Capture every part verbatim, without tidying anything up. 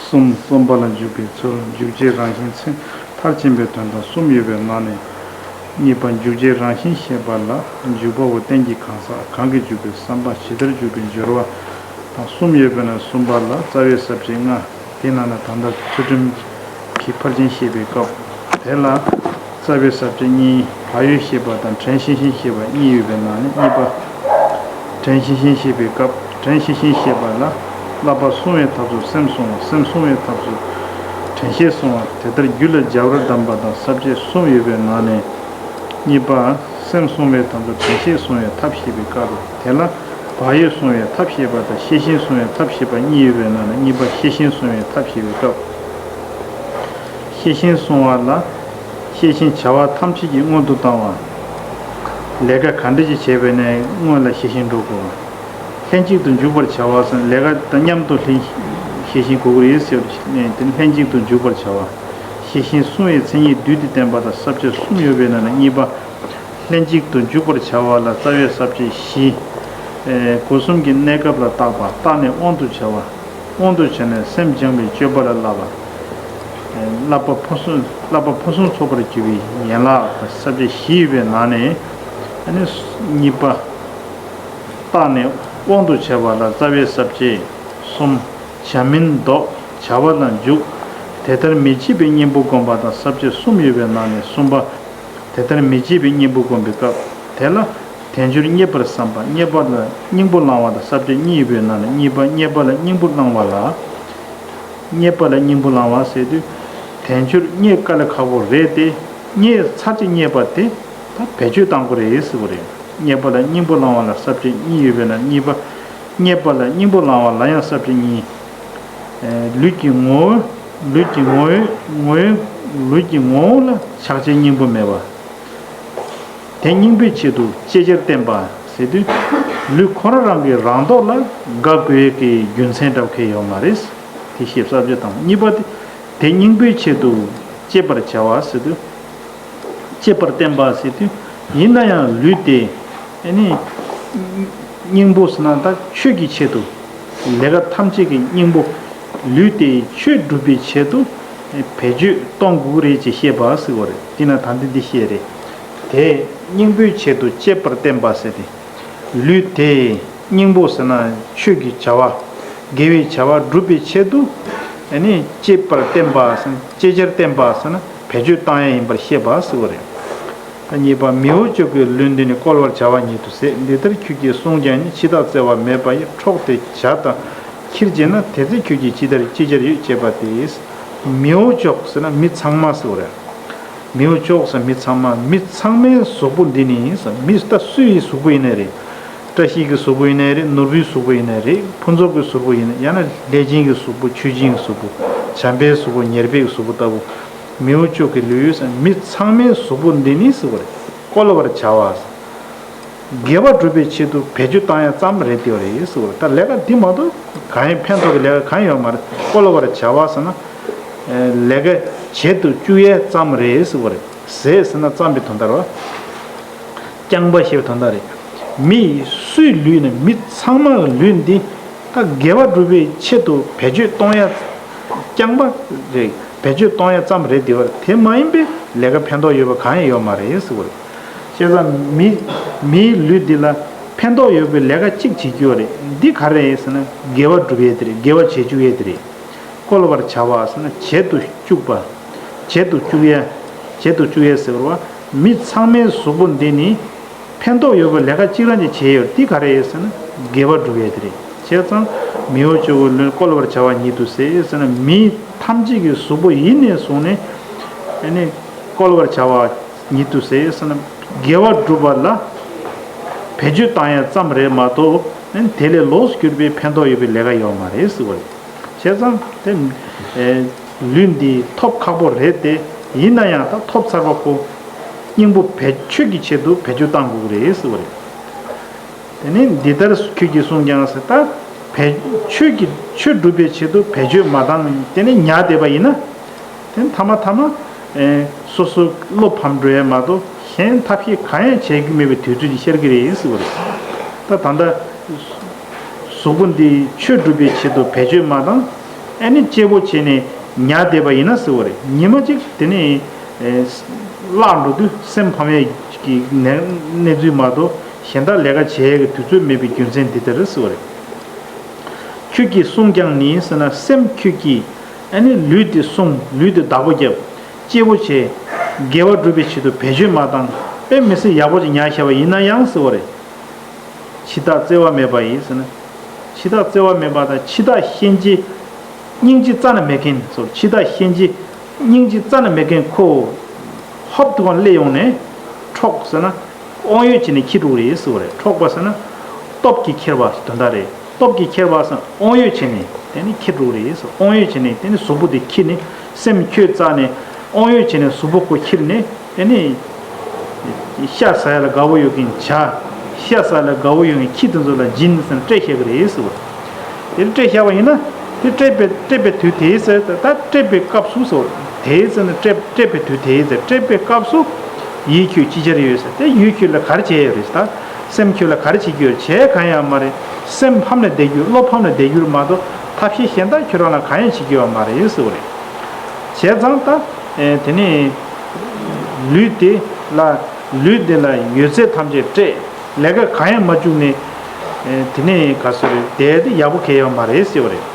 གསུམ། རྩོམ་པ་ལ་འཇུག་པའི་ཚུལ། འཇུག་བྱེད་རང་བཞིན་མཚན་མཐར་ཕྱིན་པའི་དོན་དང་གསུམ་ཡོད་པའི་ནང་ནས། གཉིས་པ་འཇུག་བྱེད་རང་བཞིན་བཤད་པ་ལ། འཇུག་པ་པོ་རྟེན་གྱི་གང་ཟག་གང་གིས་འཇུག་པའི་བསམ་པ་ཇི་ལྟར་འཇུག་པའི་སྦྱོར་བ་དང་གསུམ་ཡོད་པའི་ནང་གསུམ་པ་ལ་རྩ་བའི་ས་བཅད་ལྔ། དེ་ནང་ན་ད་ལྟ་ཚུལ་ཁྲིམས་ཀྱི་ཕར་ཕྱིན་བཤད་པའི་སྐབས་དེ་ལ། རྩ་བའི་ས་བཅད་གཉིས། བག་ཡོད་བཤད་པ་དང་དྲན་ཤེས་བཞིན་བཤད་པ་གཉིས་ཡོད་པའི་ནང་ནས་གཉིས་པ། དྲན་ཤེས་བཞིན་བཤད་པའི་སྐབས་དྲན་ཤེས་བཞིན་བཤད་པ་ལ། བསླབ་པ་བསྲུང་བའི་ཐབས་སུ་སེམས་བསྲུང་བ། སེམས་བསྲུང་བའི་ཐབས་སུ་དྲན་ཤེས་བསྲུང་བ། དེ་ལྟར་རྒྱུད་ལ་སྦྱར་བར་གདམས་པ་དང་ས་བཅད་གསུམ་ཡོད་པའི་ནང་ནས། གཉིས་པ། སེམས་བསྲུང་བའི་ཐབས་སུ་དྲན་ཤེས་བསྲུང་བའི་ཐབས་བཤད་པའི་སྐབས་དེ་ལ། བག་ཡོད་བསྲུང་བའི་ཐབས་བཤད་པ་དང་ཤེས་བཞིན་བསྲུང་བའི་ཐབས་བཤད་པ་གཉིས་ཡོད་པའི་ནང་ནས་གཉིས་པ་ཤེས་བཞིན་བསྲུང་བའི་ཐབས་བཤད་པའི་སྐབས། ཤེས་བཞིན་བསྲུང་བ་ལ། ཤེས་བཞིན་བྱ་བ་ཐམས་ཅད་ཀྱི་སྔོན་དུ་བཏང་བ། ལས་ཀ་ག་འདྲ་ཞིག་བྱས་པ་ཡིན་ནའི་སྔོན་ལ་ཤེས་བཞིན་འགྲོ་དགོས་པ། ལྷན་ཅིག་ཏུ་འཇུག་པར་བྱ་བ་ཟེར་ན་ལས་ཀ་དང་མཉམ་དུ་ལྷན་ཤེས་བཞིན་དགོས་ཀྱི་རེད་ཟེར་བ་ནས་དེ་ལྷན་ཅིག་ཏུ་འཇུག་པར་བྱ་བ། ཤེས་བཞིན་བསྲུང་བའི་མཚན་ཉིད་བསྡུས་ཏེ་བསྟན་པ་དང་ས་བཅད་གསུམ་ཡོད་པའི་ནང་ནས་གཉིས་པ། ལྷན་ཅིག་ཏུ་འཇུག་པར་བྱ་བ་ལ་རྩ་བའི་ས་བཅད་བཞི། ཨེ། སྒོ་གསུམ་གྱི་གནས་སྐབས་ལ་བརྟག་པ། བརྟགས་ནས་དབང་དུ་བྱ་བ། དབང་དུ་བྱས་ནས་སེམས་སྦྱངས་པའི་སྤྱོད་པ་ལ་བསླབ་པ། ཨེ། བསླབ་པ་ཕུན་སུམ། བསླབ་པ་ཕུན་སུམ་ཚོགས་པར་གྱུར་པའི་ཡན་ལག་ས་བཅད་བཞི་ཡོད་པའི་ནང་ནས་ཨ་ནི་གཉིས་པ། བརྟགས་ནས་དབང་དུ་བྱ་བ་ལ་རྩ་བའི་ས་བཅད་གསུམ། བྱ་མིན་ལྡོག་བྱ་བ་ལ་འཇུག་དེ་ལྟར་མི་བྱེད་པའི་གཉེན་པོ་བསྒོམ་པ་དང་ས་བཅད་གསུམ་ཡོད་པའི་ནང་ནས་གསུམ་པ། དེ་ལྟར་མི་བྱེད་པའི་གཉེན་པོ་བསྒོམ་པའི་སྐབས་དེ་ལ། དལ་འབྱོར་རྙེད་པར་བསམ་པ། རྙེད་པ་ལ་སྙིང་པོ་བླང་བ་དང་ས་བཅད་གཉིས་ཡོད་པའི་ནང་ནས་གཉིས་པ། རྙེད་པ་ལ་སྙིང་པོ་བླང་བ་ལ། རྙེད་པ་ལ་སྙིང་པོ་བླང་བ་ཟེར་དུས། དལ་འབྱོར་རྙེད་དཀའ་ལས་ཁག་པོ་རེད་དེ། རྙེད་ཚར་གཅིག་རྙེད་པ་དེ་ད་བེད་སྤྱོད་གཏང་དགོས་རེད་ཟེར་བ་རེད། རྙེད་པ་ལ་སྙིང་པོ་བླང་བ་ལ་ས་བཅད་གཉིས་ཡོད་པའི་ནང་གཉིས་པ། རྙེད་པ་ལ་སྙིང་པོ་བླང་བ་ལ་ཡང་ས་བཅད་གཉིས། ཨེ། ལུས་ཀྱི་ངོ་བོ། ལུས་ཀྱི་ངོ་བོ། ངོ་བོ། ལུས་ཀྱི་ངོ་བོ་ལ་ཆགས་བྱའི་སྙིང་པོ་མེད་པ། དེ་སྙིང་པོའི་ཆེད་དུ་ཅི་ཕྱིར་བསྟན་པ་ཟེར་དུས། ལུས་ཁོ་རང་རང་གི་རང་ཐོག་ལ་དགག་དགོས་ཀྱི་རྒྱུ་མཚན་འདྲ་བོ་གང་ཡང་ཡོད་མ་རེད། དེ་ཤེས་བྱ་བྱེད་སྟངས། གཉིས་པ་དེ། དེ་སྙིང་པོའི་ཆེད་དུ་གཅེས་པར་བྱ་བ་ཟེར་དུས། གཅེས་པར་བསྟན་པ་ཟེར་དུས། ཡིན་ན་ཡང་ལུས་དེ། ཨ་ནི། སྙིང་པོ་ཟེར་ན་ད་ཆོས་ཀྱི་ཆེད་དུ། ལས་ཀ་ཐམས་ཅད་ཀྱི་སྙིང་པོ། ལུས་དེ་ཆོས་སྒྲུབ་པའི་ཆེད་དུ། བེད་སྤྱོད་གཏོང་དགོས་རེད་ཅེས་བཤད་པ་ཟེར་བ་རེད། དེས་ན་ད་འདི་འདི་བཤད་རེད། དེ་སྙིང་པོའི་ཆེད་དུ་གཅེས་པར་བསྟན་པ་ཟེར་ཏེ། ལུས་དེ་སྙིང་པོ་ཟེར་ན་ཆོས་ཀྱི་བྱ་བ། དགེ་བའི་བྱ་བ་སྒྲུབ་པའི་ཆེད་དུ། ཨ་ནི་གཅེས་པར་བསྟན་པ་ཟེར་ན་ཅི་ཕྱིར་བསྟན་པ་ཟེར་ན་བེད་སྤྱོད་བཏང་ཡ་ཡིན་པར་བཤད་པ་ཟེར་བ་རེད། ད་གཉིས་པ། མི་འོབ་ཅོག་གི་ལུས་འདི་ནི་བསྐོལ་བར་བྱ་བ་ཉིད་དུ་ཟད། འདི་ལྟར་ཁྱོད་ཀྱིས་བསྲུངས་ཀྱང་ནི། འཆི་བདག་བརྩེ་བ་མེད་པ་ཡི། འཕྲོག་སྟེ་བྱ་དང་ཁྱིར་བྱེད་ན། དེ་ཚེ་ཁྱོད་ཀྱིས་ཅི་ལྟར་ཅི་བྱར་ཡོད་ཅེས་པ་སྟེ། མི་འོབ་ཅོག་ཟེར་ན་མི་ཚང་མ་ཟེར་བ་རེད། མི་འོབ་ཅོག་ཟེར་མི་ཚང་མ། མི་ཚང་མའི་གཟུགས་པོ་འདི་ནི་ཟེར། མི་ད་སུ་ཡི་གཟུགས་པོ་ཡིན་ནའི་རེད། བཀྲ་ཤིས་ཀྱི་གཟུགས་པོ་ཡིན་ནའི་རེད། ནོར་བུའི་གཟུགས་པོ་ཡིན་ནའི་རེད། ཕུན་ཚོགས་ཀྱི་གཟུགས་པོ་ཡིན་ནའི། ཡང་ན་ལྷས་སྦྱིན་གྱི་གཟུགས་པོ། མཆོད་སྦྱིན་གྱི་གཟུགས་པོ། བྱམས་པའི་གཟུགས་པོ། ཉེར་སྦས་ཀྱི་གཟུགས་པོ་ལྟ་བུ། མི་འོབ་ཅོག་གི་ལུས་ཟེར་མི་ཚང་མའི་གཟུགས་པོ་འདི་ནི་ཟེར་བ་རེད། བསྐོལ་བར་བྱ་བ་ཟེར། དགེ་བ་སྒྲུབ་པའི་ཆེད་དུ་བེད་སྤྱོད་བཏང་ཡ་ཙམ་རེད་དེ་བ་རེད་ཟེར་བ་རེད། ད་ལས་ཀ་འདི་མ་གཏོགས་གང་ཡང་ཕན་ཐོགས་ཀྱི་ལས་ཀ་གང་ཡང་ཡོད་མ་རེད། བསྐོལ་བར་བྱ་བ་ཟེར་ན། ཨེ། ལས་ཀ་བྱེད་དུ་བཅུག་ཡས་ཙམ་རེད་ཟེར་བ་རེད། ཟད་ཟེར་ན་རྩོམ་པའི་དོན་དག་རེད་བ། རྐྱང་པ་ཞེས་པའི་དོན་དག་རེད། མི་སུའི་ལུས་ནི་མི་ཚང་མ་གི་ལུས་འདི་ད་དགེ་བ་སྒྲུབ་པའི་ཆེད་དུ་བེད་སྤྱོད་གཏོང་ཡ་རྐྱང་པ་རེད། བེད་སྤྱོད་གཏོང་ཡ་ཙམ་རེད་དེ་བ་རེད། དེ་མ་ཡིན་པའི་ལས་ཀ་ཕན་ཐོགས་ཡོད་པ་གང་ཡང་ཡོད་མ་རེད་ཟེར་བ་རེད། བྱས་ཙང་མི་མིའི་ལུས་འདི་ལ་ཕན་ཐོགས་ཡོད་པའི་ལས་ཀ་གཅིག་བྱེད་རྒྱུ་རེད། འདི་ག་རེ་རེད་ཟེར་ན་དགེ་བ་སྒྲུབ་ཡས་དེ་རེད། དགེ་བ་བྱེད་བཅུག་ཡས་དེ་རེད། བསྐོལ་བར་བྱ་བ་ཟེར་ན་བྱེད་དུ་བཅུག་པ། བྱེད་དུ་བཅུག་ཡས། བྱེད་དུ་བཅུག་ཡས་ཟེར་བ། མི་ཚང་མའི་གཟུགས་པོ་འདི་ནི་ཕན་ཐོགས་ཡོད་པའི་ལས་ཀ་གཅིག་རང་གིས་བྱས་ཡོད། འདི་ག་རེ་རེད་ཟེར་ན་དགེ་བ་སྒྲུབ་ཡས་དེ་རེད། བྱས་ཙང་མི་འོབ་ཅོག་གི་ལུས་བསྐོལ་བར་བྱ་བ་ཉིད་དུ་ཟད་ཟེར་ན་མི་ཐམས་ཅད་ཀྱི་གཟུགས་པོ་ཡིན་ནས་བཟུང་ནས་ཨ་ནི་བསྐོལ་བར་བྱ་བ་ཉིད་དུ་ཟད་ཟེར་ན་དགེ་བ་སྒྲུབ་པ་ལ་བེད་སྤྱོད་བཏང་ཡ་ཙམ་རེད་མ་གཏོགས་ཨ་ནི་དེ་ལས་ལོགས་སུ་གྱུར་པའི་ཕན་ཐོགས་ཡོད་པའི་ལས་ཀ་ཡོད་མ་རེད་ཟེར་བ་རེད། བྱས་ཙང་དེ་ལུས་འདི་ཐོབ་ཁག་པོ་རེད་དེ། ཡིན་ན་ཡང་ད་ཐོབ་ཚར་བ་ཁོ་སྙིང་པོ་བེད་ཆོས་ཀྱི་ཆེད་དུ་བེད་སྤྱོད་བཏང་དགོས་ཀྱི་རེད་ཟེར་བ་རེད། དེ་ནས་འདི་ལྟར་ཁྱོད་ཀྱིས་གསུངས་ཀྱང་ཟེར། ད་བེད་ཆོས་ཀྱི་ཆོས་སྒྲུབ་པའི་ཆེད་དུ་བེད་སྤྱོད་མ་བཏང་དེ་ནས་ཉར་བསྡད་པ་ཡིན་ན། དེ་ནས་མཐའ་མ་མཐའ་མ་སོ་སོ་བློ་ཕམ་འགྲོ་ཡས་མ་གཏོགས་གཞན་ཐབས་ཤེས་གང་ཡང་བྱེད་རྒྱུ་མེད་པའི་དུས་ཚོད་ཅིག་ཤར་གྱི་རེད་ཟེར་བ་རེད། ད་ད་ལྟ། གཟུགས་པོ་འདི་ཆོས་སྒྲུབ་པའི་ཆེད་དུ་བེད་སྤྱོད་མ་བཏང་། ཨ་ནི་གཅེར་བུ་བྱས་ནས་ཉལ་བསྡད་པ་ཡིན་ན་ཟེར་བ་རེད། ཉི་མ་གཅིག་དེ་ནས་ཨེ་བརླག་འགྲོ་དུས་སེམས་ཕམ་ཡས་ཀྱི་གནས་གནས་ཚུལ་མ་གཏོགས་གཞན་དག་ལས་ཀ་བྱེད་ཡས་ཀྱི་དུས་ཚོད་མེད་པའི་རྒྱུ་མཚན་འདི་ལྟར་ཟེར་བ་རེད། ཁྱོད་ཀྱིས་བསྲུངས་ཀྱང་ནི་ཟེར་ན་སེམས་ཁྱོད་ཀྱིས་ཨ་ནི་ལུས་དེ་བསྲུངས། ལུས་དེ་བདག་པོ་བརྒྱབ། གཅེར་བུ་བྱས། དགེ་བ་སྒྲུབ་པའི་ཆེད་དུ་བེད་སྤྱོད་མ་བཏང་། དཔེ་མི་སྲིད་ཡག་པོ་ཅིག་ཉར་བཞག་པ་ཡིན་ན་ཡང་ཟེར་བ་རེད། འཆི་བདག་བརྩེ་བ་མེད་པ་ཡིས་ཟེར་ན། འཆི་བདག་བརྩེ་བ་མེད་པ་དང་འཆི་བདག་གཤིན་རྗེ། སྙིང་རྗེ་རྩ་ནས་མེད་མཁན་ཟེར། འཆི་བདག་གཤིན་རྗེ། སྙིང་རྗེ་རྩ་ནས་མེད་མཁན་ཁོ། ཧོབ་ཏུ་གང་སླེབས་ཡོང་ནས། འཕྲོག་ཟེར་ན། དབང་ཡོད་བྱས་ནས་འཁྱེར་འགྲོ་གི་རེད་ཟེར་བ་རེད། འཕྲོག་པ་ཟེར་ན། སྟོབས་ཀྱིས་འཁྱེར་བ་དོན་དག་རེད། སྟོབས་ཀྱིས་འཁྱེར་བ་ཟེར་ན་དབང་ཡོད་བྱས་ནས་དེ་ནི་འཁྱེར་འགྲོ་གི་རེད་ཟེར། དབང་ཡོད་བྱས་ནས་དེ་ནི་གཟུགས་པོ་དེ་འཁྱེར་ནས་སེམས་ཁྱོད་རྩ་ནས་དབང་ཡོད་བྱས་ནས་གཟུགས་པོ་ཁོ་འཁྱེར་ནས་དེ་ནི། ཤ་ཟ་ཡ་ལ་དགའ་བོ་ཡོད་མཁན་བྱ། ཤ་ཟ་ཡ་ལ་དགའ་བོ་ཡོད་མཁན་ཁྱི་དེ་ཚོ་ལ་སྦྱིན་ཟེར་ནས་སྤྲད་བཞག་གི་རེད་ཟེར་བ། དེ་སྤྲད་བཞག་པ་ཡིན་ན་དེ་སྤྲད་པའི་སྤྲད་པའི་དུས་དེའི་ཟེར། ད་སྤྲད་པའི་སྐབས་སུ་ཟེར། དེའི་ཟེར་ན་སྤྲད་སྤྲད་པའི་དུས་དེའི་ཟེར། སྤྲད་པའི་སྐབས་སུ་ཡིད་ཁྱོད་ཅི་བྱར་ཡོད་ཟེར། དེ་ཡིད་ཁྱོད་ལ་ག་རེ་བྱས་ཡོད་རེད་ཟེར། ད་སེམས་ཁྱོད་ལ་ག་རེ་བྱེད་ཀྱི་ཡོད། བྱས་གང་ཡང་མ་རེད། སེམས་ཕམ་ནས་བསྡད་རྒྱུ། བློ་ཕམ་ནས་བསྡད་རྒྱུ་མ་གཏོགས་ཐབས་ཤེས་གཞན་དག་ཁྱོད་རང་ལ་གང་ཡང་བྱེད་ཀྱི་ཡོད་མ་རེད་ཟེར་བ་རེད། བྱས་ཙང་ད་དེ་ནི་ལུས་དེ་ལ་ལུས་དེ་ལ་ཡོད་ཚད་ཐམས་ཅད་སྤྲད། ལས་ཀ་གང་ཡང་མ་བཅུག་ནས་དེ་ནི་ག་ཟེར་རེད། བསྡད་དེ་ཡག་པོ་གང་ཡང་ཡོད་མ་རེད་ཟེར་བ་རེད།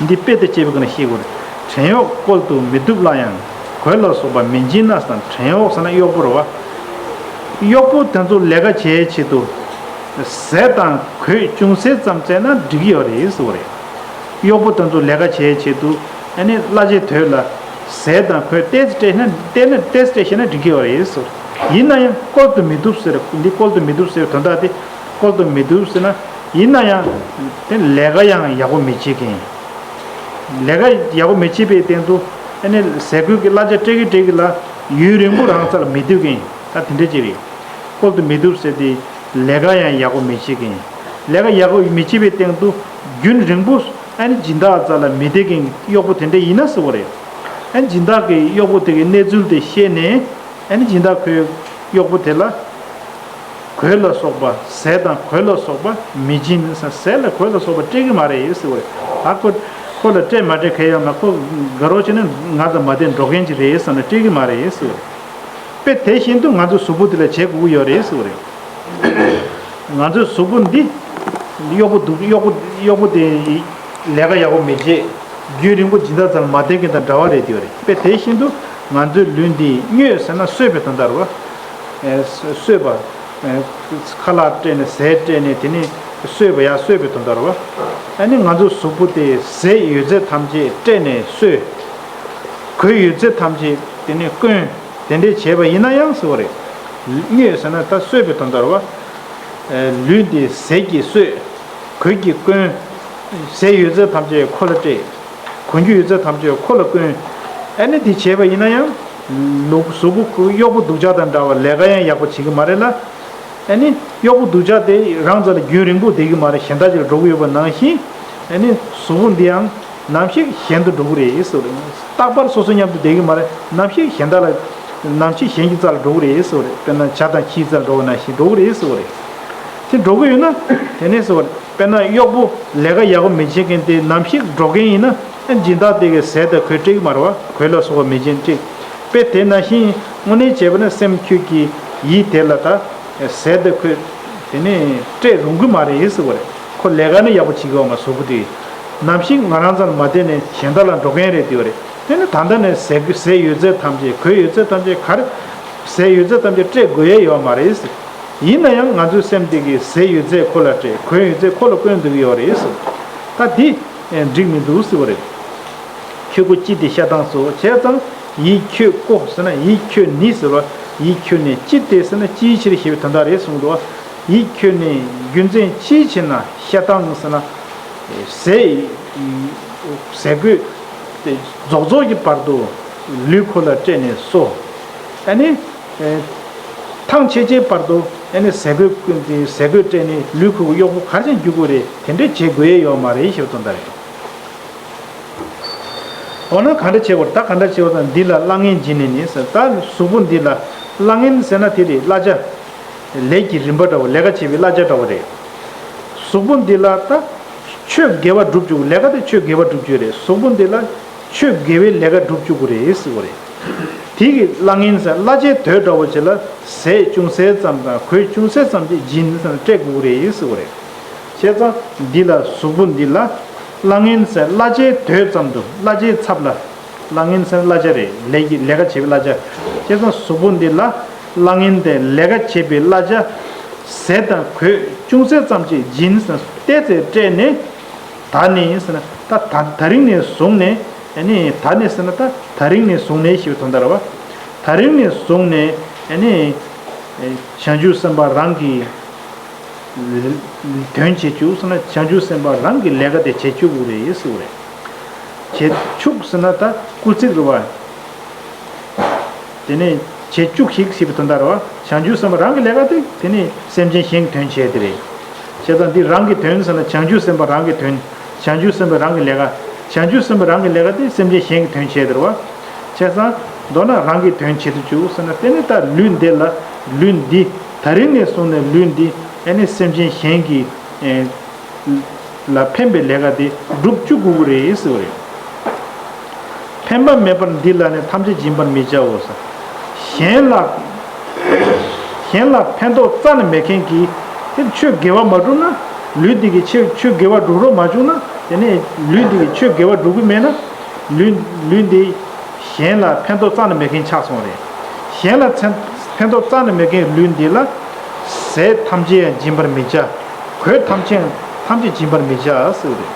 འདི་དཔེ་དང་བཅས་པའི་སྒོ་ནས་ཤེས་དགོས་རེད། བྲན་གཡོག་བཀོལ་དུ་མི་བཏུབ་སླར་ཡང་། གོས་ལ་སོགས་པ་མི་སྦྱིན་ན་ཟེར། བྲན་གཡོག་ཟེར་ན་གཡོག་པོ་རེད་བ། གཡོག་པོ་དེ་ཚོ་ལས་ཀ་བྱེད་ཆེད་དུ་ཟས་དང་གོས་ཅུང་ཟད་ཙམ་བཙལ་ན་འགྲིག་གི་ཡོད་རེད་ཟེར་བ་རེད། གཡོག་པོ་དེ་ཚོ་ལས་ཀ་བྱེད་ཆེད་དུ་ཨ་ནི་གླ་ཆའི་དོད་ལ་ཟས་དང་གོས་ཏོག་ཙམ་སྤྲད་ན་སྤྲད་ན་ཏོག་ཙམ་སྤྲད་ཤེས་ན་འགྲིག་གི་ཡོད་རེད་ཟེར། ཡིན་ན་ཡང་བཀོལ་དུ་མི་བཏུབ་ཟེར། འདི་བཀོལ་དུ་མི་བཏུབ་ཟེར་དོན་དག་དེ་བཀོལ་དུ་མི་བཏུབ་ཟེར་ན། ཡིན་ན་ཡང་དེ་ལས་ཀ་ཡང་ཡག་པོ་མི་བྱེད་མཁན། ལས་ཀ་ཡག་པོ་མི་བྱེད་པའི་སྟེང་དུ་ཨ་ནི་ཟས་གོས་ཀྱི་གླ་ཆ་སྤྲད་ཀྱི་སྤྲད་ཀྱི་ལ་ཡུན་རིང་པོ་རང་ས་ལ་མི་སྡོད་མཁན་ད་དེ་འདྲ་ཅིག་རེད། བཀོལ་དུ་མི་བཏུབ་ཟེར་དེ་ལས་ཀ་ཡང་ཡག་པོ་མི་བྱེད་མཁན། ལས་ཀ་ཡག་པོ་མི་བྱེད་པའི་སྟེང་དུ་རྒྱུན་རིང་པོ་ཨ་ནི་སྦྱིན་བདག་རྩ་ལ་མི་བསྡད་མཁན་གཡོག་པོ་དེ་འདྲ་ཡིན་ན་ཟེར་བ་རེད། ཨ་ནི་སྦྱིན་བདག་གིས་གཡོག་པོ་དེ་གི་གནས་ཚུལ་དེ་ཤེས་ནས་ཨ་ནི་སྦྱིན་བདག་ཁོས་གཡོག་པོ་དེ་ལ། གོས་ལ་སོགས་པ་ཟས་དང་གོས་ལ་སོགས་པ་མི་སྦྱིན་ཟེར། ཟས་ལ་གོས་ལ་སོགས་པ་སྤྲད་ཀྱི་མ་རེད་ཟེར་བ་རེད། ད་ཁོ་ཁོ་ལ་སྤྲད་མ་སྤྲད་གང་ཡང་མ། ཁོ་དགའ་རོགས་བྱས་ན་ང་དང་མ་བསྡད་འགྲོ་མཁན་ཅིག་རེད་ཟེར་ན་སྤྲད་ཀྱི་མ་རེད་ཟེར་བ་རེད། དཔེ་དེ་བཞིན་དུ་ང་ཚོའི་གཟུགས་པོ་འདི་ལ་བྱེད་དགོས་ཀྱི་ཡོད་རེད་ཟེར་བ་རེད། ང་ཚོའི་གཟུགས་པོ་འདི་གཡོག་པོ་འདུག་གཡོག་པོ་གཡོག་པོ་དེ་ལས་ཀ་ཡག་པོ་མི་བྱེད། རྒྱུན་རིང་པོ་སྦྱིན་བདག་རྩ་ལ་མ་བསྡད་མཁན་དང་འདྲ་བ་རེད་དེ་བ་རེད། དཔེ་དེ་བཞིན་དུ་ང་ཚོའི་ལུས་འདི་དངོས་ཟེར་ན་གསོས་པའི་དོན་དག་རེད་བ། ཨེ་གསོས་པ། ཨེ་ཁ་ལག་སྤྲད་ནས་ཟས་སྤྲད་ནས་དེ་ནས་གསོས་པ་ཡང་གསོས་པའི་དོན་དག་རེད་བ། ཨ་ནི་ང་ཚོའི་གཟུགས་པོ་དེ་ཟས་ཡོད་ཚད་ཐམས་ཅད་སྤྲད་ནས་གསོས། གོས་ཡོད་ཚད་ཐམས་ཅད་དེ་ནས་བསྐོན། དེ་འདྲས་བྱས་པ་ཡིན་ན་ཡང་ཟེར་བ་རེད། དངོས་ཟེར་ན་ད་གསོས་པའི་དོན་དག་རེད་བ། ཨེ་ལུས་འདི་ཟས་ཀྱིས་གསོས། གོས་ཀྱིས་བསྐོན། ཟས་ཡོད་ཚད་ཐམས་ཅད་ཁོ་ལ་སྤྲད། གོན་རྒྱུ་ཡོད་ཚད་ཐམས་ཅད་ཁོ་ལ་བསྐོན། ཨ་ནི་འདི་བྱས་པ་ཡིན་ན་ཡང་། ལུག་གཟུགས་པོ་གཡོག་པོ་སྡུག་ཅག་དང་འདྲ་བ་ལས་ཀ་ཡང་ཡག་པོ་བྱེད་ཀྱི་མ་རེད་ལ། ཨ་ནི་གཡོག་པོ་སྡུག་ཅག་དེ་རང་རྩ་ལ་རྒྱུན་རིང་པོ་བསྡད་ཀྱི་མ་རེད། གཞན་དག་ཅིག་ལ་འགྲོ་གི་ཡོད་པ་ནང་བཞིན། ཨ་ནི་གཟུགས་པོ་འདི་ཡང་ནམ་ཞིག་གཞན་དུ་འགྲོ་གི་རེད་ཟེར་བ་རེད། རྟག་པར་སོ་སོ་མཉམ་དུ་བསྡད་ཀྱི་མ་རེད། ནམ་ཞིག་གཞན་དག་ལ། ནམ་ཞིག་གཞན་གྱི་རྩ་ལ་འགྲོ་གི་རེད་ཟེར་བ་རེད། དཔེར་ན་བྱ་དང་ཁྱིའི་རྩ་ལ་འགྲོ་བ་ནང་བཞིན་འགྲོ་གི་རེད་ཟེར་བ་རེད། དེ་འགྲོ་གི་ཡོད་ན་དེ་ནས་ཟེར་བ་རེད། དཔེར་ན་གཡོག་པོ་ལས་ཀ་ཡག་པོ་མི་བྱེད་མཁན་དེ་ནམ་ཞིག་འགྲོ་མཁན་ཡིན་ན། ཨ་སྦྱིན་བདག་དེ་གའི་ཟས་དང་གོས་སྤྲད་ཀྱི་མ་རེད་བ། གོས་ལ་སོགས་པ་མི་སྦྱིན་སྤྲད། དཔེ་དེ་ནང་བཞིན་དངོས་གནས་བྱས་པ་ན་སེམས་ཁྱོད་ཀྱི་ཡིད་དེ་ལ་ད་ཟས་དང་གོས་དེ་ནས་སྤྲད་རུང་གི་མ་རེད་ཟེར་བ་རེད། ཁོ་ལས་ཀ་ནི་ཡག་པོ་བྱེད་ཀྱི་ཡོད་མ་རེད། གཟུགས་པོ་དེ་ནམ་ཞིག་ང་རང་རྩ་ལ་མ་བསྡད་ནས་གཞན་དག་ལ་འགྲོ་མཁན་རེད་དེ་བ་རེད། དེ་ནི་ད་ལྟ་ནས་ཟས་གོས་ཟས་ཡོད་ཚད་ཐམས་ཅད་གོས་ཡོད་ཚད་ཐམས་ཅད་ག་རེ། ཟས་ཡོད་ཚད་ཐམས་ཅད་སྤྲད་དགོས་ཡས་ཡོད་མ་རེད་ཟེར། ཡིན་ན་ཡང་ང་ཚོའི་སེམས་དེ་གིས་ཟས་ཡོད་ཚད་ཁོ་ལ་སྤྲད། གོས་ཡོད་ཚད་ཁོ་ལ་བསྐོན་འདུག་ཡོད་རེད་ཟེར། ད་འདི་འགྲིག་མི་འདུག་ཟེར་བ་རེད། ཁྱོད་ཀོ་ཅི་སྟེ་ཤ་དང་སོགས་བྱས་ཙང་། ཡིད་ཁྱོད་ཀོ་ཟེར་ན་ཡིད་ཁྱོད་ནི་ཟེར་བ། ཡིད་ཁྱོད་ནི་ཅི་སྟེ་ཟེར་ན་ཅིའི་ཕྱིར་ཞེས་པའི་དོན་དག་རེད་གསུངས་འདུག། ཡིད་ཁྱོད་ནི་རྒྱུ་མཚན་ཅིའི་ཕྱིར་ན་ཤ་དང་ཟེར་ན། ཟས། ཟས་གོས། རྫོགས་རྫོགས་ཀྱི་བར་དུ་ལུས་ཁོ་ལ་སྤྲད་ནས་གསོ། ཨ་ནི། ཐང་ཆད་ཆད་བར་དུ་ཨ་ནི་ཟས་གོས་ཟས་གོས་སྤྲད་ནས་ལུས་ཁོ་གི་གཡོག་པོ་ག་རེ་བྱས་ནས་རྒྱུག་དགོས་རེད། དེ་འདྲས་བྱེད་དགོས་ཡས་ཡོད་མ་རེད་ཞེས་པ་དོན་དག་རེད། འོ་ན་ག་འདྲ་བྱེད་དགོས་རེད། ད་ག་འདྲ་བྱེད་དགོས་རེད། འདི་ལ་གླ་རྔན་སྦྱིན་ནས་ནི་ཟེར། ད་གཟུགས་པོ་འདི་ལ་གླ་རྔན་ཟེར་ན་དེ་རེད། གླ་ཆ། ལས་ཀྱི་རིམ་པ་འདྲ་བོ། ལས་ཀ་བྱེད་པའི་གླ་ཆ་འདྲ་བོ་རེད། གཟུགས་པོ་འདི་ལ་ད་ ཆོས་དགེ་བ་སྒྲུབ་བཅུག་ལས་ཀ་དེ་ཆོས་དགེ་བ་སྒྲུབ་བཅུག་རེད། གཟུགས་པོ་འདི་ལ་ཆོས་དགེ་བའི་ལས་ཀ་སྒྲུབ་བཅུག་གི་རེད་ཟེར་བ་རེད། དེ་གི་བླ་ངན་ཟེར་བླ་བྱའི་དོད་འདྲ་བོ་བྱས་ལ་ཟས་ཅུང་ཟད་ཙམ་དང་གོས་ཅུང་ཟད་ཙམ་གྱིས་སྦྱིན་ཟེར་ན་སྤྲད་དགོས་ཀྱི་རེད་ཟེར་བ་རེད། བྱས་ཙང་འདི་ལ་གཟུགས་པོ་འདི་ལ་བླ་ངན་ཟེར་བླ་བྱའི་དོད་ཙམ་དུ་བླ་བྱའི་ཚབ་ལ། བླ་ངན་ཟེར་བླ་བྱ་རེད། ལས་ཀྱི་ལས་ཀ་བྱེད་པའི་བླ་བྱ། བྱས་ཙང་གཟུགས་པོ་འདི་ལ་བླ་ངན་དེ་ལས་ཀ་བྱེད་པའི་བླ་བྱ། ཟས་དང་གོས་ཅུང་ཟད་ཙམ་ཅིག་སྦྱིན་ཟེར་ཏོག་ཙམ་སྤྲད་ནས། ད་ནི་ཟེར་ན་ད་ད་ད་རིང་ནས་བཟུང་ནས་ཨ་ནི་ད་ནི་ཟེར་ན་ད་ད་རིང་ནས་བཟུང་ནས་ཞེས་པའི་དོན་དག་རེད་བ། ད་རིང་ནས་བཟུང་ནས་ཨ་ནི་བྱང་ཆུབ་སེམས་དཔའ་རང་གི་དོན་བྱེད་བཅུག་ཟེར་ན་བྱང་ཆུབ་སེམས་དཔའ་རང་གི་ལས་ཀ་དེ་བྱེད་བཅུག་དགོས་རེད་ཟེར་བ་རེད། བྱེད་བཅུག་ཟེར་ན་ད་སྐུལ་ཚིག་རེད་བ། དེ་ནས་བྱེད་བཅུག་ཞིག་ཞེས་པའི་དོན་དག་རེད་བ། བྱང་ཆུབ་སེམས་དཔའ་རང་གི་ལས་ཀ་དེ་དེ་ནས་སེམས་ཅན་གཞན་གྱི་དོན་བྱས་དེ་རེད། བྱས་ཙང་འདི་རང་གི་དོན་ཟེར་ན་བྱང་ཆུབ་སེམས་དཔའ་རང་གི་དོན། བྱང་ཆུབ་སེམས་དཔའ་རང་གི་ལས་ཀ་བྱང་ཆུབ་སེམས་དཔའ་རང་གི་ལས་ཀ་དེ་སེམས་ཅན་གཞན་གྱི་དོན་བྱས་དེ་རེད་བ། བྱས་ཙང་མདོར་ན་རང་གི་དོན་བྱེད་དུ་བཅུག་ཟེར་ན་དེ་ནི་ད་ལུས་འདི་ལ་ལུས་འདི་ད་རིང་ནས་བཟུང་ནས་ལུས་འདི་ཨ་ནི་སེམས་ཅན་གཞན་གྱི་ལ་ཕན་པའི་ལས་ཀ་དེ་སྒྲུབ་བཅུག་དགོས་ཀྱི་རེད་ཟེར་བ་རེད། ཕན་པ་མེད་པར་འདི་ལ་ནི་ཐམས་ཅད་སྦྱིན་པར་མི་བྱའོ་ཟེར། གཞན་ལ་གཞན་ལ་ཕན་ཐོགས་རྩ་ནས་མེད་མཁན་གྱི་དེ་ཆོས་དགེ་བ་མ་བསྒྲུབས་ན་ལུས་འདི་གི་ཆོས་ཆོས་དགེ་བ་སྒྲུབ་རོགས་མ་བྱུང་ན་དེ་ནས་ལུས་འདི་གི་ཆོས་དགེ་བ་སྒྲུབ་གི་མེད་ན་ལུས་ལུས་འདི་གཞན་ལ་ཕན་ཐོགས་རྩ་ནས་མེད་མཁན་ཆགས་སོང་རེད། གཞན་ལ་ཕན་ཕན་ཐོགས་རྩ་ནས་མེད་མཁན་ལུས་འདི་ལ་ཟས་ཐམས་ཅད་ཡང་སྦྱིན་པར་མི་བྱ། གོས་ཐམས་ཅད་ཐམས་ཅད་སྦྱིན་པར་མི་བྱ་ཟེར་བ་རེད།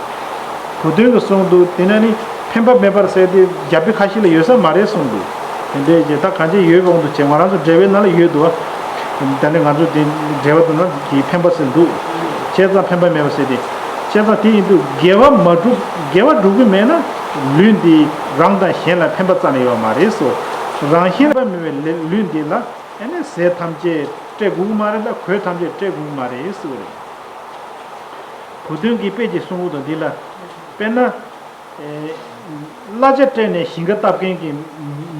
བུ་སྟོན་གྱིས་གསུངས་འདུག་དེ་ན་ནི་ཕན་པ་མེད་པར་ཟེར་དེ་རྒྱ་དཔེ་ཁ་ཤས་ལ་ཡོད་ས་མ་རེད་གསུངས་འདུག་དེ་འདྲའི་རྗེས་ད་གང་ཅི་ཡོད་པའི་དབང་དུ་བྱས་ང་རང་ཚོ་འགྲེལ་པའི་ནང་ལ་ཡོད་འདུག་ད་ནི་ང་ཚོ་དེ་འགྲེལ་པ་དུ་ན་གི་ཕན་པ་ཟེར་འདུག་བྱས་ཙང་ཕན་པ་མེད་པར་ཟེར་དེ། བྱས་ཙང་དེ་ཡིན་དུས་དགེ་བ་མ་བསྒྲུབ་དགེ་བ་སྒྲུབ་ཀྱི་མེད་ན་ལུས་འདི་རང་དང་གཞན་ལ་ཕན་པ་རྩ་ནས་ཡོད་མ་རེད་སོ། རང་གཞན་ཕན་པ་མེད་པའི་ལུས་འདི་ལ་ཨ་ནི་ཟས་ཐམས་ཅད་སྤྲད་དགོས་ཀྱི་མ་རེད་ལ་གོས་ཐམས་ཅད་སྤྲད་དགོས་ཀྱི་མ་རེད་ཟེར་བ་རེད། བུ་སྟོན་གྱི་དཔེ་ཅིག་གསུང་གི་འདུག་འདི་ལ། དཔེར་ན། ཨེ། གླ་ཆ་སྤྲད་ནས་ཞིང་ཁ་བཏབ་མཁན་གྱི་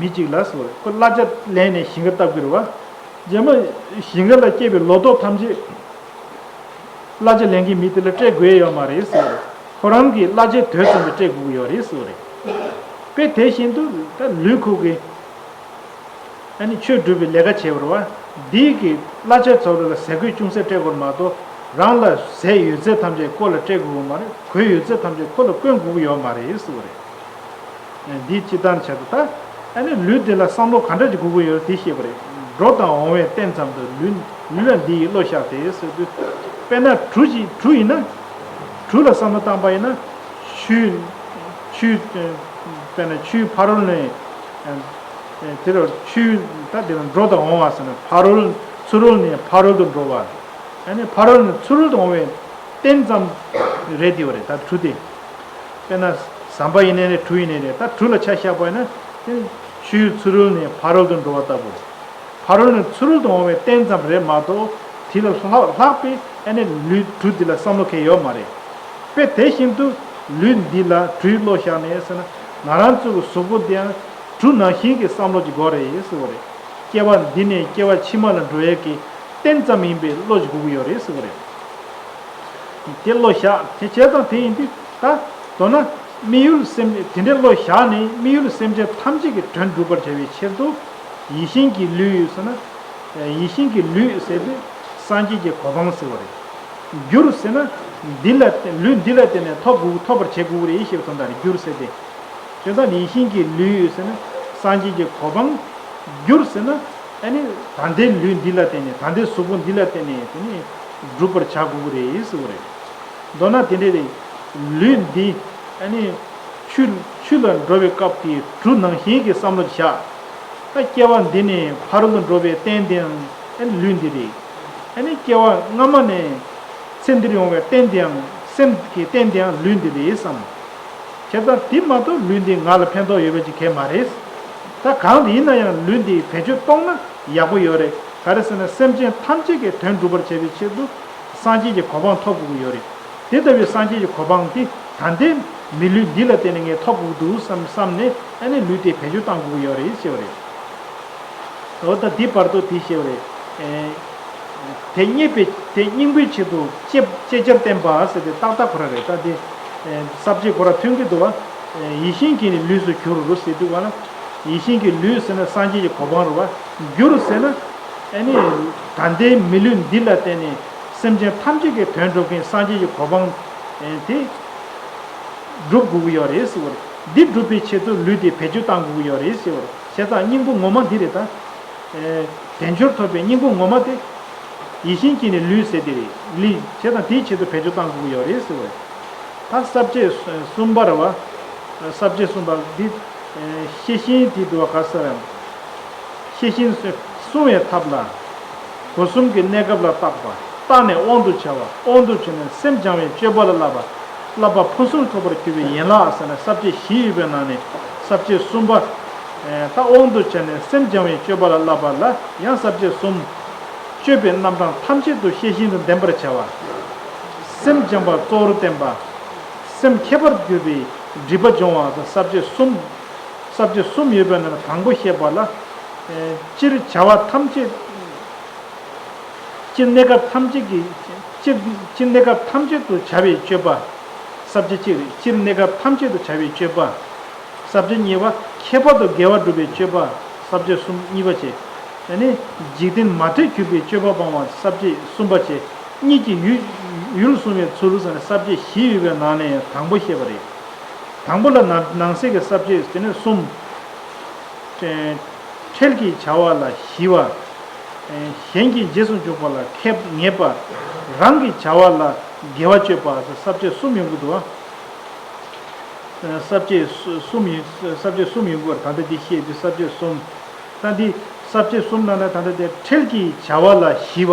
མི་གཅིག་ལ་ཟེར་བ་རེད། ཁོ་གླ་ཆ་ལེན་ནས་ཞིང་ཁ་བཏབ་ཀྱི་རེད་བ། རྗེས་མ་ཞིང་ཁ་ལ་སྐྱེས་པའི་ལོ་ཏོག་ཐམས་ཅད་གླ་ཆ་ལེན་མཁན་མི་དེ་ལ་སྤྲད་དགོས་ཡོད་མ་རེད་ཟེར་བ་རེད། ཁོ་རང་གི་གླ་ཆའི་དོད་ཙམ་དུ་སྤྲད་དགོས་ཀྱི་ཡོད་རེད་ཟེར་བ་རེད། དཔེ་དེ་བཞིན་དུ་ད་ལུས་ཁོ་གི་ཨ་ནི་ཆོས་སྒྲུབ་པའི་ལས་ཀ་བྱེད་པ་རེད་བ། འདིའི་གི་གླ་ཆ་ཚོ་ལ་ཟས་གོས་ཅུང་ཟད་སྤྲད་དགོས་མ་གཏོགས་རང་ལ་ཟས་ཡོད་ཚད་ཐམས་ཅད་ཁོ་ལ་སྤྲད་དགོས་མ་རེད། གོས་ཡོད་ཚད་ཐམས་ཅད་ཁོ་ལ་བསྐོན་དགོས་ཀྱི་ཡོད་མ་རེད་ཟེར་བ་རེད། འདི་སྤྱིར་བཏང་བྱས་ཏེ་ད་ཨ་ནི་ལུས་འདི་ལ་བསམ་བློ་ག་འདྲ་ཅིག་དགོས་ཀྱི་ཡོད་རེད་འདི་ཤེས་པ་རེད། འགྲོ་དང་འོང་བའི་རྟེན་ཙམ་དུ་ལུས་ལུས་ལ་འདི་ཡི་བློ་བཞག་སྟེ་ཟེར་དུས། དཔེར་ན་གྲུ་ཞིག་གྲུ་ཡིན་ན། གྲུ་ལ་བསམ་བློ་བཏང་པ་ཡིན་ན། ཆུའི་ཆུའི་དཔེར་ན་ཆུའི་ཕ་རོལ་ནས། དེ་རུ་ཆུའི་ད་དེ་ལ་འགྲོ་དང་འོང་བ་ཟེར་ན་ཕ་རོལ་ཚུ་རོལ་ནས་ཕ་རོལ་དུ་འགྲོ་བ། ཨ་ནི་ཕ་རོལ་ནས་ཚུ་རོལ་དུ་འོང་བའི་རྟེན་ཙམ་རེད་དེ་བ་རེད་ད་གྲུ་དེ། དཔེར་ན་ཟམ་པ་ཡིན་ནའི་རེད་གྲུ་ཡིན་ནའི་རེད་ད་གྲུ་ལ་ཆ་བཞག་པ་ཡིན་ན་དེ་ཆུའི་ཚུ་རོལ་ནས་ཕ་རོལ་དུ་འགྲོ་བ་ལྟ་བུ། ཕ་རོལ་ནས་ཚུ་རོལ་དུ་འོང་བའི་རྟེན་ཙམ་རེད་མ་གཏོགས་དེ་ལས་ལྷག་ལྷག་པའི་ཨ་ནི་ལུས་གྲུ་འདི་ལ་བསམ་བློ་འཁེལ་ཡོད་མ་རེད། དཔེ་དེ་བཞིན་དུ་ལུས་འདི་ལ་གྲུའི་བློ་བཞག་ནས་ཟེར་ན་ང་རང་ཚོ་གི་གཟུགས་པོ་འདི་ཡང་གྲུ་ནང་བཞིན་གྱི་བསམ་བློ་ཅིག་དགོས་རེད་ཟེར་བ་རེད། སྐྱེ་བ་འདི་ནས་སྐྱེ་བ་ཕྱི་མ་ལ་འགྲོ་ཡས་ཀྱི་རྟེན་ཙམ་ཡིན་པའི་བློ་ཅིག་དགོས་ཀྱི་ཡོད་རེད་ཟེར་བ་རེད། དེ་བློ་བཞག་དེ་བྱས་ཙང་དེ་ཡིན་དུས་ད་མདོར་ན་དམིགས་ཡུལ་སེམས་དེ་འདྲའི་བློ་བཞག་ནས་དམིགས་ཡུལ་སེམས་ཅན་ཐམས་ཅད་ཀྱི་དོན་སྒྲུབ་པར་བྱ་བའི་ཕྱིར་དུ་ཡིད་བཞིན་གྱི་ལུས་ཟེར་ན། ཡིད་བཞིན་གྱི་ལུས་ཟེར་དུས་སངས་རྒྱས་ཀྱི་གོ་འཕང་ཟེར་བ་རེད། འགྱུར་ཟེར་ན་འདི་ལ་བརྟེན་ལུས་འདི་ལ་བརྟེན་ནས་ཐོབ་དགོས་ཐོབ་པར་བྱེད་དགོས་རེད་ཞེས་པ་དོན་དག་རེད་འགྱུར་ཟེར་ཏེ། བྱས་ཙང་ཡིད་བཞིན་གྱི་ལུས་ཟེར་ན་སངས་རྒྱས་ཀྱི་གོ་འཕང་། འགྱུར་ཟེར་ན་ཨ་ནི་ད་ལྟའི་ལུས་འདི་ལ་བརྟེན་ནས་ད་ལྟའི་གཟུགས་པོ་འདི་ལ་བརྟེན་ནས་དེ་ནི་སྒྲུབ་པར་བྱ་དགོས་ཀྱི་རེད་ཟེར་བ་རེད། མདོར་ན་དེ་འདྲ་རེད། ལུས་འདི་ཨ་ནི་ཆུ་ཆུ་ལ་འགྲོ་བའི་སྐབས་ཀྱི་གྲུ་ནང་བཞིན་གྱི་བསམ་བློ་བཞག་ད་སྐྱེ་བ་འདི་ནས་ཕ་རོལ་ཏུ་འགྲོ་བའི་རྟེན་དེའང་ཨ་ནི་ལུས་འདི་རེད། ཨ་ནི་སྐྱེ་བ་སྔ་མ་ནས་ཚེ་འདིར་ཡོང་བའི་རྟེན་དེའང་སེམས་ཀྱི་རྟེན་དེའང་ལུས་འདི་རེད་བསམ། བྱས་ཙང་དེ་མ་གཏོགས་ལུས་འདི་ང་ལ་ཕན་ཐོགས་ཡོད་པ་ཅིག་གང་མ་རེད། ད་གང་ཡིན་ན་ཡང་ལུས་འདི་བེད་སྤྱོད་གཏོང་ན་ཡག་པོ་ཡོད་རེད། ག་རེ་ཟེར་ན་སེམས་ཅན་ཐམས་ཅད་ཀྱི་དོན་སྒྲུབ་པར་བྱེད་པའི་ཆེད་དུ་སངས་རྒྱས་ཀྱི་གོ་འཕང་ཐོབ་དགོས་ཀྱི་ཡོད་རེད། དེ་ལྟ་བུའི་སངས་རྒྱས་ཀྱི་གོ་འཕང་འདི་ད་ལྟའི་མི་ལུས་འདི་ལ་བརྟེན་ནས་ངས་ཐོབ་དགོས་འདུག་བསམ་བསམ་ནས་ཨ་ནི་ལུས་དེ་བེད་སྤྱོད་གཏང་དགོས་ཀྱི་ཡོད་རེད་ཞེས་པ་རེད། འོ་ད་འདི་བར་དུ་དེ་ཞེས་པ་རེད། ཨེ། དེ་རྙེད་པའི་དེ་སྙིང་པོའི་ཆེད་དུ་ལྕེ་ལྕེ་སྦྱར་བསྟན་པ་ཟེར་ཏེ་ཏག་ཏག་ཁོ་རང་རེད། ད་དེ་ས་བཅད་ཁོ་རང་ཐོན་གྱི་འདུག་བ། ཡིད་བཞིན་གྱིས་ནི་ལུས་སུ་གྱུར་ཟེར་དུས་ག་ལ། ཡིད་བཞིན་གྱིས་ལུས་ཟེར་ན་སངས་རྒྱས་ཀྱི་གོ་འཕང་རེད་བ། གྱུར་ཟེར་ན་ཨ་ནི་ད་ལྟའི་མི་ལུས་འདི་ལ་བརྟེན་ནས་སེམས་ཅན་ཐམས་ཅད་ཀྱི་དོན་སྒྲུབ་མཁན་སངས་རྒྱས་ཀྱི་གོ་འཕང་དེ་སྒྲུབ་དགོས་ཀྱི་ཡོད་རེད་ཟེར་བ་རེད། འདི་སྒྲུབ་པའི་ཆེད་དུ་ལུས་དེ་བེད་སྤྱོད་གཏང་དགོས་ཀྱི་ཡོད་རེད་ཟེར་བ་རེད། བྱས་ཙང་སྙིང་པོ་ངོ་མ་འདི་རེད་ད། དལ་འབྱོར་ཐོབ་པའི་སྙིང་པོ་ངོ་མ་དེ། ཡིད་བཞིན་གྱིས་ནི་ལུས་ཟེར་དེ་རེད། ལུས་བྱས་ཙང་དེའི་ཆེད་དུ་བེད་སྤྱོད་གཏང་དགོས་ཀྱི་ཡོད་རེད་ཟེར་བ་རེད། ད་ས་བཅད་གསུམ་པ་རེད་བ། ས་བཅད་གསུམ་པ་འདི། ཤེས་བཞིན་དེ་དུ་བ་ག་ས་རེད། ཤེས་བཞིན་སྲུང་བའི་ཐབས་ལ། སྒོ་གསུམ་གྱི་གནས་སྐབས་ལ་བརྟག་པ། བརྟགས་ནས་དབང་དུ་བྱ་བ། དབང་དུ་བྱས་ནས་སེམས་སྦྱང་བའི་སྤྱོད་པ་ལ་བསླབ་པ། བསླབ་པ་ཕུན་སུམ་ཚོགས་པར་གྱུར་པའི་ཡན་ལག་ཟེར་ནས་ས་བཅད་བཞི་ཡོད་པའི་ནང་ནས་ས་བཅད་གསུམ་པ། ད་དབང་དུ་བྱས་ནས་སེམས་སྦྱང་བའི་སྤྱོད་པ་ལ་བསླབ་པ་ལ་ཡང་ས་བཅད་གསུམ། སྤྱོད་པའི་རྣམ་གྲངས་ཐམས་ཅད་དུ་ཤེས་བཞིན་དུ་ལྡན་པར་བྱ་བ། སེམས་སྦྱངས་པ་གཙོ་བོར་བསྟན་པ། སེམས་ཁྱད་པར་གྱུར་པའི་སྒྲིབ་པ་སྦྱོང་བ་དང་ས་བཅད་གསུམ། ས་བཅད་གསུམ་ཡོད་པའི་ནང་ནས་དང་པོ་བཤད་པ་ལ། སྤྱིར་བྱ་བ་ཐམས་ཅད། སྤྱིར་གནས་སྐབས་ཐམས་ཅད་ཀྱི། སྤྱིར་སྤྱིར་གནས་སྐབས་ཐམས་ཅད་དུ་བྱ་བའི་སྤྱོད་པ། ས་བཅད་གཅིག་རེད། སྤྱིར་གནས་སྐབས་ཐམས་ཅད་དུ་བྱ་བའི་སྤྱོད་པ། ས་བཅད་གཉིས་པ། ཁྱད་པར་དུ་དགེ་བ་སྒྲུབ་པའི་སྤྱོད་པ། ས་བཅད་གསུམ་གཉིས་པ་བཅས། ཨ་ནི། འཇིག་རྟེན་མ་འདྲེས་གྱུར་པའི་སྤྱོད་པ་སྤང་བ་ས་བཅད་གསུམ་པ་བཅས། གཉིད་ཀྱི་ཡུལ་ཡུལ་གསུང་བའི་ཚུལ་ཟེར་ནས་ས་བཅད་བཞི་ཡོད་པའི་ནང་ནས་དང་པོ་བཤད་པ་རེད། དང་པོ་ལ་ནང་ནང་གསེས་ཀྱི་ས་བཅད་དེ་ནས་གསུམ། ཁྲེལ་གྱི་བྱ་བ་ལ་ཞི་བ། གཞན་གྱི་རྗེས་སུ་འཇུག་པ་ལ་ཁེབས་ངེས་པ། རང་གི་བྱ་བ་ལ་དགེ་བ་སྤྱོད་པ་ཟེར་ས་བཅད་གསུམ་ཡོང་གི་འདུག་ཨ། ས་བཅད་གསུམ་ཡིན། ས་བཅད་གསུམ་ཡིན་དགོས་པར་ད་ལྟ་འདི་བཤད་རྒྱུ་ས་བཅད་གསུམ། ད་འདི་ས་བཅད་གསུམ་ནང་ན་ད་ལྟ་དེ་ཁྲེལ་གྱི་བྱ་བ་ལ་ཞི་བ།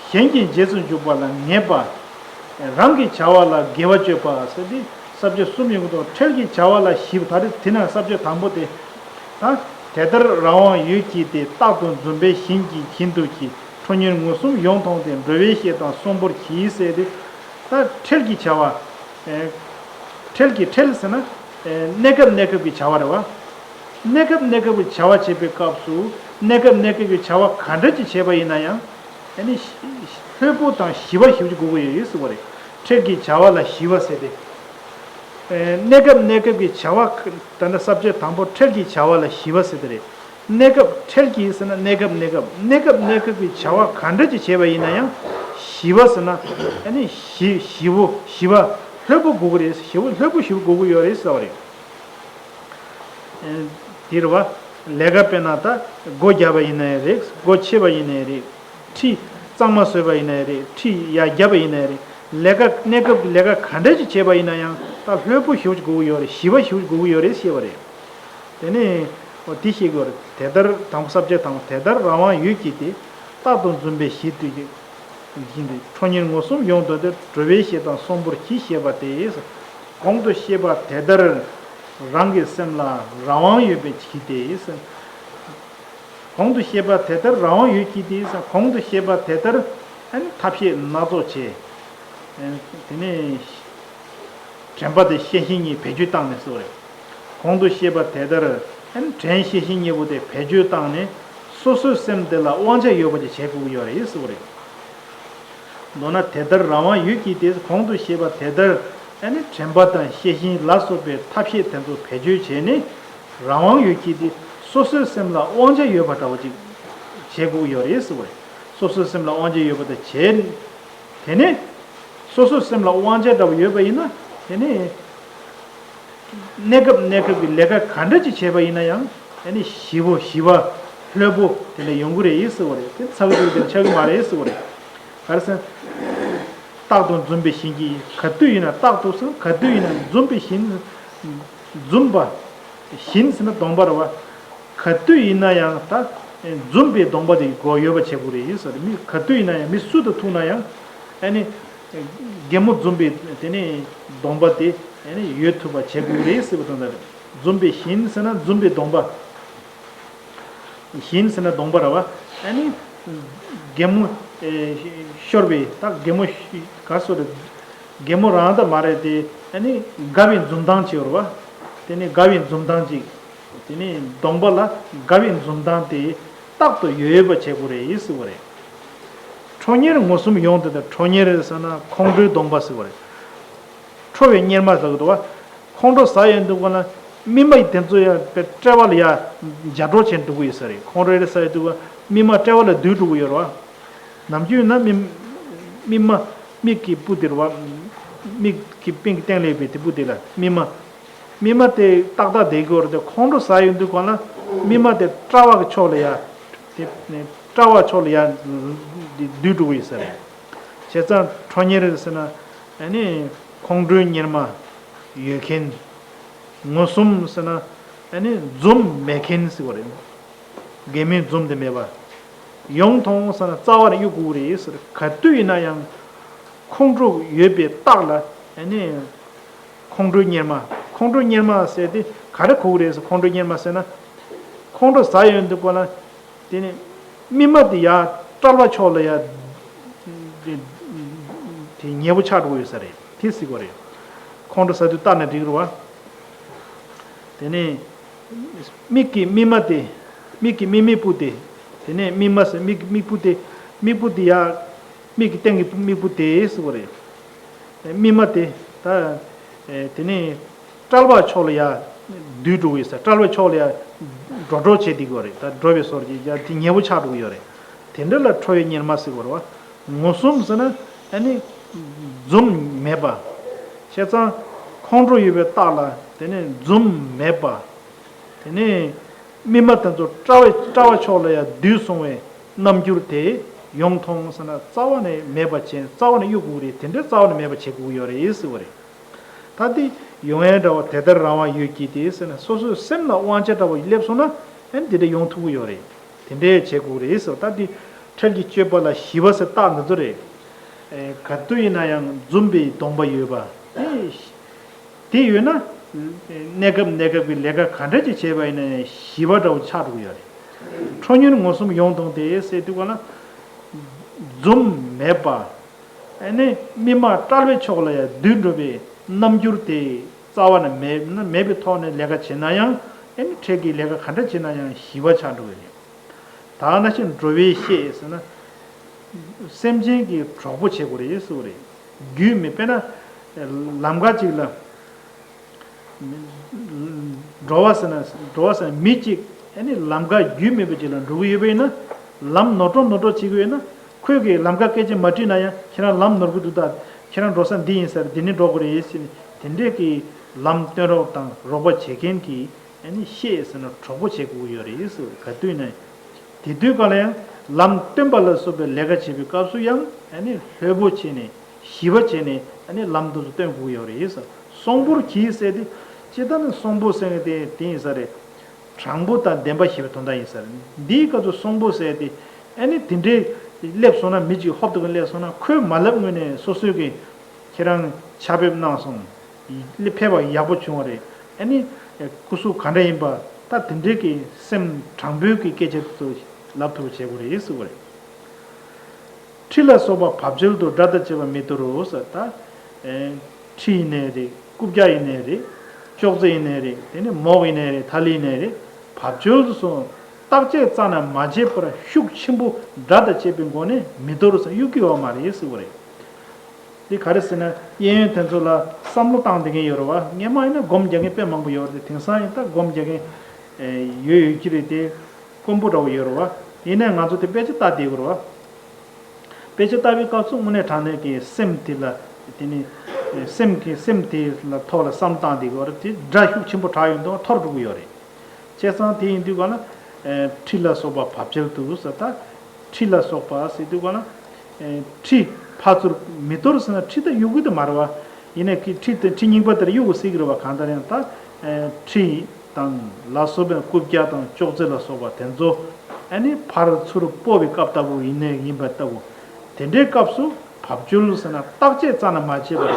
གཞན་གྱི་རྗེས་སུ་འཇུག་པ་ལ་ངེས་པ། རང་གི་བྱ་བ་ལ་དགེ་བ་སྤྱོད་པ་ཟེར་ཏེ་ས་བཅད་གསུམ་ཡིན་དགོས་དང་། ཁྲེལ་གྱི་བྱ་བ་ལ་ཞི་བ། ད་རེས་དེ་ན་ས་བཅད་དང་པོ་དེ། ད་དེ་ལྟར་རང་དབང་ཡོད་ཀྱིས་ཏེ། རྟག་ཏུ་འཛུམ་པའི་བཞིན་གྱིས་བཞིན་དུ་གྱིས། ཁྲོ་གཉེར་ངོ་གསུམ་ཡོངས་མཐོང་སྟེ། འགྲོ་བའི་ཤེས་དང་གསོང་པོར་གྱིས་ཟེར་ཏེ། ད་ཁྲེལ་གྱི་བྱ་བ། ཁྲེལ་གྱི་ཁྲེལ་ཟེར་ན། གནས་སྐབས་གནས་སྐབས་ཀྱི་བྱ་བ་རེད་བ། གནས་སྐབས་གནས་སྐབས་ཀྱི་བྱ་བ་བྱེད་པའི་སྐབས་སུ་གནས་སྐབས་གནས་སྐབས་ཀྱི་བྱ་བ་ག་འདྲ་ཅིག་བྱས་པ་ཡིན་ན་ཡང་། ཨ་ནི་ལྷོད་པོ་དང་ཞི་བ་ཞིག་དགོས་ཀྱི་ཡོད་ཟེར་བ་རེད། ཁྲེལ་གྱི་བྱ་བ་ལ་ཞི་བ་ཟེར་ཏེ། གནས་སྐབས་གནས་སྐབས་ཀྱི་བྱ་བ། ད་ནི་ས་བཅད་དང་པོ་ཁྲེལ་གྱི་བྱ་བ་ལ་ཞི་བ་ཟེར་དེ་རེད། གནས་སྐབས་ཁྲེལ་གྱིས་ཟེར་ན་གནས་སྐབས་གནས་སྐབས་གནས་སྐབས་གནས་སྐབས་ཀྱི་བྱ་བ་ག་འདྲ་ཅིག་བྱས་པ་ཡིན་ན་ཡང་ཞི་བ་ཟེར་ན་ཨ་ནི་ཞི་ཞི་བོ་ཞི་བ་ལྷོད་པོ་དགོས་ཀྱི་རེད། ཞི་བོ་ལྷོད་པོ་ཞི་བོ་དགོས་ཀྱི་ཡོད་རེད་ཟེར་བ་རེད། དེ་རེད་བ། ལས་ཀ་དཔེར་ན་ད་སྒོ་རྒྱབ་པ་ཡིན་ནའི་རེད། སྒོ་ཕྱེ་བ་ཡིན་ནའི་རེད། ཁྲི་གཙང་མ་བཟོས་པ་ཡིན་ནའི་རེད། ཁྲི་ཡར་བརྒྱབ་པ་ཡིན་ནའི་རེད། ལས་ཀ་གནས་སྐབས་ཀྱི་ལས་ཀ་ག་འདྲ་ཅིག་བྱས་པ་ཡིན་ན་ཡང་ད་ལྷོད་པོ་ཞེ་པོ་ཅིག་དགོས་ཀྱི་ཡོད་རེད། ཞི་བ་ཞེ་པོ་ཅིག་དགོས་ཀྱི་ཡོད་རེད་ཞེས་པ་རེད། དེ་ནས་འོ་དེ་ཤེས་དགོས་རེད། དེ་ལྟར་དང་པོ་ས་བཅད་དང་པོ་དེ་ལྟར་རང་དབང་ཡོད་ཀྱིས་ཏེ། རྟག་ཏུ་འཛུམ་པའི་ཞི་དུས་ཀྱི་བཞིན་དུ། ཁྲོ་གཉེར་ངོ་གསུམ་ཡོངས་དོན་ཏེ། འགྲོ་བའི་ཤེས་དང་གསོང་པོར་གྱིས་ཞེས་པ་སྟེ། གོང་དུ་བཤད་པ་དེ་ལྟར་རང་གི་སེམས་ལ་རང་དབང་ཡོད་པའི་གྱིས་ཏེ། གོང་དུ་བཤད་པ་དེ་ལྟར་རང་དབང་ཡོད་ཀྱིས་ཏེ། གོང་དུ་བཤད་པ་དེ་ལྟར་ཨ་ནི་ཐབས་ཤེས་སྣ་ཚོགས་བྱས། དེ་ནས་དྲན་པ་དེ་ཤེས་བཞིན་གྱིས་བེད་སྤྱོད་བཏང་ནས་སོ་རེད། གོང་དུ་བཤད་པ་དེ་ལྟར་ཨ་ནི་དྲན་ཤེས་བཞིན་གཉིས་པོ་དེ་བེད་སྤྱོད་བཏང་ནས་སོ་སོའི་སེམས་དེ་ལ་དབང་ཆ་ཡོད་པ་ཅིག་བྱེད་དགོས་ཀྱི་ཡོད་རེད་སོ་རེད། མདོར་ན་དེ་ལྟར་རང་དབང་ཡོད་ཀྱིས་ཏེ། གོང་དུ་བཤད་པ་དེ་ལྟར་ཨ་ནི་དྲན་པ་དང་ཤེས་བཞིན་ལ་སོགས་པའི་ཐབས་ཤེས་དེ་ཚོ་བེད་སྤྱོད་བྱས་ནས་རང་དབང་ཡོད་ཀྱིས་ཏེ་སོ་སོའི་སེམས་ལ་དབང་ཆ་ཡོད་པ་འདྲ་བོ་ཅིག་བྱེད་དགོས་ཀྱི་ཡོད་རེད་སོ་རེད། སོ་སོའི་སེམས་ལ་དབང་ཆ་ཡོད་པ་དང་བྱས། དེ་ནས་སོ་སོའི་སེམས་ལ་དབང་ཆ་འདྲ་བོ་ཡོད་པ་ཡིན་ན་དེ་ནས་གནས་སྐབས་གནས་སྐབས་ཀྱི་ལས་ཀ་ག་འདྲ་ཅིག་བྱས་པ་ཡིན་ན་ཡང་ཨ་ནི་ཞི་བོ་ཞི་བ་ལྷོད་པོ་དེ་འདྲ་ཡོང་གི་རེད་ཟེར་བ་རེད། དེ་ཚ་གི་འདུག་དེ་ཆགས་ཀྱི་མ་རེད་ཟེར་བ་རེད། ག་རེ་ཟེར། རྟག་ཏུ་འཛུམ་པའི་བཞིན་གྱིས། ག་དུས་ཡིན་ན་རྟག་ཏུ་ཟེར་ག་དུས་ཡིན་ན་འཛུམ་པའི་བཞིན། འཛུམ་པ། བཞིན་ཟེར་ན་གདོང་པ་རེད་བ། ག་དུས་ཡིན་ན་ཡང་ད་འཛུམ་པའི་གདོང་པ་དེ་སྒོ་ཡོད་པ་བྱེད་དགོས་རེད་ཟེར། མི་ག་དུས་ཡིན་ན་ཡང་མི་སུ་དང་ཐུག་ན་ཡང་ཨ་ནི། གད་མོ་འཛུམ་པའི་དེ་ནས་གདོང་པ་དེ་ཨ་ནི་ཡོད་ཐུབ་པ་བྱེད་དགོས་རེད་ཟེར་བ་དང་། ད་འཛུམ་པའི་བཞིན་ཟེར་ན་འཛུམ་པའི་གདོང་པ། བཞིན་ཟེར་ན་གདོང་པ་རེད་བ། ཨ་ནི། གད་མོ། ཨེ། ཤོར་བའི་ད་གད་མོ་ག་སོ་རེད། གད་མོ་རང་ད་མ་རེད་དེ་ཨ་ནི་དགའ་བའི་འཛུམ་མདངས་ཅིག་ཡོད་རེད་བ། དེ་ནི་དགའ་བའི་འཛུམ་མདངས་ཅིག་དེ་ནི་གདོང་པ་ལ་དགའ་བའི་འཛུམ་མདངས་དེ་རྟག་ཏུ་ཡོད་ཡོད་པ་བྱེད་དགོས་རེད་ཟེར་བ་རེད། ཁྲོ་གཉེར་ངོ་གསུམ་ཡོངས་དེ་དང་ཁྲོ་གཉེར་ཟེར་ན་ཁོང་ཁྲོའི་གདོང་པ་ཟེར་བ་རེད། ཁྲོ་བའི་གཉེར་མ་ཟེར་གི་འདུག་བ། ཁོང་ཁྲོ་ཟ་ཡོང་དུས་སྒང་ལ་མི་མ་ཡི་དེ་ཚོ་ཡང་དཔེ་དཔྲལ་བ་ལ་ཡ་འཇའ་སྒྲོག་བྱས་འགྲོ་གི་ཡོད་ས་རེད། ཁོང་ཁྲོ་ཟ་ཡོང་དུས་སྒང་མི་མ་དཔྲལ་བ་ལ་འདུས་འགྲོ་གི་ཡོད་རེད་བ། ནམ་རྒྱུན་ན་མི་མི་མ་མིག་གི་སྤུ་དེ་རེད་བ། མིག་གི་པིང་གི་སྟེང་ལ་ཡོད་པའི་དེ་སྤུ་དེ་ལ་མི་མ། མི་མ་དེ་ཏག་ཏག་བསྡད་ཀྱི་ཡོད་རེད་དེ། ཁོང་ཁྲོ་ཟ་ཡོང་དུས་སྒང་ལ་མི་མ་དེ་དཔྲལ་བ་གི་ཕྱོགས་ལ་ཡ། དེ་དཔྲལ་བ་ཕྱོགས་ལ་ཡ་འདུས་འགྲོ་གི་ཡོད་ས་རེད། བྱས་ཙང་ཁྲོ་གཉེར་ཟེར་ན་ཨ་ནི་ཁོང་ཁྲོའི་གཉེར་མ་ཡོད་མཁན། ངོ་གསུམ་ཟེར་ན་ཨ་ནི་འཛུམ་མེད་མཁན་ཟེར་བ་རེད། དགེ་མིག་འཛུམ་དེ་མེད་པ། ཡོངས་ཐོང་ཟེར་ན་རྩ་བ་ནས་གཡུག་དགོས་རེད་ཟེར། ག་དུས་ཡིན་ན་ཡང་ཁོང་ཁྲོ་ཡོད་པའི་རྟགས་ལ་ཨ་ནི་ཁོང་ཁྲོའི་གཉེར་མ། ཁོང་ཁྲོའི་གཉེར་མ་ཟེར་དེ་ག་རེ་གོ་གི་རེད་ཟེར། ཁོང་ཁྲོའི་གཉེར་མ་ཟེར་ན། ཁོང་ཁྲོ་ཟ་ཡོང་དུས་སྒང་ལ་དེ་ནི་མི་མ་དེ་ཡ་དཔྲལ་བ་ཕྱོགས་ལ་ཡ་དེ་དེ་ཉེ་པོ་ཆགས་འགྲོ་གི་ཡོད་ས་རེད། དེ་ཟེར་གི་རེད། ཁོང་ཁྲོ་ཟ་དུས་ལྟ་ན་འགྲིག་རེད་བ། དེ་ནས་མིག་གི་མིག་མ་དེ། མིག་གི་མིག་མིག་སྤུ་དེ། དེ་ནས་མིག་མ་ཟེར་མིག་གི་མིག་སྤུ་དེ། མིག་སྤུ་དེ་ཡ། མིག་གི་སྟེང་གི་མིག་སྤུ་དེ་ཟེར་བ་རེད། མིག་མ་དེ་ད། དེ་ནས་དཔྲལ་བ་ཕྱོགས་ལ་ཡ་འདུས་འགྲོ་གི་ཡོད་ས། དཔྲལ་བ་ཕྱོགས་ལ་ཡ་འགྲོ་འགྲོ་བྱེད་བསྡད་ཀྱི་ཡོད་རེད། ད་འགྲོ་བའི་སོར་གྱི་ཡ་དེ་ཉེ་པོ་ཆགས་འགྲོ་གི་ཡོད་རེད། དེ་འདྲ་ལ་ཁྲོ་བའི་གཉེར་མ་ཟེར་བ་རེད་བ། ངོ་གསུམ་ཟེར་ན་ཨ་ནི་འཛུམ་མེད་པ། བྱས་ཙང་ཁོང་ཁྲོ་ཡོད་པའི་རྟགས་ལ་དེ་ནས་འཛུམ་མེད་པ། དེ་ནས་མིག་མ་དེ་ཚོ་དཔྲལ་བའི་དཔྲལ་བ་ཕྱོགས་ལ་ཡ་འདུས་སོང་བའི་རྣམ་འགྱུར་དེ་ཡོངས་ཐོང་ཟེར་ན་རྩ་བ་ནས་མེད་པ་བྱས། རྩ་བ་ནས་གཡུག་དགོས་རེད། དེ་འདྲའི་རྩ་བ་ནས་མེད་པ་བྱེད་དགོས་ཡོད་རེད་ཟེར་བ་རེད། ད་དེ་ཡོང་ཡ་འདྲ་བ་དེ་ལྟར་རང་དབང་ཡོད་ཀྱི་དེ་ཟེར་ན་སོ་སོའི་སེམས་ལ་དབང་ཆ་འདྲ་བ་སླེབས་སོང་ན་ཨ་ནི་དེ་འདྲ་ཡོང་ཐུབ་ཀྱི་ཡོད་རེད། དེ་འདྲའི་བྱེད་དགོས་རེད་ཟེར། ད་དེ་འཕྲལ་གྱི་སྤྱོད་པ་ལ་ཞི་བ་ཟེར་རྟགས་འདི་ཚོ་རེད། ཨེ། ག་དུས་ཡིན་ན་ཡང་འཛུམ་པའི་གདོང་པ་ཡོད་པ། ཨེ། དེ་ཡོད་ན། གནས་སྐབས་གནས་སྐབས་ཀྱི་ལས་ཀ་ག་འདྲ་ཅིག་བྱས་པ་ཡིན་ན་ཡང་ཞི་བ་འདྲ་བོ་ཆགས་འགྲོ་གི་ཡོད་རེད། ཁྲོ་གཉེར་ངོ་གསུམ་ཡོངས་ཐོང་དེ་ཟེར་དུས་ག་ལ། འཛུམ་མེད་པ། ཨ་ནི་མིག་མ་དཔྲལ་བའི་ཕྱོགས་ལ་ཡང་འདུས་འགྲོ་བའི་རྣམ་འགྱུར་དེ་རྩ་བ་ནས་མེད་ན། མེད་པའི་ཐོག་ནས་ལས་ཀ་བྱེད་ན་ཡང་། ཨ་ནི་འཕྲལ་གྱི་ལས་ཀ་ག་འདྲ་བྱེད་ན་ཡང་ཞི་བ་ཆགས་འགྲོ་གི་རེད། ད་ནང་བཞིན་འགྲོ་བའི་ཤེས་ཟེར་ན། སེམས་ཅན་གྱི་གྲོགས་པོ་བྱེད་དགོས་རེད་ཟེར་བ་རེད། རྒྱུས་མེད་པས་ན། ལམ་ཁ་ཅིག་ལ། འགྲོ་བ་ཟེར་ན། འགྲོ་བ་ཟེར་ན་མི་གཅིག་ཨ་ནི་ལམ་ཁ་རྒྱུས་མེད་པ་ཅིག་ལ་འགྲོ་གི་ཡོད་པ་ཡིན་ན། ལམ་ནོར་འགྲོ་ནོར་འགྲོ་བྱེད་ཀྱི་ཡོད་ན། ཁོས་ཀྱིས་ལམ་ཁ་སྐད་ཆ་མ་དྲིས་ན་ཡང་། ཁྱེད་རང་ལམ་ནོར་གི་འདུག་ད། ཁྱེད་རང་འགྲོ་ས་འདི་ཡིན་ས་རེད། འདི་ནས་འགྲོ་དགོས་རེད་ཟེར་ནས་དེ་འདྲས་ཀྱི་ལམ་སྟོན་རོགས་དང་རོགས་པ་བྱེད་མཁན་གྱི་ཨ་ནི་ཤེས་ཟེར་ན་གྲོགས་པོ་བྱེད་དགོས་ཀྱི་ཡོད་རེད་ཟེར། ག་དུས་ན་དེ་དུས་ག་ལ་ཡང་ལམ་སྟོན་པ་ལ་སོགས་པའི་ལས་ཀ་བྱེད་པའི་སྐབས་སུ་ཡང་ཨ་ནི་ལྷོད་པོ་བྱས་ནས་ཞི་བ་བྱས་ནས་ཨ་ནི་ལམ་དེ་ཚོ་སྟོན་དགོས་ཀྱི་ཡོད་རེད་ཟེར། གསོང་པོར་གྱིས་ཟེར་དེ་ཇི་ལྟར་ན་གསོང་པོ་ཟེར་མཁན་དེ་དེ་ཡིན་ས་རེད། དྲང་པོ་དང་བདེན་པ་ཞེས་པའི་དོན་དག་ཡིན་ས་རེད། འདིའི་སྐབས་སུ་གསོང་པོ་ཟེར་དེ་ཨ་ནི་དེ་འདྲའི་སླེབས་སོང་ན། མི་གཅིག་ཧོབ་ཏེ་གི་སླེབས་སོང་ན། ཁོས་མ་ལབ་སྔོན་ནས་སོ་སོས་ཀྱི་ཁྱེད་རང་ཕྱག་ཕེབས་གནང་སོང་། ཕེབས་པ་ཡག་པོ་བྱུང་བ་རེད། ཨ་ནི་སྐུ་གཟུགས་ག་འདྲ་ཡིན་པ། ད་དེ་འདྲའི་གི་སེམས་དྲང་པོའི་གི་སྐད་ཆ་དེ་ཚོ་ལབ་ཐུབ་པ་བྱེད་དགོས་རེད་ཟེར་བ་རེད། ཁྲི་ལ་སོགས་པ་བབ་ཅོལ་དུ་དགྲ་དང་བཅས་པ་མི་འདོར་རོ་ཟེར། ད། ཨེ། ཁྲི་ཡིན་ནའི་རེད། རྐུབ་བཀྱག་ཡིན་ནའི་རེད། ཅོག་ཙེ་ཡིན་ནའི་རེད། དེ་ནས་མོག་ཡིན་ནའི་རེད། ཐ་ལི་ཡིན་ནའི་རེད། བབ་ཅོལ་དུ་སོང་། བརྟག་དཔྱད་རྩ་ནས་མ་བྱས་པར་ཤུགས་ཆེན་པོ་དགྲ་དང་བཅས་པའི་སྒོ་ནས་མི་འདོར་ཟེར། གཡུག་གི་ཡོད་མ་རེད་ཟེར་བ་རེད། འདི་ག་རེ་ཟེར་ན། གཡས་གཡོན་དེ་ཚོ་ལ་བསམ་བློ་བཏང་བསྡད་མཁན་ཡོད་རེད་བ། སྔན་མ་ཡིན་ན་སྒོམ་རྒྱག་མཁན་དཔེ་མང་པོ་ཡོད་རེད། དེང་སང་ཡིན་ད་སྒོམ་རྒྱག་མཁན་ཡོད་ཡོད་ཀྱི་རེད་དེ། དཀོན་པོ་འདྲ་བོ་ཡོད་རེད་བ། ཡིན་ནའི་ང་ཚོ་དེ་དཔེ་ཆ་ལྟ་བསྡད་དགོས་རེད་བ། དཔེ་ཆ་ལྟ་བའི་སྐབས་སུ་དངོས་གནས་དྲང་གནས་ཀྱི་སེམས་དེ་ལ། དེ་ནི་སེམས་ཀྱི་སེམས་དེ་ལ་ཐོག་ལ་བསམ་བློ་བཏང་བསྡད་དགོས་རེད་དེ། དགྲ་ཤུགས་ཆེན་པོ་དྲག་ཡོང་དུས་འཐོར་འགྲོ་གི་ཡོད་རེད། བྱས་ཙང་དེ་ཡིན་དུས་ག་ལ། ཨེ། ཁྲི་ལ་སོགས་པ་བབ་ཅོལ་དུ་ཟེར། ད་ཁྲི་ལ་སོགས་པ་ཟེར་དུས་ག་ལ། ཨེ། ཁྲི་ཕར་ཚུར་མི་འདོར་ཟེར་ན་ཁྲི་ད་གཡུག་གི་དེ་མ་རེད་བ། ཡིན་ནའི་ཁྲི་དེ་ཁྲི་རྙིང་པ་དེར་གཡུག་གི་ཟེར་གི་རེད་བ། གང་ལྟར་ཡང་ད། ཨེ། ཁྲི་དང་ལ་སོགས་པའི་རྐུབ་བཀྱག་དང་ཅོག་ཙེ་ལ་སོགས་པ་དེ་ཚོ་ཨ་ནི་ཕར་ཚུར་སྤོ་བའི་སྐབས་ལྟ་བུ་ཡིན་ནའི་ཡིན་པ་ལྟ་བུ། དེ་འདྲའི་སྐབས་སུ་བབ་ཅོལ་ཟེར་ན་བརྟག་དཔྱད་རྩ་ནས་མ་བྱས་པར།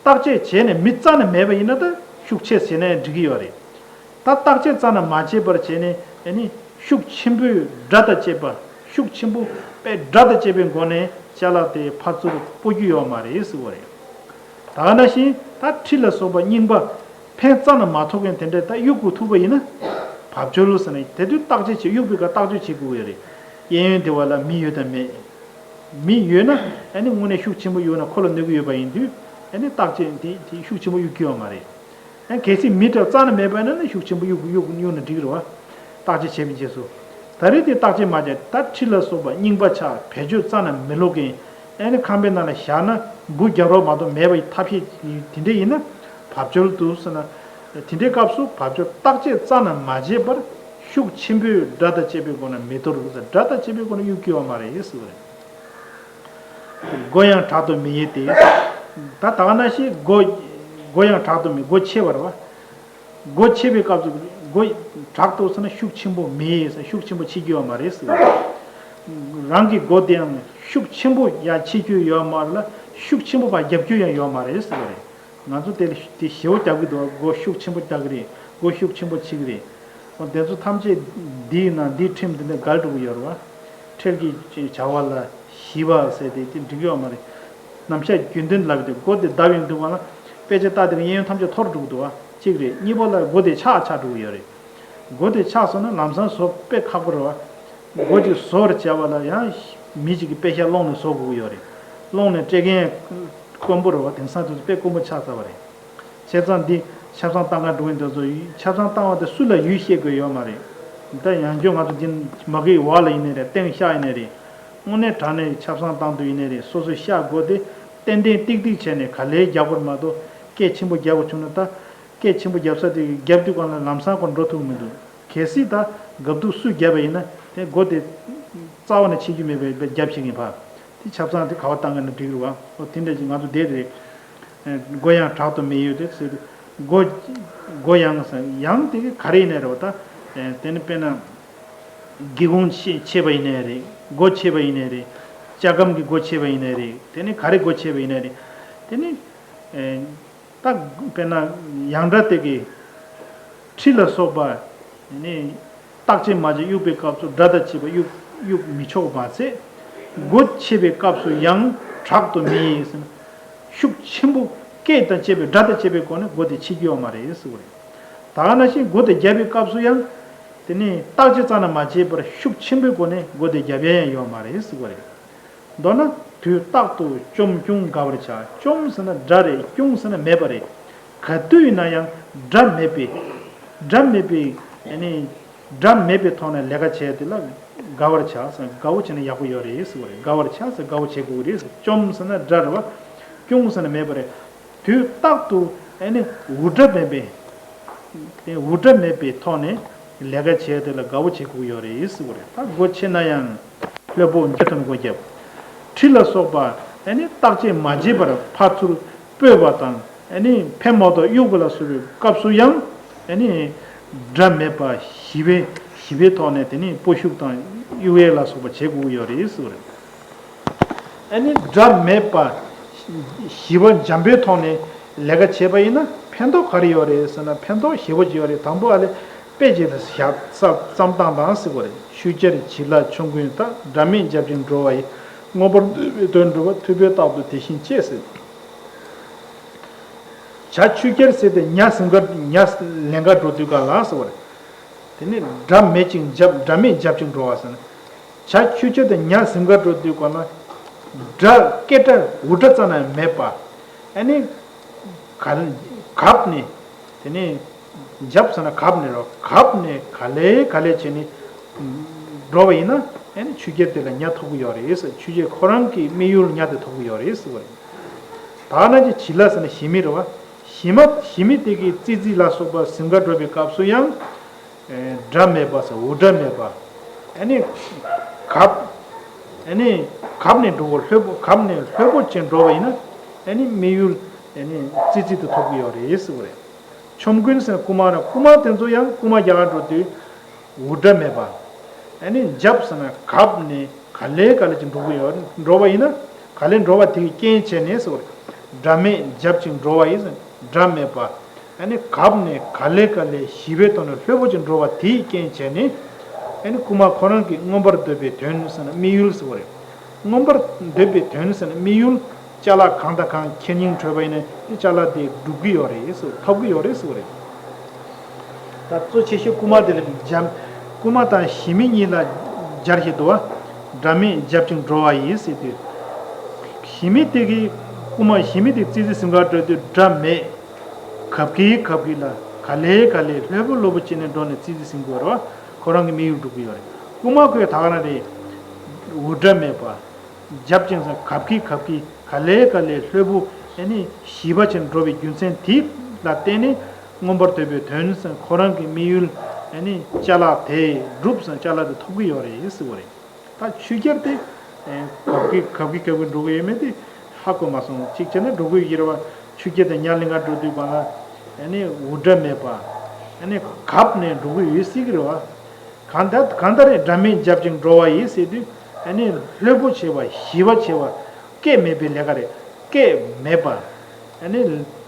བརྟག་དཔྱད་བྱས་ནས་མི་རྩ་ནས་མེད་པ་ཡིན་ན་ད་ཤུགས་ཆེ་བྱས་ནའི་འགྲིག་གི་ཡོད་རེད། ད་བརྟག་དཔྱད་རྩ་ནས་མ་བྱས་པར་བྱས་ནས་ཨ་ནི་ཤུགས་ཆེན་པོས་དགྲ་དང་བཅས་པ། ཤུགས་ཆེན་པོ་དཔེ་དགྲ་དང་བཅས་པའི་སྒོ་ནས་ཅ་ལག་དེ་ཕར་ཚུར་སྤོ་རྒྱུ་ཡོད་མ་རེད་ཟེར་བ་རེད། ད་ག་ནང་བཞིན་ད་ཁྲི་ལ་སོགས་པ་རྙིང་པ་ཕན་རྩ་ནས་མ་ཐོགས་མཁན་དེ་འདྲ་ད་གཡུག་དགོས་ཐུག་པ་ཡིན་ན། བབ་ཅོལ་ཟེར་ནས་དེ་དུས་བརྟག་དཔྱད་བྱེད། གཡུག་པའི་སྐབས་བརྟག་དཔྱད་བྱེད་དགོས་ཡོད་རེད། གཡས་གཡོན་དེ་བ་ལ་མི་ཡོད་དམ་མེད། མི་ཡོད་ན་ཨ་ནི་དངོས་གནས་ཤུགས་ཆེན་པོ་གཡུག་ན་ཁོ་ལ་གནོད་ཀྱི་ཡོད་པ་ཡིན་དུས་ཨ་ནི་བརྟག་དཔྱད་དེ་དེ་ཤུགས་ཆེན་པོ་གཡུག་གི་ཡོད་མ་རེད། ཨ་གལ་སྲིད་མི་དེ་རྩ་ནས་མེད་པ་ཡིན་ན་ནི་ཤུགས་ཆེན་པོ་གཡུག་གཡུག་གཡུག་ན་འགྲིག་གི་རེད་བ། བརྟག་དཔྱད་བྱས་པའི་རྗེས་སུ། ད་རེས་དེ་བརྟག་དཔྱད་མ་བྱས་ད་ཁྲི་ལ་སོགས་པ་རྙིང་པ་ཆགས་བེད་སྤྱོད་རྩ་ནས་མི་ལོག་མཁན། ཨ་ནི་ཁང་པའི་ནང་ལ་བཞག་ན་འབུ་རྒྱག་རོགས་མ་གཏོགས་མེད་པ་ཡི་ཐབས་ཤེས་དེ་འདྲས་ཡིན་ན་བབ་ཅོལ་དུ་ཟེར་ན། དེ་འདྲའི་སྐབས་སུ་བབ་ཅོལ་བརྟག་དཔྱད་རྩ་ནས་མ་བྱས་པར་ཤུགས་ཆེན་པོས་དགྲ་དང་བཅས་པའི་སྒོ་ནས་མི་དོར་ཟེར། དགྲ་དང་བཅས་པའི་སྒོ་ནས་གཡུག་གི་ཡོད་མ་རེད་ཟེར་བ་རེད། སྒོ་ཡང་དྲག་ཏུ་མི་དབྱེ་སྟེ། ད་ད་ག་ནང་བཞིན་སྒོ། སྒོ་ཡང་དྲག་ཏུ་མི། སྒོ་ཕྱེ་བ་རེད་བ། སྒོ་ཕྱེ་བའི་སྐབས་སུ་སྒོ་དྲག་ཏུ་ཟེར་ན་ཤུགས་ཆེན་པོ་མི་དབྱེ་ཟེར། ཤུགས་ཆེན་པོ་ཕྱེ་རྒྱུ་ཡོད་མ་རེད་ཟེར་བ་རེད། རང་གི་སྒོ་དེའང་ཤུགས་ཆེན་པོ་ཡང་ཕྱེ་རྒྱུ་ཡོད་མ་རེད་ལ་ཤུགས་ཆེན་པོ་ཕར་རྒྱབ་རྒྱུ་ཡང་ཡོད་མ་རེད་ཟེར་བ་རེད། ང་ཚོ་དེ་ལ་དེ་ཞེ་པོ་རྒྱག་གི་འདུག་སྒོ་ཤུགས་ཆེན་པོ་རྒྱག་གི་རེད། སྒོ་ཤུགས་ཆེན་པོ་ཕྱེ་གི་རེད། འོ་དེ་ཚོ་ཐམས་ཅད་འདིའི་ནང་འདིའི་ཁྲིམས་འདི་ནས་འགལ་འགྲོ་གི་ཡོད་རེད་བ། འཕྲལ་གྱི་བྱ་བ་ལ་ཞི་བ་ཟེར་ཏེ་དེ་འགྲིག་ཡོད་མ་རེད། ནམ་ཞག་རྒྱུན་ལྡན་ལབ་དེ་སྒོ་དེ་བརྡབ་ཡོང་དུས་སྒང་ལ་དཔེ་ཆ་ལྟ་དེ་ག་གཡས་གཡོན་ཐམས་ཅད་འཐོར་འགྲོ་གི་འདུག་བ། གཅིག་རེད། གཉིས་པ་ལ་སྒོ་དེ་ཆག་ཆག་འགྲོ་གི་ཡོད་རེད། སྒོ་དེ་ཆག་སོང་ན་ལམ་སང་བཟོ་དཔེ་ཁག་པོ་རེད་བ། སྒོ་གཅིག་བཟོ་བར་བྱ་བ་ལ་ཡང་མི་གཅིག་གིས་པེ་ཤ་སློང་ནས་བཟོ་དགོས་ཀྱི་ཡོད་རེད། སློང་ནས་སྤྲད་མཁན་དཀོན་པོ་རེད་བ། དེང་སང་དུས་སུ་དཔེ་དཀོན་པོ་ཆགས་ཚར་བ་རེད། བྱས་ཙང་འདི་ཆབ་གསང་བཏང་ག་འགྲོ་མཁན་དེ་ཚོ་ཆབ་གསང་བཏང་བ་དེ་སུ་ལ་ཡོད་ཤེས་དགོས་ཡོད་མ་རེད། ད་ཡང་བསྐྱར་ང་ཚོ་འདི་མ་གིའི་འོག་ལ་ཡིན་ནའི་རེད། སྟེང་ཤག་ཡིན་ནའི་རེད། དངོས་གནས་དྲང་གནས་ཆབ་གསང་བཏང་དུས་ཡིན་ནའི་རེད། སོ་སོའི་ཤག་སྒོ་དེ་ཏན་ཏན་ཏིག་ཏིག་བྱས་ནས་ག་ལེར་རྒྱག་དགོས་མ་གཏོགས་སྐད་ཆེན་པོ་རྒྱག་དགོས་བྱུང་ན་ད། སྐད་ཆེན་པོ་རྒྱབ་ས་དེ་རྒྱབ་དུས་སྒང་ལ་ལམ་སང་ཁོ་འགྲོ་ཐུབ་མི་འདུག་གལ་སྲིད་ད་སྒབ་དུག་སུས་བརྒྱབ་པ་ཡིན་ན་དེ་སྒོ་དེ་རྩ་བ་ནས་ཕྱེ་རྒྱུ་མེད་པའི་རྒྱབ་ཕྱེ་གིན་ཕ། དེ་ཆབ་གསང་དེ་ག་བ་བཏང་ག་ན་འགྲིག་རུ་བ། ཨོ་དེ་འདྲ་ཅིག་ང་ཚོ་བསྡད་རེད། སྒོ་ཡང་དྲག་ཏུ་མི་དབྱེ་དེ་ཟེར། སྒོ། སྒོ་ཡང་ཟེར་ཡང་དེ་ག་རེ་ཡིན་ནའི་རེད་བ་ད། དེ་ནི་དཔེར་ན། སྒེའུ་ཁུང་ཕྱེ་ཕྱེ་བ་ཡིན་ནའི་རེད། སྒོ་ཕྱེ་བ་ཡིན་ནའི་རེད། ལྕགས་སྒམ་གྱི་སྒོ་ཕྱེ་བ་ཡིན་ནའི་རེད། དེ་ནི་ག་རེ་སྒོ་ཕྱེ་བ་ཡིན་ནའི་རེད། དེ་ནི། ད་དཔེར་ན་ཡང་སྒྲ་དེ་གི་ཁྲི་ལ་སོགས་པ་ནི་བརྟག་དཔྱད་མ་བྱས་གཡུག་པའི་སྐབས་སུ་སྒྲ་དང་བཅས་པ་གཡུག་གཡུག་མི་ཆོག་མ་ཚད། སྒོ་ཕྱེ་བའི་སྐབས་སུ་ཡང་དྲག་ཏུ་མི་ཟེར་ན་ཤུགས་ཆེན་པོ་སྐད་དང་བཅས་པའི་སྒྲ་དང་བཅས་པའི་སྒོ་ནས་སྒོ་དེ་ཕྱེ་རྒྱུ་ཡོད་མ་རེད་ཟེར་བ་རེད། ད་ག་ནང་བཞིན་སྒོ་དེ་བརྒྱབ་པའི་སྐབས་སུ་ཡང་དེ་ནི་བརྟག་དཔྱད་རྩ་ནས་མ་བྱས་པར་ཤུགས་ཆེན་པོའི་སྒོ་ནས་སྒོ་དེ་བརྒྱབ་ཡ་ཡང་ཡོད་མ་རེད་ཟེར་བ་རེད། མདོར་ན་དུས་རྟག་ཏུ་བཅོམ་སྐྱུང་དགའ་བར་བྱ། བཅོམ་ཟེར་ན་དགྲ་རེད། སྐྱུང་ཟེར་ན་མེད་པ་རེད། ག་དུས་ཡིན་ན་ཡང་དགྲ་མེད་པའི། དགྲ་མེད་པའི་ཨ་ནི་དགྲ་མེད་པའི་ཐོག་ནས་ལས་ཀ་བྱས་དེ་ལ་དགའ་བར་བྱ་ཟེར། དགའ་བོ་བྱས་ན་ཡག་པོ་ཡོད་རེད་ཟེར་བ་རེད། དགའ་བར་བྱ་ཟེར་དགའ་བོ་བྱེད་དགོས་རེད་ཟེར། བཅོམ་ཟེར་ན་དགྲ་རེད་བ། སྐྱུང་ཟེར་ན་མེད་པ་རེད། དུས་རྟག་ཏུ་ཨ་ནི་འུར་སྒྲ་མེད་པའི། དེ་འུར་སྒྲ་མེད་པའི་ཐོག་ནས་ལས་ཀ་བྱས་དེ་ལ་དགའ་བོ་བྱེད་དགོས་ཡོད་རེད་ཟེར་བ་རེད། ད་སྒོ་ཕྱེ་ན་ཡང་ལྷོད་པོ་འཇམ་ཐོག་ནས་སྒོ་བརྒྱབ། ཁྲི་ལ་སོགས་པ་ཨ་ནི་བརྟག་དཔྱད་མ་བྱས་པར་ཕར་ཚུར་སྤོས་པ་དང་ཨ་ནི་ཕན་མ་གཏོགས་གཡུག་པ་ལ་སོགས་པའི་སྐབས་སུ་ཡང་ཨ་ནི་སྒྲ་མེད་པ་ཞི་བའི་ཞི་བའི་ཐོག་ནས་དེ་ནི་སྤོ་བཤུག་དང་གཡུག་ཡས་ལ་སོགས་པ་བྱེད་དགོས་ཡོད་རེད་ཟེར་བ་རེད། ཨ་ནི་དགྲ་མེད་པ། ཞི་བ་འཇམ་པོའི་ཐོག་ནས་ལས་ཀ་བྱས་པ་ཡིན་ན་ཕན་ཐོགས་ག་རེ་ཡོད་རེད་ཟེར་ན་ཕན་ཐོགས་ཞེ་པོ་ཅིག་ཡོད་རེད། དང་པོ་ཨ་ལས་དཔེ་ཅིག་ལ་བཞག་ས་བརྩམས་སྟངས་དང་ཟེར་བ་རེད། ཆུ་སྐྱར་བྱི་ལ་ཆོམ་རྐུན་དག་དགྲ་མེད་འཇབ་ཅིང་འགྲོ་བ་ཡི། མངོན་པར་འདོད་པའི་དོན་འགྲུབ་པ། ཐུབ་པས་རྟག་ཏུ་དེ་བཞིན་སྤྱད་ཟེར། བྱ་ཆུ་སྐྱར་ཟེར་དེ་ཉ་ཟིན་ཁ་ཉ་ལེན་ག་འགྲོ་དུས་ག་ལ་ཟེར་བ་རེད། དེ་ནས་དགྲ་མེད་ཅིང་འཇབ་དགྲ་མེད་འཇབ་ཅིང་འགྲོ་བ་ཟེར་ན། བྱ་ཆུ་སྐྱར་དང་ཉ་ཟིན་ག་འགྲོ་དུས་གོ་ན། དགྲ་སྐད་སྒྲ་འུར་སྒྲ་རྩ་ནས་མེད་པ། ཨ་ནི། ག་གབ་ནས། དེ་ནས། འཇབ་ཟེར་ན་གབ་ནས་རོ་གབ་ནས་ག་ལེ་ག་ལེ་བྱས་ནས། འགྲོ་བ་ཡིན་ན་ཨ་ནི་ཆུ་སྐྱར་དེ་ལ་ཉ་ཐོབ་ཀྱི་ཡོད་རེད་ཟེར། ཆུ་སྐྱར་ཁོ་རང་གི་དམིགས་ཡུལ་ཉ་དེ་ཐོབ་ཀྱི་ཡོད་རེད་ཟེར་བ་རེད། ད་ནང་གི་བྱི་ལ་ཟེར་ན་ཞི་མི་རེད་བ། ཞི་མ་ཞི་མི་དེ་གི་ཙི་ཙི་ལ་སོགས་པ་ཟིན་ག་འགྲོ་བའི་སྐབས་སུ་ཡང་། སྒྲ་མེད་པ་ཟེར་འུར་སྒྲ་མེད་པ། ཨ་ནི། གབ། ཨ་ནི། གབ་ནས་འགྲོ་བ་ལྷོད་པོ་གབ་ནས་ལྷོད་པོ་ཅན་འགྲོ་བ་ཡིན་ན། ཨ་ནི་དམིགས་ཡུལ། ཨ་ནི་ཙི་ཙི་དུ་ཐོབ་ཀྱི་ཡོད་རེད་ཟེར་བ་རེད། ཆོམ་རྐུན་ཟེར་ན་རྐུ་མ་ར་རྐུ་མ་དེ་ཚོ་ཡང་རྐུ་མ་རྒྱག་ག་འགྲོ་དུས། འུར་སྒྲ་མེད་པ། ཨ་ནི་འཇབ་ཟེར་ན་གབ་ནས་ག་ལེ་ག་ལེ་ཅིག་འགྲོ་གི་ཡོད། འགྲོ་བ་ཡིན་ན་ག་ལེ་འགྲོ་བ་དེ་གི་རྐྱེན་བྱས་ནས་ཟེར་བ་རེད། སྒྲ་མེད་འཇབ་ཅིང་འགྲོ་བ་ཡིན་ཟེར་སྒྲ་མེད་པ། ཨ་ནི་གབ་ནས་ག་ལེ་ག་ལེ་ཞི་བའི་ཐོག་ནས་ལྷོད་པོ་ཅིག་འགྲོ་བ་དེ་གི་རྐྱེན་བྱས་ནས། ཨ་ནི་རྐུ་མ་ཁོ་རང་གི་མངོན་པར་འདོད་པའི་དོན་ཟེར་ན་དམིགས་ཡུལ་ཟེར་བ་རེད། མངོན་པར་འདོད་པའི་དོན་ཟེར་ན་དམིགས་ཡུལ། ཅ་ལག་གང་དང་གང་ཁྱེར་སྙིང་བྲོས་པ་ཡིན་ན་དེ་ཅ་ལག་དེ་སྒྲུབ་ཀྱི་ཡོད་རེད་ཟེར་ཐོབ་ཀྱི་ཡོད་རེད་ཟེར་བ་རེད། ད་གཙོ་ཆེ་ཤོས་རྐུ་མ་དེ་ལ་འཇམ། རྐུ་མ་དང་ཞི་མི་གཉིས་ལ་སྦྱར་བཞིན་འདུག་བ། སྒྲ་མེད་འཇབ་ཅིང་འགྲོ་བ་ཡིས་ཟེར་དུས། གཞི་མེད་དེ་གི་རྐུ་མ་གཞི་མེད་དེ་ཙི་ཙི་ཟིན་ག་འགྲོ་དུས་སྒྲ་མེད། གབ་ཀྱིས་གབ་ཀྱིས་ལ་ག་ལེ་ག་ལེ་ལྷོད་པོ་ལྷོད་པོ་བྱས་ནས་འགྲོ་ནས་ཙི་ཙི་ཟིན་དགོས་རེད་བ། ཁོ་རང་གི་དམིགས་ཡུལ་འགྲུབ་ཀྱི་ཡོད་རེད། རྐུ་མ་ཁོས་ད་ག་རང་རེད། འུར་སྒྲ་མེད་པ། འཇབ་ཅིང་ཟེར་གབ་ཀྱིས་གབ་ཀྱིས་ག་ལེ་ག་ལེ་ལྷོད་པོ་ཨ་ནི་ཞི་བ་ཅན་འགྲོ་བའི་རྒྱུ་མཚན་དེ་ལ་བརྟེན་ནས་མངོན་པར་འདོད་པའི་དོན་ཟེར་ཁོ་རང་གི་དམིགས་ཡུལ་ཨ་ནི་ཅ་ལག་དེ་འགྲུབ་ཟེར་ཅ་ལག་དེ་ཐོབ་ཀྱི་ཡོད་རེད་ཟེར་བ་རེད། ད་ཆུ་རྐྱལ་དེ་གབ་ཀྱིས་གབ་ཀྱིས་གབ་ཀྱིས་འགྲོ་གི་ཡོད་མེད་དེ་ཧ་གོ་མ་སོང་། གཅིག་བྱས་ན་འགྲོ་གི་ཡོད་རེད་བ། ཆུ་རྐྱལ་དེ་ཉ་ལེན་ག་འགྲོ་དུས་གང་ལ་ཨ་ནི་འུར་སྒྲ་མེད་པ་ཨ་ནི་གབ་ནས་འགྲོ་གི་ཡོད་སྲིད་ཀྱི་རེད་བ། གང་ལྟར་གང་ལྟར་སྒྲ་མེད་འཇབ་ཅིང་འགྲོ་བ་ཡིས་ཟེར་དུས་ཨ་ནི་ལྷོད་པོ་བྱེད་པ་ཞི་བ་བྱེད་པ། སྐད་མེད་པའི་ལས་ཀ་རེད། སྐད་མེད་པ། ཨ་ནི་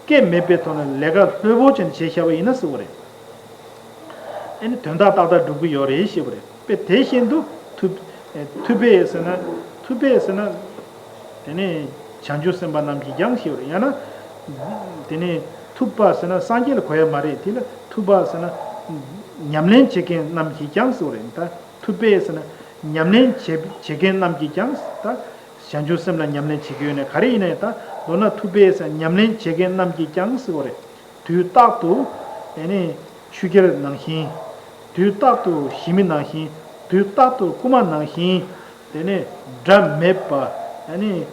སྐད་མེད་པའི་ཐོག་ནས་ལས་ཀ་ལྷོད་པོ་བྱས་ནས་བྱས་བཞག་པ་ཡིན་ན་ཟེར་བ་རེད། ཨ་ནི་དོན་དག་ཏག་ཏག་འགྲུབ་ཀྱི་ཡོད་རེད་ཞེས་པ་རེད། དཔེ་དེ་བཞིན་དུ་ཐུབ། ཐུབ་པས་ཟེར་ན། ཐུབ་པས་ཟེར་ན། དེ་ནས་བྱང་ཆུབ་སེམས་དཔའ་རྣམས་ཀྱིས་ཀྱང་ཞེས་པ་རེད། ཡང་ན། དེ་ནས་ཐུབ་པ་ཟེར་ན་སངས་རྒྱས་ལ་གོ་ཡ་མ་རེད། དེ་ལ་ཐུབ་པ་ཟེར་ན། ཉམས་ལེན་བྱེད་མཁན་རྣམས་ཀྱིས་ཀྱང་ཟེར་བ་རེད། ད་ཐུབ་པས་ཟེར་ན། ཉམས་ལེན་བྱེད་བྱེད་མཁན་རྣམས་ཀྱིས་ཀྱང་ད། བྱང་ཆུབ་སེམས་ལ་ཉམས་ལེན་བྱེད་ཀྱི་ཡོད་ནས་ག་རེ་ཡིན་ན་ཡང་ད་མདོར་ན་ཐུབ་པས་ཟེར་ན་ཉམས་ལེན་བྱེད་མཁན་རྣམས་ཀྱིས་ཀྱང་ཟེར་བ་རེད། དུས་རྟག་ཏུ་ཨ་ནི་ཆུ་རྐྱལ་ནང་བཞིན། དུས་རྟག་ཏུ་ཞི་མི་ནང་བཞིན། དུས་རྟག་ཏུ་རྐུ་མ་ནང་བཞིན། དེ་ནས་སྒྲ་མེད་པ་ཨ་ནི་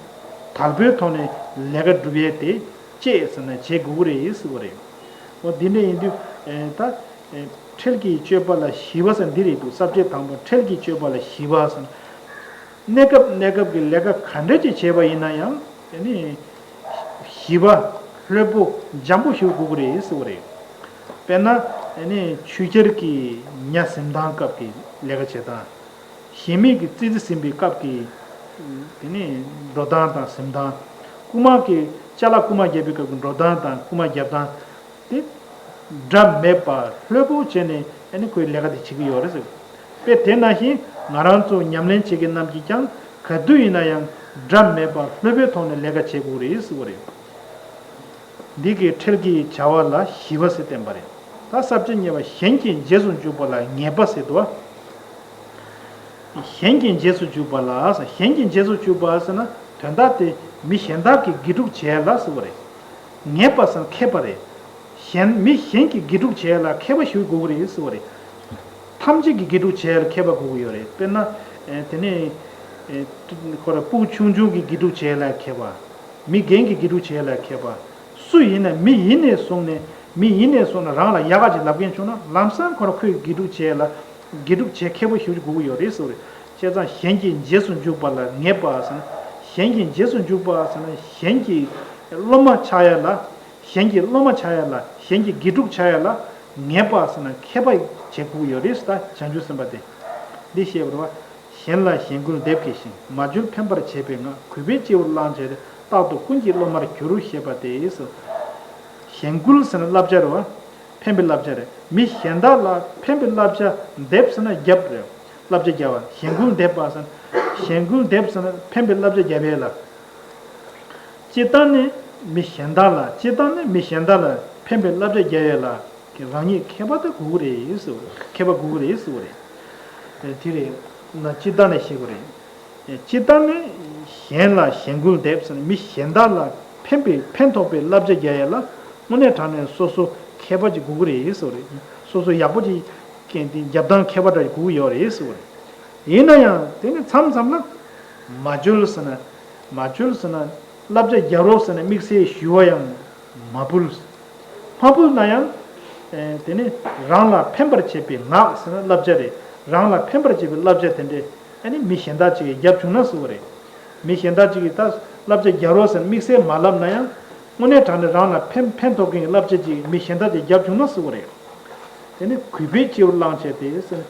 དལ་པོའི་ཐོག་ནས་ལས་ཀ་སྒྲུབ་ཡས་དེ་གཅེས་ཟེར་ན་བྱེད་དགོས་ཀྱི་རེད་ཟེར་བ་རེད། འོ་འདི་འདྲ་ཡིན་དུས་ཨེ་ད་ཨེ་འཕྲལ་གྱི་སྤྱོད་པ་ལ་ཞི་བ་ཟེར་འདི་རེད་འདུག་ས་བཅད་དང་པོ་འཕྲལ་གྱི་སྤྱོད་པ་ལ་ཞི་བ་ཟེར། གནས་སྐབས་གནས་སྐབས་ཀྱི་ལས་ཀ་ག་འདྲ་ཅིག་བྱས་པ་ཡིན་ན་ཡང་ཨ་ནི་ཞི་བ་ལྷོད་པོ་འཇམ་པོ་ཞིག་དགོས་ཀྱི་རེད་ཟེར་བ་རེད། དཔེར་ན་ཨ་ནི་ཆུ་རྐྱལ་གྱི་ཉ་ཟིན་ཐང་སྐབས་ཀྱི་ལས་ཀ་བྱེད་སྟངས། གཞན་མིག་གི་ཙི་ཙི་ཟིན་པའི་སྐབས་ཀྱི་དེ་ནི་འགྲོ་སྟངས་དང་ཟིན་ཐང་། རྐུ་མ་གི་ཅ་ལག་རྐུ་མ་བརྒྱབ་པའི་སྐབས་ཀྱི་འགྲོ་སྟངས་དང་རྐུ་མ་བརྒྱབ་སྟངས། དེ་སྒྲ་མེད་པ་ལྷོད་པོ་བྱས་ནས་ཨ་ནི་ཁོའི་ལས་ཀ་དེ་བྱེད་ཀྱི་ཡོད་རེད་ཟེར། དཔེ་དེ་ནང་བཞིན་ང་རང་ཚོ་ཉམས་ལེན་བྱེད་མཁན་རྣམས་ཀྱིས་ཀྱང་ག་དུས་ཡིན་ན་ཡང་སྒྲ་མེད་པ་ལྷོད་པོའི་ཐོག་ནས་ལས་ཀ་བྱེད་དགོས་རེད་ཟེར་བ་རེད། འདི་གི་འཕྲལ་གྱི་བྱ་བ་ལ་ཞི་བ་ཟེར་བསྟན་པ་རེད། ད་ས་བཅད་གཉིས་པ་གཞན་གྱི་རྗེས་སུ་འཇུག་པ་ལ་ངེས་པ་ཟེར་འདུག་བ། གཞན་གྱི་རྗེས་སུ་འཇུག་པ་ལ་ཟེར། གཞན་གྱི་རྗེས་སུ་འཇུག་པ་ཟེར་ན་དོན་དག་དེ་མི་གཞན་དག་གི་དགེ་སྒྲུབ་བྱེད་ཡ་ལ་ཟེར་བ་རེད། ངེས་པ་ཟེར་ན་མཁས་པ་རེད། གཞན་མི་གཞན་གྱི་དགེ་སྒྲུབ་བྱེད་ཡ་ལ་མཁས་པ་ཞིག་དགོས་ཀྱི་རེད་ཟེར་བ་རེད། ཐམས་ཅད་ཀྱི་དགེ་སྒྲུབ་བྱེད་ཡ་ལ་མཁས་པ་དགོས་ཀྱི་ཡོད་རེད། དཔེར་ན། ཨེ་དེ་ནས་ཨེ་ཁོ་ར་སྤུ་གུ་ཆུང་ཆུང་གི་དགེ་སྒྲུབ་བྱེད་ཡ་ལ་མཁས་པ། མི་རྒན་གྱི་དགེ་སྒྲུབ་བྱེད་ཡ་ལ་མཁས་པ། སུ་ཡིན་ན་མི་ཡིན་ནས་བཟུང་ནས་མི་ཡིན་ནས་བཟུང་ནས་རང་ལ་ཡག་ག་ཅིག་ལབ་མཁན་བྱུང་ན་ལམ་སང་ཁོ་ར་ཁོས་དགེ་སྒྲུབ་བྱེད་ཡ་ལ་དགེ་སྒྲུབ་བྱེད་མཁས་པོ་ཞིག་དགོས་ཀྱི་ཡོད་རེད་ཟེར་བ་རེད། བྱས་ཙང་གཞན་གྱི་རྗེས་སུ་འཇུག་པ་ལ་ངེས་པ་ཟེར་ན། གཞན་གྱི་རྗེས་སུ་འཇུག་པ་ཟེར་ན་གཞན་གྱི་སློབ་མ་ཆགས་ཡ་ལ། གཞན་གྱི་སློབ་མ་ཆགས་ཡ་ལ། གཞན་གྱི་དགེ་སྒྲུབ་ཆགས་ཡ་ལ་ངེས་པ་ཟེར་ན་མཁས་པ་བྱེད་དགོས་ཀྱི་ཡོད་རེད་ཟེར། ད་བྱང་ཆུབ་སེམས་དཔའ་དེ་འདི་ཤེས་པ་རེད་བ། གཞན་ལ་གཞན་བཀུར་འདེབས་མཁས་ཤིང་། མ་བྱུལ་ཕན་པར་བྱེད་པའི་ངག་གུས་པས་སྤྱི་བོར་བླངས་བྱས་ཏེ། རྟག་ཏུ་ཀུན་གྱི་སློབ་མར་གྱུར་ཞེས་པ་སྟེ། གཞན་བཀུར་ཟེར་ན་བསླབ་བྱ་རེད་བ། ཕན་པའི་བསླབ་བྱ་རེད། མི་གཞན་དག་ལ་ཕན་པའི་བསླབ་བྱ་འདེབས་ཟེར་ན་རྒྱབ་རེད། བསླབ་བྱ་རྒྱབ་པ། གཞན་བཀུར་འདེབས་པ་ཟེར་ན། གཞན་བཀུར་འདེབས་ཟེར་ན་ཕན་པའི་བསླབ་བྱ་རྒྱབ་ཡས་ལ། སྤྱིར་བཏང་ནི་མི་གཞན་དག་ལ། སྤྱིར་བཏང་ནི་མི་གཞན་དག་ལ་ཕན་པའི་བསླབ་བྱ་རྒྱག་ཡས་ལ་རང་ཉིད་མཁས་པ་དེ་དགོས་ཀྱི་རེད་ཟེར་བ་རེད། མཁས་པ་དགོས་ཀྱི་རེད་ཟེར་བ་རེད། དེ་རེད་ན་སྤྱིར་བཏང་ནས་ཤེས་དགོས་རེད། སྤྱིར་བཏང་ནི་གཞན་ལ་གཞན་བཀུར་འདེབས་ཟེར་ན་མི་གཞན་དག་ལ་ཕན་པའི་ཕན་ཐོགས་པའི་བསླབ་བྱ་རྒྱག་ཡས་ལ་དངོས་གནས་དྲང་གནས་སོ་སོ་མཁས་པ་ཅིག་དགོས་ཀྱི་རེད་ཟེར་བ་རེད། སོ་སོ་ཡག་པོ་ཅིག་རྒྱབ་སྟངས་མཁས་པ་འདྲ་ཅིག་དགོས་ཀྱི་ཡོད་རེད་ཟེར་བ་རེད། ཡིན་ན་ཡང་དེ་ནི་མཚམས་མཚམས་ལ་མ་བྱུལ་ཟེར་ན། མ་བྱུལ་ཟེར་ན། བསླབ་བྱ་རྒྱག་རོགས་ཟེར་ན་དམིགས་བསལ་ཞུ་བ་ཡང་མ་ཕུལ། མ་ཕུལ་ན་ཡང་། ཨེ་དེ་ནི་རང་ལ་ཕན་པར་བྱེད་པའི་ངག་ཟེར་ན་བསླབ་བྱ་རེད། རང་ལ་ཕན་པར་བྱེད་པའི་བསླབ་བྱ་དེ་འདྲས་ཨ་ནི་མི་གཞན་དག་ཅིག་གིས་རྒྱབ་བྱུང་ན་ཟེར་བ་རེད། མི་གཞན་དག་ཅིག་གིས་ད་བསླབ་བྱ་རྒྱག་རོགས་ཟེར་ན་དམིགས་བསལ་མ་ལབ་ན་ཡང་། དངོས་གནས་དྲང་གནས་རང་ལ་ཕན་ཕན་ཐོགས་མཁན་གྱི་བསླབ་བྱ་ཅིག་མི་གཞན་དག་ཅིག་རྒྱབ་བྱུང་ན་ཟེར་བ་རེད། དེ་ནི་གུས་པས་སྤྱི་བོར་བླངས་བྱས་ཏེ་ཟེར།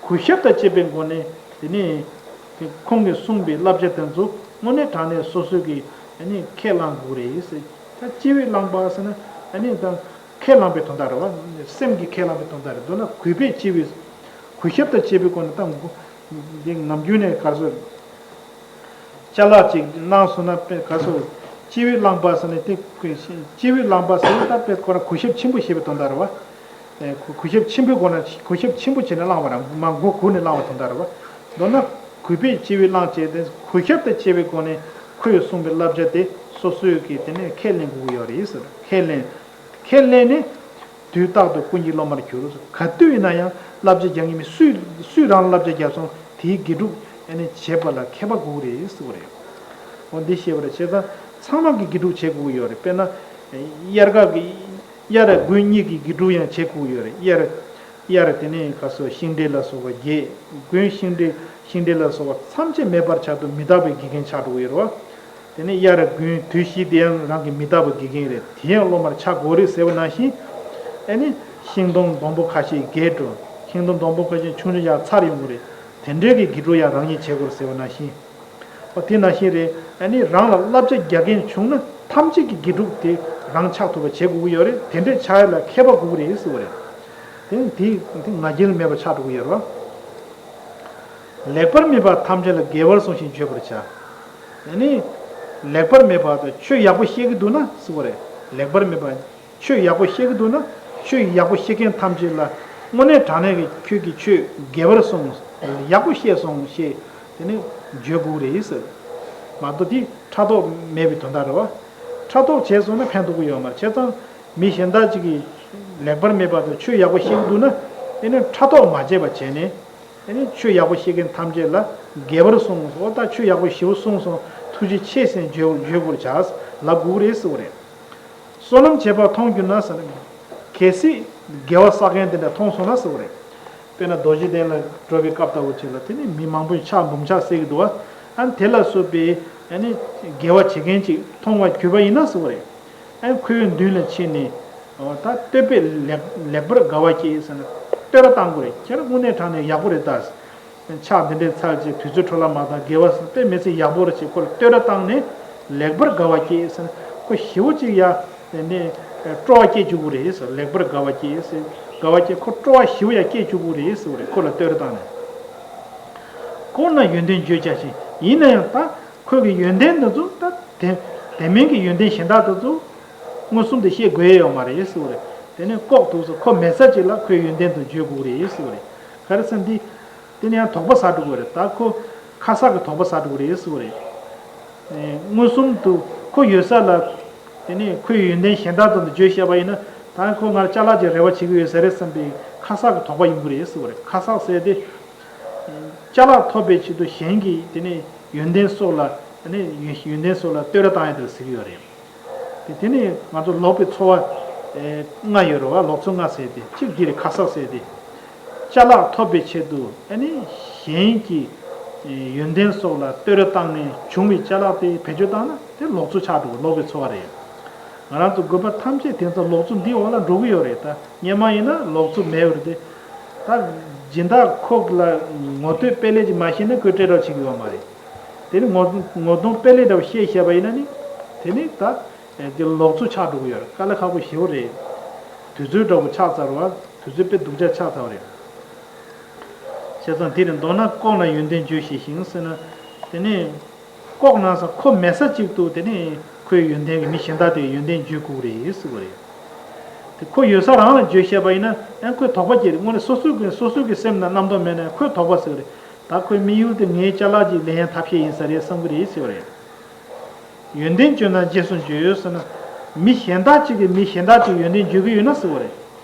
གུས་ཞབས་དང་བཅས་པའི་སྒོ་ནས་དེ་ནི་ཁོང་གིས་གསུངས་པའི་བསླབ་བྱ་དེ་ཚོ་དངོས་གནས་དྲང་གནས་སོ་སོ་གིས་ཨ་ནི་ཁས་བླངས་དགོས་རེད་ཟེར། ད་སྤྱི་བོས་བླངས་པ་ཟེར་ན་ཨ་ནི་ད་ཁས་བླངས་པའི་དོན་དག་རེད་བ། སེམས་ཀྱིས་ཁས་བླངས་པའི་དོན་དག་རེད། མདོར་ན་གུས་པས་སྤྱི་བོས་གུས་ཞབས་དང་བཅས་པའི་སྒོ་ནས་ད་འདི་ནམ་རྒྱུན་ནས་ག་རེ་ཟེར། ཅ་ལག་ཅིག་གནང་སོང་ན་དཔེ་ག་སོ། སྤྱི་བོས་བླངས་པ་ཟེར་ནས་དེ་སྤྱི་བོས་བླངས་པ་ཟེར་ན་ད་དཔེ་ཁོ་རང་གུས་ཞབས་ཆེན་པོ་བྱེད་པའི་དོན་དག་རེད་བ། ཨེ་གུས་ཞབས་ཆེན་པོའི་སྒོ་ནས་གུས་ཞབས་ཆེན་པོ་བྱས་ནས་བླངས་པ་རེད། མ་མགོ་སྒུར་ནས་བླངས་པའི་དོན་དག་རེད་བ། མདོར་ན་ གུས་པས་ཆེ་བའི་བླང་བྱས་ཏེ། གུས་ཞབས་དང་བཅས་པའི་སྒོ་ནས་ཁོས་གསུངས་པའི་བསླབ་བྱ་དེ་སོ་སོས་ཀྱིས་དེ་ནས་ཁས་ལེན་དགོས་ཀྱི་ཡོད་རེད་ཟེར། ཁས་ལེན། ཁས་ལེན་ནས་དུས་རྟག་ཏུ་ཀུན་གྱི་སློབ་མར་གྱུར། ག་དུས་ཡིན་ན་ཡང་བསླབ་བྱ་རྒྱག་མཁན་མི་སུས་སུས་རང་ལ་བསླབ་བྱ་བརྒྱབ་སོང་དེའི་དགེ་སྒྲུབ་ཨ་ནི་བྱེད་པ་ལ་མཁས་པ་དགོས་རེད་ཟེར་བ་རེད། འོ་འདི་བཤད་པ་རེད། བྱས་ཙང་ཚང་མ་གིས་དགེ་སྒྲུབ་བྱེད་དགོས་ཀྱི་ཡོད་རེད། དཔེར་ན་དབྱར་ཁ་གི་དབྱར་དགུན་གཉིས་ཀྱི་དགེ་སྒྲུབ་ཡང་བྱེད་དགོས་ཀྱི་ཡོད་རེད། དབྱར་དབྱར་དེ་ནས་ག་སོ་ཤིང་འབྲས་ལ་སོགས་པ་རྒྱས། དགུན་ཤིང་འབྲས་ཤིང་འབྲས་ལ་སོགས་པ་ཐམས་ཅད་མེད་པར་ཆགས་དུས་མི་རྟག་པའི་དགེ་རྒན་ཆགས་འགྲོ་གི་ཡོད་རེད་བ། དེ་ནས་དབྱར་དགུན་དུས་བཞི་དེ་ཡང་རང་གི་མི་རྟག་པའི་དགེ་རྒན་རེད། དེ་ཡང་སློབ་མར་ཆགས་དགོས་རེད་ཟེར་བ་ནང་བཞིན། ཨ་ནི་ཤིང་སྡོང་སྡོང་པོ་ཁ་ཤས་རྒས་འགྲོ། ཤིང་སྡོང་སྡོང་པོ་ཁ་ཤས་ཆུང་ཆུང་ཡང་ཚར་ཡོང་གི་རེད། དེ་འདྲའི་གི་དགེ་སྒྲུབ་ཡང་རང་ཉིད་བྱེད་དགོས་རེད་ཟེར་བ་ནང་བཞིན། ཨོ་དེ་ནང་བཞིན་རེད། ཨ་ནི་རང་ལ་བསླབ་བྱ་རྒྱག་མཁན་བྱུང་ན་ཐམས་ཅད་ཀྱི་དགེ་སྒྲུབ་དེ་རང་ཆགས་ཐུབ་པ་བྱེད་དགོས་ཀྱི་ཡོད་རེད། དེ་འདྲའི་ཆགས་ཡ་ལ་མཁས་པ་དགོས་ཀྱི་རེད་ཟེར་བ་རེད། དེ་དེ་དེ་ང་རྒྱལ་མེད་པ་ཆགས་འགྲོ་གི་ཡོད་རེད་བ། ལེགས་པར་སྨྲས་པ་ཐམས་ཅད་ལ་དགེ་བར་གསུངས་ཤིང་བརྗོད་པར་བྱ། ཨ་ནི་ལེགས་པར་སྨྲས་པ་དང་ཆོས་ཡག་པོ་བཤད་ཀྱི་འདུག་ན་ཟེར་བ་རེད། ལེགས་པར་སྨྲས་པ། ཆོས་ཡག་པོ་བཤད་ཀྱི་འདུག་ན་ཆོས་ཡག་པོ་བཤད་མཁན་ཐམས་ཅད་ལ་དངོས་གནས་དྲང་གནས་ཀྱི་ཁྱོད་ཀྱིས་ཆོས་དགེ་བར་གསུངས། ཡག་པོ་བཤད་སོང་ཞེས་དེ་ནི་བརྗོད་དགོས་རེད་ཟེར། མ་གཏོགས་དེ་ཕྲག་དོག་མེད་པའི་དོན་དག་རེད་བ། ཕྲག་དོག་བྱས་སོང་ན་ཕན་ཐོགས་ཀྱི་ཡོད་མ་རེད། བྱས་ཙང་མི་གཞན་དག་ཅིག་གིས་ལེགས་པར་སྨྲས་པ་དང་ཆོས་ཡག་པོ་བཤད་ཀྱི་འདུག་ན་དེ་ནི་ཕྲག་དོག་མ་བྱས་པ་བྱས་ནས། དེ་ནས་ཆོས་ཡག་པོ་བཤད་མཁན་ཐམས་ཅད་ལ་དགེ་བར་གསུངས་སོ། ད་ཆོས་ཡག་པོ་ཞེ་པོ་གསུངས་སོང་། ཐུགས་རྗེ་ཆེ་ཟེར་བརྗོད་བརྗོད་དགོས་བྱ་ལབ་དགོས་རེད་ཟེར་བ་རེད། བསོད་ནམས་བྱས་པ་མཐོང་གྱུར་ན་ཟེར་ན། གལ་སྲིད་དགེ་བ་བསགས་མཁན་དེ་འདྲ་མཐོང་སོང་ན་ཟེར་བ་རེད། དཔེར་ན་རྡོ་རྗེ་གདན་ལ་འགྲོ་བའི་སྐབས་ལྟ་བུ་ཅིག་ལ་དེ་ནས་མི་མང་པོས་ཕྱག་འབུམ་ཕྱག་བསད་ཀྱི་འདུག་བ། ཨ་ནི་དེ་ལ་སོགས་པའི་ཨ་ནི་དགེ་བ་བྱེད་མཁན་ཅིག་མཐོང་བར་གྱུར་པ་ཡིན་ན་ཟེར་བ་རེད། ཨ་ཁོའི་མདུན་ལ་ཕྱིན་ནས། འོ་ད་བསྟོད་པས་ལེགས་ལེགས་པར་དགའ་བ་སྐྱེས་ཟེར་ན། བསྟོད་ར་བཏང་དགོས་རེད། ཁྱེད་རང་དངོས་གནས་དྲང་གནས་ཡག་པོ་རེད་ད། ཕྱག་འདི་འདྲའི་ཚར་རྗེས་དུས་ཚོད་འཕྲོ་བརླག་མ་བཏང་། དགེ་བ་དཔེ་མི་སྲིད་ཡག་པོ་རེད་ཅེས་ཁོ་ལ་བསྟོད་ར་བཏང་ནས་ལེགས་པར་དགའ་བ་སྐྱེས་ཟེར་ན། ཁོ་ཞེ་པོ་ཅིག་ཡ་དེ་ནས་སྤྲོ་བ་སྐྱེ་བཅུག་གི་རེད་ཟེར། ལེགས་པར་དགའ་བ་སྐྱེས་ཟེར། དགའ་བ་སྐྱེས། ཁོ་སྤྲོ་བ་ཞེ་པོ་ཡ་སྐྱེ་བཅུག་གི་རེད་ཟེར་བ་རེད། ཁོ་ལ་བསྟོད་ར་བཏང་ནས། ལྐོག་ན་ཡོན་ཏན་བརྗོད་བྱ་ཞིང་། ཡིན་ན་ཡང་ད་ཁོ་གི་ཡོན་ཏན་འདི་ཚོ་ད་དེ་དེ་མིན་གྱི་ཡོན་ཏན་གཞན་དག་དེ་ཚོ་མངོན་སུམ་དུ་བཤད་དགོས་ཡ་ཡོད་མ་རེད་ཟེར་བ་རེད། དེ་ནས་ལྐོག་འདུག་ཟེར། ཁོ་མེད་ས་ཅིག་ལ་ཁོའི་ཡོན་ཏན་དུ་བརྗོད་དགོས་རེད་ཟེར་བ་རེད། ག་རེ་ཟེར་ན་འདི་དེ་ནས་ཡང་དོགས་པ་ཟ་འགྲོ་གི་རེད། ད་ཁོ་ཁ་གསག་གི་དོགས་པ་ཟ་འགྲོ་གི་རེད་ཟེར་བ་རེད། ཨེ་མངོན་སུམ་དུ་ཁོ་ཡོད་ས་ལ་དེ་ནས་ཁོའི་ཡོན་ཏན་གཞན་དག་དོན་དུ་བརྗོད་བཤད་པ་ཡིན་ན། ད་ཁོ་ང་ལ་ཅ་ལག་ཅིག་རེ་བ་བྱེད་ཀྱི་ཡོད་ས་རེད་བསམ་པའི་ཁ་གསག་གི་དོགས་པ་ཡོང་གི་རེད་ཟེར་བ་རེད། ཁ་གསག་ཟེར་ཏེ། ཅ་ལག་ཐོབ་པའི་ཆེད་དུ་གཞན་གྱི་དེ་ནས་ཡོན་ཏན་སོགས་ལ་དེ་ནས་ཡོན་ཡོན་ཏན་སོགས་ལ་བསྟོད་ར་བཏང་ཡ་དེ་ལ་ཟེར་གྱི་ཡོད་རེད། དེ་དེ་ནས་ང་ཚོ་ལོག་པའི་ཚོར་བ་ལྔ་ཡོད་རེད་བ། ལོག་འཚོ་ལྔ་ཟེར་ཏེ། གཅིག་འདི་རེད། ཁ་གསག་ཟེར་ཏེ། ཅ་ལག་ཐོབ་པའི་ཆེད་དུ་ཨ་ནི་གཞན་གྱི་ཡོན་ཏན་སོགས་ལ་བསྟོད་ར་བཏང་ནས་བྱུང་བའི་ཅ་ལག་དེ་བེད་སྤྱོད་བཏང་ན་དེ་ལོག་འཚོ་ཆགས་འགྲོ། ལོག་པའི་ཚོར་བ་རེད། ང་རང་ཚོ་དགོས་པ་ཐམས་ཅད་དེ་ཚོ་ལོག་འཚོ་འདིའི་འོག་ལ་འགྲོ་གི་ཡོད་རེད། ད་སྔོན་མ་ཡིན་ན་ལོག་འཚོ་མེད་པ་རེད་དེ། ད་སྦྱིན་བདག་ཁོ་ལ་ངོ་བསྟོད་དཔེ་ལེགས་ཅིག་མ་བཤད་ན་ཁོས་སྤྲད་རོགས་བྱེད་ཀྱི་ཡོད་མ་རེད། དེ་ནི་ངོ་ངོ་གདོང་དཔེ་ལེགས་འདྲ་བོ་བཤད་བཤད་པ་ཡིན་ན་ནི། དེ་ནི་ད་དེ་ལོག་འཚོ་ཆགས་འགྲོ་གི་ཡོད་རེད། དཀའ་ལས་ཁག་པོ་ཞེ་པོ་རེད། དུས་ཚོད་འདྲ་བོ་ཆགས་ཚར་བ། དུས་ཚོད་དཔེ་སྡུག་ཅག་ཆགས་ཚར་བ་རེད། བྱས་ཙང་དེ་རིང་མདོར་ན་ལྐོག་ན་ཡོན་ཏན་བརྗོད་བྱས་ཤིང་ཟེར་ན། དེ་ནི་ལྐོག་ན་ས་ཁོ་མེད་ས་གཅིག་ཏུ་དེ་ནི་ཁོའི་ཡོན་ཏན་གྱི་མི་གཞན་དག་དེའི་ཡོན་ཏན་བརྗོད་དགོས་རེད་ཟེར་བ་རེད། དེ་ཁོ་ཡོད་ས་རང་ལ་བརྗོད་བཤད་པ་ཡིན་ན་ཨ་ཁོས་དོགས་པ་སྐྱེ་རེད། དངོས་གནས་སོ་སོའི་གི་སོ་སོའི་གི་སེམས་ནང་རྣམ་རྟོག་མེད་ན་ཁོས་དོགས་པ་ཟེར་གི་རེད། ད་ཁོའི་དམིགས་ཡུལ་དེ་ངའི་ཅ་ལག་ཅིག་ལེན་ཡ་ཐབས་ཤེས་ཡིན་ས་རེད་བསམ་གི་རེད་ཟེར་བ་རེད། ཡོན་ཏན་བརྗོད་ན་རྗེས་སུ་འཇུག་ཟེར་ན། མི་གཞན་དག་ཅིག་གིས་མི་གཞན་དག་ཅིག་ཡོན་ཏན་བརྗོད་ཀྱི་ཡོད་ན་ཟེར་བ་རེད།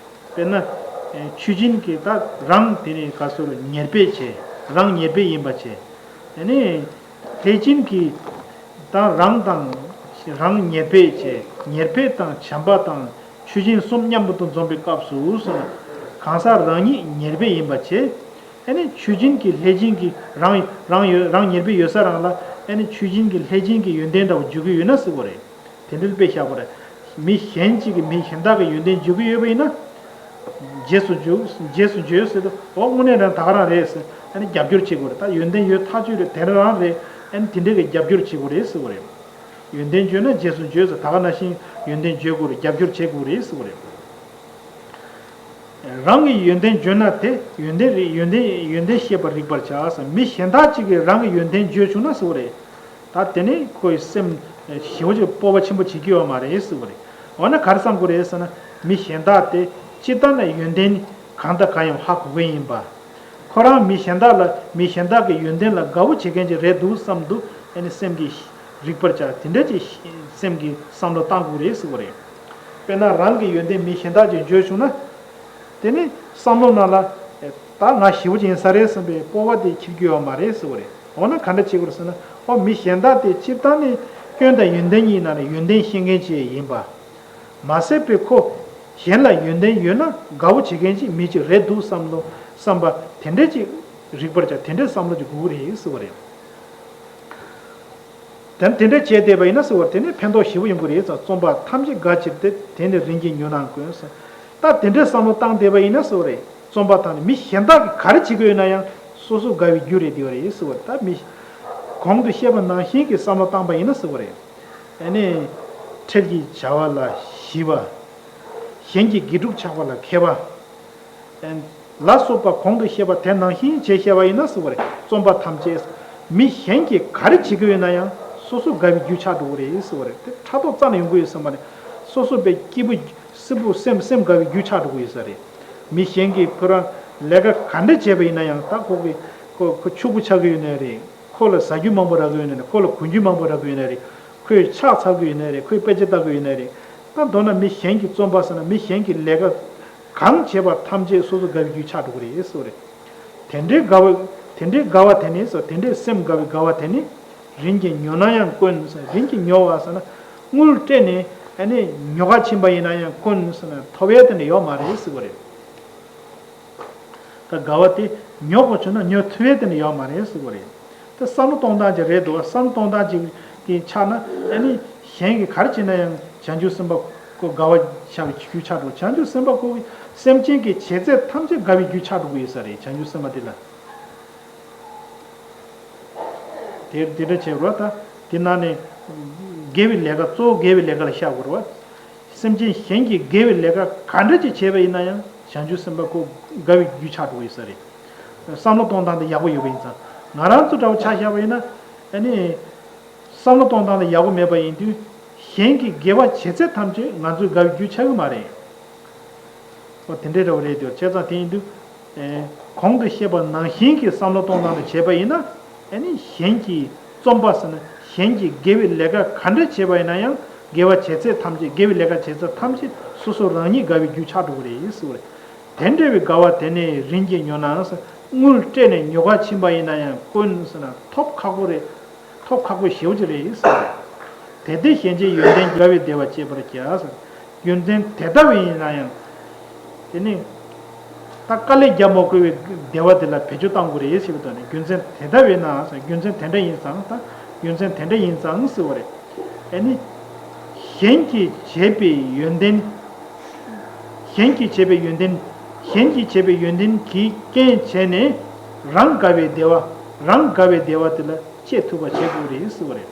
དཔེར་ན། ཆོས་ཅན་གྱི་ད་རང་དེ་ནི་ག་སོ་རུ་ཉེར་སྦས་བྱས། རང་ཉེར་སྦས་ཡིན་པ་བྱས། དེ་ནི་ལྷས་བྱིན་གྱི་ད་རང་དང་རང་ཉེར་སྦས་བྱས། ཉེར་སྦས་དང་བྱམས་པ་དང་ཆོས་ཅན་གསུམ་མཉམ་པོ་དུ་འཛོམས་པའི་སྐབས་སུ་ཟེར་ན། གང་ཟག་རང་ཉིད་ཉེར་སྦས་ཡིན་པ་བྱས། ཨ་ནི་ཆོས་ཅན་གྱི་ལྷས་བྱིན་གྱི་རང་རང་ཡོད་རང་ཉེར་སྦས་ཡོད་ས་རང་ལ་ཨ་ནི་ཆོས་ཅན་གྱི་ལྷས་བྱིན་གྱི་ཡོན་ཏན་འདྲ་བོ་བརྗོད་ཀྱི་ཡོད་ན་ཟེར་བ་རེད། དེ་འདྲའི་དཔེ་བཞག་པ་རེད། མི་གཞན་གཅིག་གིས་མི་གཞན་དག་གི་ཡོན་ཏན་བརྗོད་ཀྱི་ཡོད་པ་ཡིན་ན། རྗེས་སུ་འཇུག་རྗེས་སུ་འཇུག་ཟེར་དུས་འོ་དངོས་གནས་རང་ད་ག་རང་རེད་ཟེར་ཨ་ནི་རྒྱབ་སྐྱོར་བྱེད་དགོས་རེད། ད་ཡོན་ཏན་ཡོད་ཐག་ཆོད་རེད། དེ་རང་རེད། ཨ་ནི་དེ་འདྲའི་གི་རྒྱབ་སྐྱོར་བྱེད་དགོས་རེད་ཟེར་བ་རེད། ཡོན་ཏན་བརྗོད་ན་རྗེས་སུ་འཇུག་ཟེར། ད་ག་ནང་བཞིན་ཡོན་ཏན་བརྗོད་དགོས་རེད། རྒྱབ་སྐྱོར་བྱེད་དགོས་རེད་ཟེར་བ་རེད། རང་གི་ཡོན་ཏན་བརྗོད་ན་དེ་ཡོན་ཏན་རིག་ཡོན་ཏན་ཡོན་ཏན་ཤེས་པར་རིག་པར་བྱ་ཟེར། མི་གཞན་དག་ཅིག་གིས་རང་གི་ཡོན་ཏན་བརྗོད་བྱུང་ན་ཟེར་བ་རེད། ད་དེ་ནི་ཁོའི་སེམས་ཞེ་པོ་ཅིག་སྤོབས་པ་ཆེན་པོ་བྱེད་ཀྱི་ཡོད་མ་རེད་ཟེར་བ་རེད། འོ་ན་ག་རེ་བསམ་དགོས་རེད་ཟེར་ན། མི་གཞན་དག་དེ་སྤྱིར་བཏང་ནས་ཡོན་ཏན་གང་དང་གང་ཡང་ཧ་གོ་གི་ཡིན་པ། ཁོ་རང་མི་གཞན་དག་ལ་མི་གཞན་དག་གི་ཡོན་ཏན་ལ་དགའ་བོ་བྱེད་མཁན་ཅིག་རེད་འདུག་བསམ་དུས་ཨ་ནི་སེམས་ཀྱིས་རིག་པར་བྱ། དེ་འདྲ་ཅིག་སེམས་ཀྱིས་བསམ་བློ་བཏང་དགོས་རེད་ཟེར་བ་རེད། དཔེར་ན་རང་གི་ཡོན་ཏན་མི་གཞན་དག་ཅིག་བརྗོད་བྱུང་ན། དེ་ནི་བསམ་བློ་ནང་ལ་ད་ང་ཞེ་པོ་ཅིག་ཡིན་ས་རེད་བསམ་པའི་སྤོབས་པ་དེ་འཁྱེར་རྒྱུ་ཡོད་མ་རེད་ཟེར་བ་རེད། འོ་ན་ག་འདྲ་བྱེད་དགོས་རེད་ཟེར་ན། ཨོ་མི་གཞན་དག་དེ་སྤྱིར་བཏང་ནི་སྐྱོན་དང་ཡོན་ཏན་གཉིས་ནང་ནས་ཡོན་ཏན་ཤེས་མཁན་ཅིག་ཡིན་པ། མ་ཟད་པའི་ཁོ་གཞན་ལ་ཡོན་ཏན་ཡོད་ན་དགའ་བོ་བྱེད་མཁན་ཅིག་མི་ཅིག་རེད་འདུག་བསམ་བློ་བསམ་པ་དེ་འདྲས་ཅིག་རིག་པར་བྱ། དེ་འདྲས་བསམ་བློ་ཅིག་དགོས་ཀྱི་རེད་ཟེར་བ་རེད། དེ་དེ་འདྲས་བྱས་བསྡད་པ་ཡིན་ན་ཟེར་བ་དེ་ནི་ཕན་ཐོགས་ཞེ་པོ་ཡོང་གི་རེད་ཟེར། རྩོམ་པ་ཐམས་ཅད་དགའ་ཕྱིར་ཏེ། དེ་ནི་རིན་ཆེན་ཉོན་ནའང་དཀོན་ཟེར། ད་དེ་འདྲས་བསམ་བློ་བཏང་བསྡད་པ་ཡིན་ན་ཟེར་བ་རེད། རྩོམ་པ་དང་ནི་མི་གཞན་དག་གིས་ག་རེ་བྱེད་ཀྱི་ཡོད་ན་ཡང་སོ་སོ་དགའ་བའི་རྒྱུ་རེད་བསྡད་པ་རེད་ཟེར་བ་རེད། ད་མི་གོང་དུ་བཤད་པ་ནང་བཞིན་གྱི་བསམ་བློ་བཏང་པ་ཡིན་ན་ཟེར་བ་རེད། ཨ་ནི། འཕྲལ་གྱི་བྱ་བ་ལ་ཞི་བ། གཞན་གྱི་དགེ་སྒྲུབ་ཆགས་པ་ལ་མཁས་པ། ཨ་ལ་སོགས་པ་གོང་དུ་བཤད་པ་དེ་ནང་བཞིན་བྱས་བཤད་པ་ཡིན་ན་ཟེར་བ་རེད། རྩོམ་པ་ཐམས་ཅད་མི་གཞན་གྱིས་ག་རེ་བྱེད་ཀྱི་ཡོད་ན་ཡང་སོ་སོ་དགའ་བའི་རྒྱུ་ཆགས་འགྲོ་གི་རེད་ཟེར་བ་རེད། དེ་ཕྲག་དོག་རྩ་ནས་ཡོང་གི་ཡོད་ས་མ་རེད། སོ་སོ་པའི་སྐྱིད་པོ་སྲིད་པོ་སེམས་སེམས་དགའ་བའི་རྒྱུ་ཆགས་འགྲོ་གི་ཡོད་ས་རེད། མི་གཞན་གྱིས་ཁོ་རང་ལས་ཀ་ག་འདྲ་བྱས་པ་ཡིན་ན་ཡང་ད་ཁོ་གི་ཁོ་ཁོ་ཕྱུག་པོ་ཆགས་ཀྱི་ཡོད་ནའི་རེད། ཁོ་ལ་ཟ་རྒྱུ་མང་པོ་རག་གི་ཡོད་ནའི་རེད། ཁོ་ལ་གོན་རྒྱུ་མང་པོ་རག་གི་ཡོད་ནའི་རེད། ཁོས་ཕྱག་འཚལ་གི་ཡོད་ནའི་རེད། ཁོས་དཔེ་ཆ་ལྟ་གི་ཡོད་ནའི་རེད། ད་མདོར་ན་མི་གཞན་གྱི་རྩོམ་པ་ཟེར་ན་མི་གཞན་གྱི་ལས་ཀ་གང་བྱས་པ་ཐམས་ཅད་སོ་སོ་དགའ་བའི་རྒྱུ་ཆགས་འགྲོ་གི་རེད་ཟེར་བ་རེད། དེ་འདྲའི་དགའ་བ་དེ་འདྲའི་དགའ་བ་དེ་ནི་ཟེར། དེ་འདྲའི་སེམས་དགའ་བའི་དགའ་བ་དེ་ནི། རིན་ཆེན་ཉོ་ན་ཡང་དཀོན་ཟེར། རིན་གྱིས་ཉོ་བ་ཟེར་ན། དངུལ་སྤྲད་ནས་ཨ་ནི་ཉོ་ག་ཕྱིན་པ་ཡིན་ན་ཡང་དཀོན་ཟེར་ན་ཐོབ་ཡས་དེ་འདྲ་ཡོད་མ་རེད་ཟེར་བ་རེད། ད་དགའ་བ་དེ་ཉོ་དགོས་བྱུང་ན་ཉོ་ཐུབ་ཡས་དེ་འདྲ་ཡོད་མ་རེད་ཟེར་བ་རེད། ད་བསམ་བློ་གཏོང་སྟངས་ཅིག་རེད་འདུག་བསམ་བློ་གཏོང་སྟངས་ཅིག་གི་ཆ་ན་ཨ་ནི་གཞན་གྱིས་ག་རེ་བྱས་ན་ཡང་བྱང་ཆུབ་སེམས་དཔའ་ཁོ་དགའ་བ་ཆགས་པའི་རྒྱུ་ཆགས་འགྲོ། བྱང་ཆུབ་སེམས་དཔའ་ཁོ་གི་སེམས་ཅན་གྱི་བྱས་ཚད་ཐམས་ཅད་དགའ་བའི་རྒྱུ་ཆགས་འགྲོ་གི་ཡོད་ས་རེད། བྱང་ཆུབ་སེམས་དཔའ་དེ་ལ། དེ་དེ་འདྲ་བྱས་པ་རེད། ད་དེ་ནང་ནས་དགེ་བའི་ལས་ཀ་གཙོ་བོ་དགེ་བའི་ལས་ཀ་ལ་བཞག་དགོས་རེད་བ། སེམས་ཅན་གཞན་གྱིས་དགེ་བའི་ལས་ཀ་ག་འདྲ་ཅིག་བྱས་པ་ཡིན་ན་ཡང་བྱང་ཆུབ་སེམས་དཔའ་ཁོ་དགའ་བའི་རྒྱུ་ཆགས་འགྲོ་གི་ཡོད་ས་རེད། བསམ་བློ་གཏོང་སྟངས་དེ་ཡག་པོ་ཡོད་པ་ཡིན་ཙང་། ང་རང་ཚོ་འདྲ་བོ་ཆ་བཞག་པ་ཡིན་ན། ཨ་ནི། བསམ་བློ་གཏོང་སྟངས་དེ་ཡག་པོ་མེད་པ་ཡིན་དུས། གཞན་གྱི་དགེ་བ་བྱས་ཚད་ཐམས་ཅད་ང་ཚོའི་དགའ་བའི་རྒྱུ་ཆགས་ཀྱི་མ་རེད། ཨོ་དེ་འདྲའི་འདྲ་བོ་རེད་འདུག་བྱས་ཙང་དེ་ཡིན་དུས། ཨེ། གོང་དུ་བཤད་པ་ནང་བཞིན་གྱི་བསམ་བློ་གཏོང་སྟངས་དེ་བྱས་པ་ཡིན་ན། ཨ་ནི་གཞན་གྱི་རྩོམ་པ་ཟེར་ན་གཞན་གྱི་དགེ་བའི་ལས་ཀ་ག་འདྲ་བྱས་པ་ཡིན་ན་ཡང་དགེ་བ་བྱས་ཚད་ཐམས་ཅད་དགེ་བའི་ལས་ཀ་བྱས་ཚད་ཐམས་ཅད་སོ་སོ་རང་ཉིད་དགའ་བའི་རྒྱུ་ཆགས་འགྲོ་གི་རེད་ཟེར་བ་རེད། དེ་འདྲ་བའི་དགའ་བ་དེ་ནི་རིན་གྱིས་ཉོ་ནའང་ཟེར། དངུལ་སྤྲད་ནས་ཉོ་ག་ཕྱིན་པ་ཡིན་ན་ཡང་དཀོན་ཟེར་ན་ཐོབ་ཁག་པོ་རེད། ཐོབ་ཁག་པོ་ཞེ་པོ་ཅིག་རེད་ཟེར། དེ་ལྟས་གཞན་གྱི་ཡོན་ཏན་དགའ་བའི་བདེ་བ་སྤྱད་པར་བྱ་ཟེར། རྒྱུ་མཚན་དེ་ལྟ་བུ་ཡིན་ན་ཡང་། དེ་ནི། ད་དཀའ་ལས་རྒྱག་མ་དགོས་པའི་བདེ་བ་དེ་ལ་བེད་སྤྱོད་གཏང་དགོས་རེད་ཟེར་བའི་དོན་ནི། རྒྱུ་མཚན་དེ་ལྟ་བུ་ཡིན་ན་ཟེར། རྒྱུ་མཚན་དེ་འདྲ་ཡིན་ཙང་། ད་རྒྱུ་མཚན་དེ་འདྲ་ཡིན་ཙང་ཟེར་བ་རེད། ཨ་ནི། གཞན་གྱིས་བྱས་པའི་ཡོན་ཏན། གཞན་གྱིས་བྱས་པའི་ཡོན་ཏན། གཞན་གྱིས་བྱས་པའི་ཡོན་ཏན་གྱིས་རྐྱེན་བྱས་ནས་རང་དགའ་བའི་བདེ་བ། རང་དགའ་བའི་བདེ་བ་དེ་ལ་སྤྱད་ཐུབ་པ་བྱེད་དགོས་རེད་ཟེར་བ་རེད།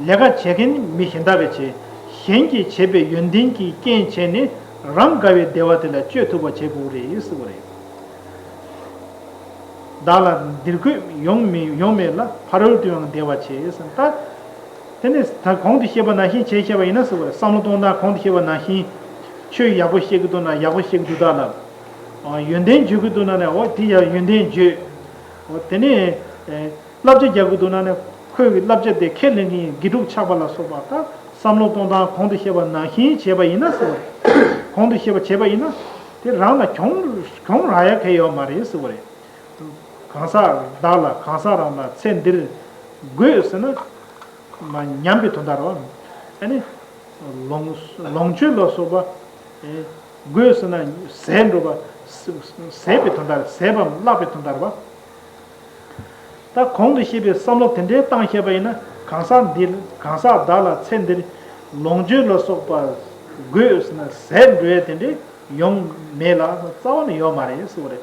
ལས་ཀ་བྱེད་མཁན་མི་གཞན་དག་གིས་བྱས། གཞན་གྱིས་བྱས་པའི་ཡོན་ཏན་གྱིས་རྐྱེན་བྱས་ནས་རང་དགའ་བའི་བདེ་བ་དེ་ལ་སྤྱོད་ཐུབ་པ་བྱེད་དགོས་རེད་ཟེར་བ་རེད། བདག་ལ་འདིར་འགོད་ཡོང་མེད་ཡོང་མེད་ལ། ཕ་རོལ་ཏུ་ཡང་བདེ་བ་བྱེད་ཟེར། ད། དེ་ནས་ད་གོང་དུ་བཤད་པ་ནང་བཞིན་བྱས་བཤད་པ་ཡིན་ན་ཟེར་བ་རེད། བསམ་བློ་གཏོང་སྟངས་གོང་དུ་བཤད་པ་ནང་བཞིན། ཆོས་ཡག་པོ་བཤད་ཀྱི་འདུག་ན་ཡག་པོ་བཤད་ཀྱི་འདུག་ད་ལབ། ཨ། ཡོན་ཏན་བརྗོད་ཀྱི་འདུག་ན་ནི་འོ་དེ་ཡང་ཡོན་ཏན་བརྗོད། འོ་དེ་ནས། ཨེ། བསླབ་བྱ་རྒྱག་གི་འདུག་ན་ནི་ཁོས་ཀྱི་བསླབ་བྱ་དེ་ཁས་ལེན་མཁན་དགེ་སྒྲུབ་ཆགས་པ་ལ་སོགས་པ། ད་བསམ་བློ་གཏོང་སྟངས་གོང་དུ་བཤད་པ་ནང་བཞིན་བྱས་པ་ཡིན་ན་ཟེར་བ་རེད། གོང་དུ་བཤད་པ་བྱས་པ་ཡིན་ན། དེ་རང་ལ་གྱོང་གྱོང་རག་ཡ་གང་ཡང་ཡོད་མ་རེད་ཟེར་བ་རེད། གང་ཟག་བདག་ལ་གང་ཟག་རང་ལ་ཚེ་འདིར་དགོས་ཟེར་ན། མ་ཉམས་པའི་དོན་དག་རེད་བ། ཨ་ནི། ལོངས་ལོངས་སྤྱོད་ལ་སོགས་པ། ཨེ། དགོས་ཟེར་ན་ཟད་འགྲོ་བ། ཟད་པའི་དོན་དག་རེད། ཟད་པའམ་བརླག་པའི་དོན་དག་རེད་བ། ད་གོང་དུ་བཤད་པའི་བསམ་བློ་དེ་འདྲའི་བཏང་བཤད་པ་ཡིན་ན། གང་ཟག་འདིར་གང་ཟག་བདག་ལ་ཚེ་འདིར་ལོངས་སྤྱོད་ལ་སོགས་པ་དགོས་ཟེར་ན་ཟད་འགྲོ་ཡ་དེ་འདྲའི་ཡོང་མེད་ལ་རྩ་བ་ནས་ཡོད་མ་རེད་ཟེར་བ་རེད།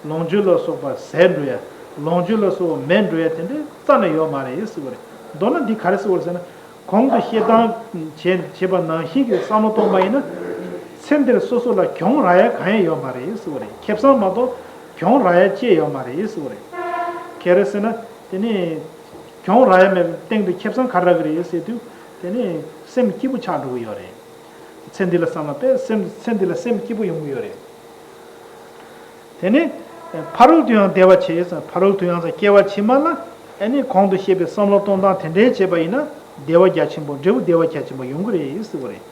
ལོངས་སྤྱོད་ལ་སོགས་པ་ཟད་འགྲོ་ཡ། ལོངས་སྤྱོད་ལ་སོགས་པ་མེད་འགྲོ་ཡ་དེ་འདྲའི་རྩ་ནས་ཡོད་མ་རེད་ཟེར་བ་རེད། མདོར་ན་འདི་ག་རེ་ཟེར་བ་རེད་ཟེར་ན། གོང་དུ་བཤད་སྟངས་བྱས་བྱས་པ་ནང་བཞིན་གྱི་བསམ་བློ་གཏོང་པ་ཡིན་ན། ཚེ་འདིར་སོ་སོ་ལ་གྱོང་རག་ཡ་གང་ཡང་ཡོད་མ་རེད་ཟེར་བ་རེད། ཁེ་བཟང་མ་གཏོགས་གྱོང་རག་ཡ་ཅི་ཡང་ཡོད་མ་རེད་ཟེར་བ་རེད། ག་རེ་ཟེར་ན། དེ་ནི་གྱོང་རག་ཡ་མེད་པའི་སྟེང་དུ་ཁེ་བཟང་ག་རེ་རག་གི་རེད་ཟེར་དུས། དེ་ནི་སེམས་སྐྱིད་པོ་ཆགས་འགྲོ་གི་ཡོད་རེད། ཚེ་འདི་ལ་བསམ་ན་དཔེ་སེམས་ཚེ་འདི་ལ་སེམས་སྐྱིད་པོ་ཡོང་གི་ཡོད་རེད། དེ་ནས་ཕ་རོལ་ཏུ་ཡང་བདེ་བ་ཆེ་ཟེར། ཕ་རོལ་ཏུ་ཡང་ཟེར་སྐྱེ་བ་ཕྱི་མ་ལ་ཨ་ནི་གོང་དུ་བཤད་པའི་བསམ་བློ་གཏོང་སྟངས་དེ་འདྲའི་བྱས་པ་ཡིན་ན་བདེ་བ་རྒྱ་ཆེན་པོ། འབྲས་བུ་བདེ་བ་རྒྱ་ཆེན་པོ་ཡོང་གི་རེད་ཟེར་བ་རེད།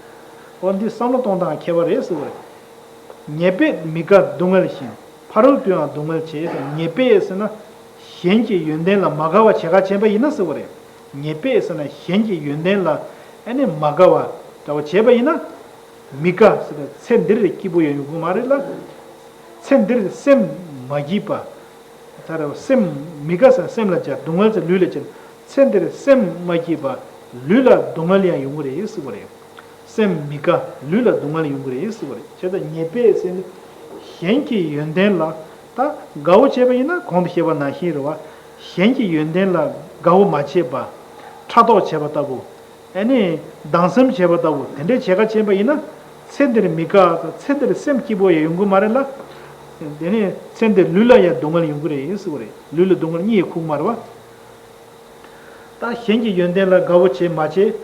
འོ་འདི་བསམ་བློ་གཏོང་སྟངས་ཁྱད་པར་རེད་ཟེར་བ་རེད། ཉེས་པས་མི་དགའ་སྡུག་བསྔལ་ཞིང་། ཕ་རོལ་ཏུ་ཡང་སྡུག་བསྔལ་ཆེ་ཟེར། ཉེས་པས་ཟེར་ན་གཞན་གྱི་ཡོན་ཏན་ལ་མ་དགའ་བ་བྱེད་ཁ་ཆེན་པ་ཡིན་ན་ཟེར་བ་རེད། ཉེས་པས་ཟེར་ན་གཞན་གྱི་ཡོན་ཏན་ལ་ཨ་ནི་མ་དགའ་བ་འདྲ་བ་བྱས་པ་ཡིན་ན། མི་དགའ་ཟེར་བའི་ཚེ་འདིར་སྐྱིད་པོ་ཡང་ཡོང་གི་མ་རེད་ལ། ཚེ་འདིར་སེམས་མ་སྐྱིད་པ། ད་རེ་བ་སེམས་མི་དགའ་ཟེར་སེམས་ལ་སྦྱར། སྡུག་བསྔལ་ཟེར་ལུས་ལ་སྦྱར། ཚེ་འདིར་སེམས་མ་སྐྱིད་པ། ལུས་ལ་སྡུག་བསྔལ་ཡང་ཡོང་གི་རེད་ཟེར་བ་རེད། སེམས་མི་དགའ་ལུས་ལ་སྡུག་བསྔལ་ཡོང་གི་རེད་ཟེར་བ་རེད། བྱས་ཙང་ཉེས་པས་ཟེར་ནི་གཞན་གྱི་ཡོན་ཏན་ལ་ད་དགའ་བོ་བྱས་པ་ཡིན་ན་གོང་དུ་བཤད་པ་ནང་བཞིན་རེད་བ། གཞན་གྱི་ཡོན་ཏན་ལ་དགའ་བོ་མ་བྱས་པ། ཕྲག་དོག་བྱས་པ་ལྟ་བུ། ཨ་ནི་སྡང་སེམས་བྱས་པ་ལྟ་བུ་དེ་འདྲའི་བྱེད་ཁ་ཕྱིན་པ་ཡིན་ན། ཚེ་འདིར་མི་དགའ་དང་ཚེ་འདིར་སེམས་སྐྱིད་པོ་ཡང་ཡོང་གི་མ་རེད་ལ། དེ་ནས་ཚེ་འདིར་ལུས་ལ་ཡང་སྡུག་བསྔལ་ཡོང་གི་རེད་ཟེར་བ་རེད། ལུས་ལ་སྡུག་བསྔལ་གཉིས་ཡང་ཁུག་མ་རེད་བ། ད་གཞན་གྱི་ཡོན་ཏན་ལ་དགའ་བོ་བྱེད་མ་བྱེད།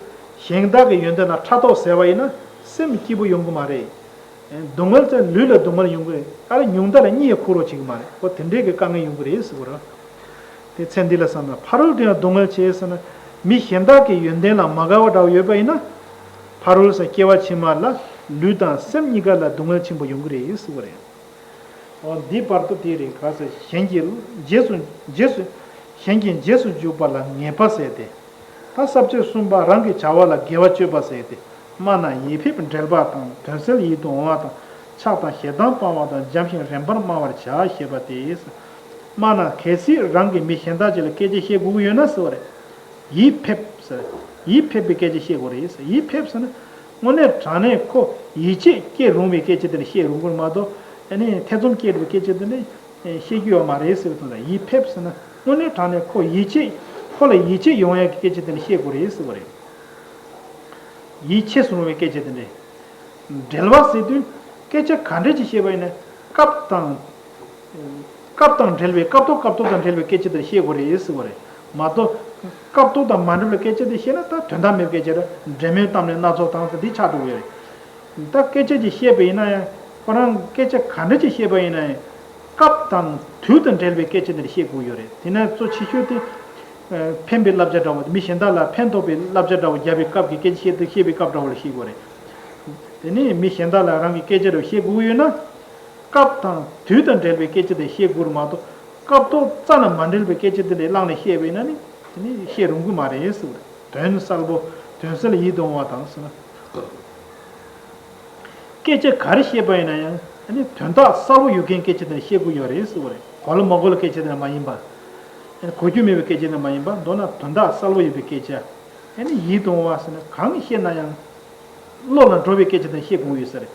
གཞན་དག་གི་ཡོན་ཏན་ལ་ཕྲག་དོག་ཟེར་བ་ཡིན་ན་སེམས་སྐྱིད་པོ་ཡོང་གི་མ་རེད། སྡུག་བསྔལ་ཚེ་ལུས་ལ་སྡུག་བསྔལ་ཡོང་གི་རེད། ཨ་རེ་ཉུང་མཐའ་ལ་གཉིད་ཡང་ཁུག་རོགས་བྱེད་ཀྱི་མ་རེད། ཨོ་དེ་འདྲའི་གི་དཀའ་ངལ་ཡོང་གི་རེད་ཟེར་བ་རེད། དེ་ཚེ་འདི་ལ་བསམ་ན་ཕ་རོལ་ཏུ་ཡང་སྡུག་བསྔལ་ཆེ་ཟེར་ན། མི་གཞན་དག་གི་ཡོན་ཏན་ལ་མ་དགའ་བ་འདྲ་བོ་ཡོད་པ་ཡིན་ན། ཕ་རོལ་ཟེར་སྐྱེ་བ་ཕྱི་མ་ལ་ལུས་དང་སེམས་གཉིས་ཀ་ལ་སྡུག་བསྔལ་ཆེན་པོ་ཡོང་གི་རེད་ཟེར་བ་རེད། འོ་འདི་བར་དུ་དེ་རེད། ག་ཟེར་གཞན་གྱི་རྗེས་སུ་རྗེས་སུ་གཞན་གྱི་རྗེས་སུ་འཇུག་པ་ལ་ངེས་པ་ཟེར་ཏེ། ད་ས་བཅད་གསུམ་པ་རང་གི་བྱ་བ་ལ་དགེ་བ་སྤྱོད་པ་ཟེར་ཏེ། སྨྲ་ན་ཡིད་ཕེབས་འགྲེལ་པ་དང་། དོན་གསལ་ཡིད་དུ་འོང་བ་དང་། ཆགས་དང་ཞེ་སྡང་སྤང་བ་དང་། འཇམ་ཞིང་རན་པར་སྨྲ་བར་བྱ་ཞེས་པ་སྟེ། སྨྲ་ན་གལ་སྲིད་རང་གིས་མི་གཞན་དག་ཅིག་ལ་སྐད་ཆ་བཤད་དགོས་ཀྱི་ཡོད་ན་ཟེར་བ་རེད། ཡིད་ཕེབས་ཟེར། ཡིད་ཕེབས་པའི་སྐད་ཆ་བཤད་དགོས་རེད་ཟེར། ཡིད་ཕེབས་ཟེར་ན་དངོས་གནས་དྲང་གནས་ཁོ་ཡིད་ཆེས་སྐྱེ་རུང་བའི་སྐད་ཆ་དེ་འདྲ་བཤད་རུང་དགོས་མ་གཏོགས། ཨ་ནི་ཐེ་ཚོམ་སྐྱེ་རུང་བའི་སྐད་ཆ་དེ་འདྲ་བཤད་རྒྱུ་ཡོད་མ་རེད་ཟེར་བ་དང་། ཡིད་ཕེབས་ཟེར་ན་དངོས་གནས་དྲང་གནས་ཁོ་ཡིད་ཆེས་ཁོ་ལ་ཡིད་ཆེས་ཡོང་ཡག་གི་སྐད་ཆ་དེ་འདྲ་བཤད་དགོས་རེད་ཟེར་བ་རེད། ཡིད་ཆེས་སུ་རུང་བའི་སྐད་ཆ་དེ་འདྲ། འགྲེལ་བ་ཟེར་དུས་སྐད་ཆ་ག་འདྲ་ཅིག་བཤད་པ་ཡིན་ན་སྐབས་དང་། སྐབས་དང་འབྲེལ་བའི་སྐབས་ཐོག་སྐབས་ཐོག་དང་འབྲེལ་བའི་སྐད་ཆ་དེ་བཤད་དགོས་རེད་ཟེར་བ་རེད་མ་གཏོགས། སྐབས་ཐོག་དང་མ་འབྲེལ་བའི་སྐད་ཆ་དེ་བཤད་ན་ད་དོན་དག་མེད་པའི་སྐད་ཆ་རེད། འབྲེལ་མོལ་གཏམ་ནི་སྣ་ཚོགས་དང་ཟེར་འདི་ཆགས་འགྲོ་གི་ཡོད་རེད། ད་སྐད་ཆ་ཅིག་བཤད་པ་ཡིན་ན་ཡང་ཁོ་རང་སྐད་ཆ་ག་འདྲ་ཅིག་བཤད་པ་ཡིན་ན་ཡང་སྐབས་དང་དུས་དང་འབྲེལ་བའི་སྐད་ཆ་དེ་བཤད་དགོས་ཡོད་རེད། དེ་ན་གཙོ་ཆེ་ཤོས་དེ་ཕན་པའི་བསླབ་བྱ་འདྲ་བོ། མི་གཞན་དག་ལ་ཕན་ཐོགས་པའི་བསླབ་བྱ་འདྲ་བོ་རྒྱབ་པའི་སྐབས་ཀྱི་སྐད་ཆ་བཤད་དུས་བཤད་པའི་སྐབས་འདྲ་བོ་ལ་བཤད་དགོས་རེད། དེ་ནས་མི་གཞན་དག་ལ་རང་གི་སྐད་ཆ་རེ་བཤད་དགོས་ཡོད་ན། སྐབས་དང་དུས་དང་འབྲེལ་བའི་སྐད་ཆ་དེ་བཤད་དགོས་རེད་མ་གཏོགས། སྐབས་ཐོག་རྩ་ནས་མ་འབྲེལ་བའི་སྐད་ཆ་དེ་འདྲ་བླངས་ནས་བཤད་པ་ཡིན་ན་ནི། དེ་ནི་བཤད་རུང་གི་མ་རེད་ཟེར་བ་རེད། དོན་གསལ་པོ། དོན་གསལ་ཡིད་དུ་འོང་བ་དང་ཟེར་ན། སྐད་ཆ་ག་རེ་བཤད་པ་ཡིན་ན་ཡང་ཨ་ནི་དོན་དག་གསལ་པོ་ཡོད་མཁན་སྐད་ཆ་དེ་འདྲ་བཤད་དགོས་ཡོད་རེད་ཟེར་བ་རེད། གོ་ལ་མ་གོ་ལ་སྐད་ཆ་དེ་འདྲ་མ་ཡིན་པ། ཨ་ནི་གོ་རྒྱུ་མེད་པའི་སྐད་ཆ་དེ་འདྲ་མ་ཡིན་པ། མདོར་ན་དོན་དག་གསལ་པོ་ཡོད་པའི་སྐད་ཆ། ཨ་ནི་ཡིད་དུ་འོང་བ་ཟེར་ན་གང་བཤད་ན་ཡང་བློ་ལ་འགྲོ་བའི་སྐད་ཆ་དེ་བཤད་དགོས་ཡོད་ས་རེད།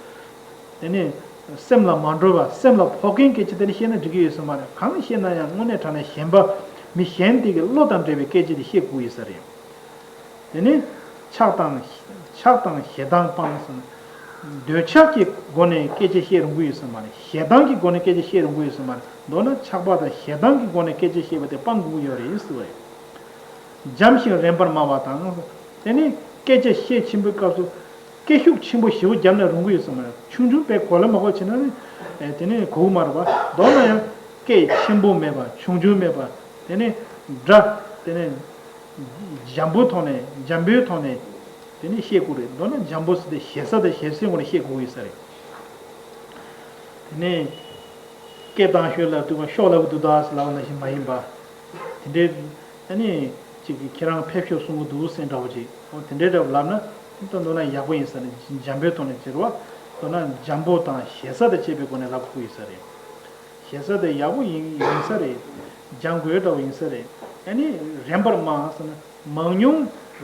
དེ་ནས་སེམས་ལ་མ་འགྲོ་བ་སེམས་ལ་ཕོག་མཁན་སྐད་ཆ་དེ་འདྲ་བཤད་ན་འགྲིག་གི་ཡོད་ས་མ་རེད། གང་བཤད་ན་ཡང་དངོས་གནས་དྲང་གནས་གཞན་པ་མི་གཞན་དེ་གི་བློ་དང་འབྲེལ་བའི་སྐད་ཆ་དེ་བཤད་དགོས་ཡོད་ས་རེད། དེ་ནས་ཆགས་དང་། ཆགས་དང་ཞེ་སྡང་སྤངས་ཟེར་ན། འདོད་ཆགས་ཀྱི་སྒོ་ནས་སྐད་ཆ་བཤད་རུང་གི་ཡོད་ས་མ་རེད། ཞེ་སྡང་གི་སྒོ་ནས་སྐད་ཆ་བཤད་རུང་གི་ཡོད་ས་མ་རེད། མདོར་ན་ཆགས་པ་དང་ཞེ་སྡང་གི་སྒོ་ནས་སྐད་ཆ་བཤད་པ་དེ་སྤང་དགོས་ཀྱི་ཡོད་རེད་ཟེར་བ་རེད། འཇམ་ཞིང་རན་པར་སྨྲ་བ་དང་། དེ་ནས་སྐད་ཆ་བཤད་ཕྱིན་པའི་སྐབས་སུ་སྐད་ཤུགས་ཆེན་པོ་ཞེ་པོ་བརྒྱབ་ན་རུང་གི་ཡོད་ས་མ་རེད། ཆུང་ཆུང་དཔེ་གོ་ལ་མ་གོ་བྱས་ན་ནི་དེ་ནས་གོ་གི་མ་རེད་པ། མདོར་ན་ཡང་སྐད་ཆེན་པོ་མེད་པ་ཆུང་ཆུང་མེད་པ། དེ་ནས་སྒྲ་དེ་ནས་འཇམ་པོའི་ཐོག་ནས་འཇམ་པོའི་ཐོག་ནས་དེ་ནས་བཤད་དགོས་རེད། མདོར་ན་འཇམ་པོ་ཟེར་དེ་ཞེ་ས་དང་ཞེ་སའི་ངོ་ནས་བཤད་དགོས་ཡོད་ས་རེད། དེ་ནས་སྐད་བཏང་ཤོས་ལ་དུས་ཤོག་ལབ་ཀྱི་འདུག་ད་ཟེར་ལབ་པ་ནང་བཞིན་མ་ཡིན་པ། དེ་འདྲའི་ཨ་ནི་ཅིག་གིས་ཁྱེད་རང་ཕེབས་ཤོག་གསུང་གི་འདུག་ཟེར་འདྲ་བོ་ཅིག་འོ་དེ་འདྲའི་འདྲ་བོ་ལབ་ན་ད་མདོར་ན་ཡག་པོ་ཡིན་ས་རེད། འཇམ་པོའི་ཐོག་ནས་ཟེར་བ། མདོར་ན་འཇམ་པོ་དང་ཞེ་ས་དང་བཅས་པའི་སྒོ་ནས་ལབ་དགོས་ཡོད་ས་རེད། ཞེ་ས་དེ་ཡག་པོ་ཡིན་ཡིན་ས་རེད། སྦྱང་དགོས་འདྲ་བོ་ཡིན་ས་རེད། ཨ་ནི་རན་པར་སྨྲ་ཟེར་ན་མང་ཉུང་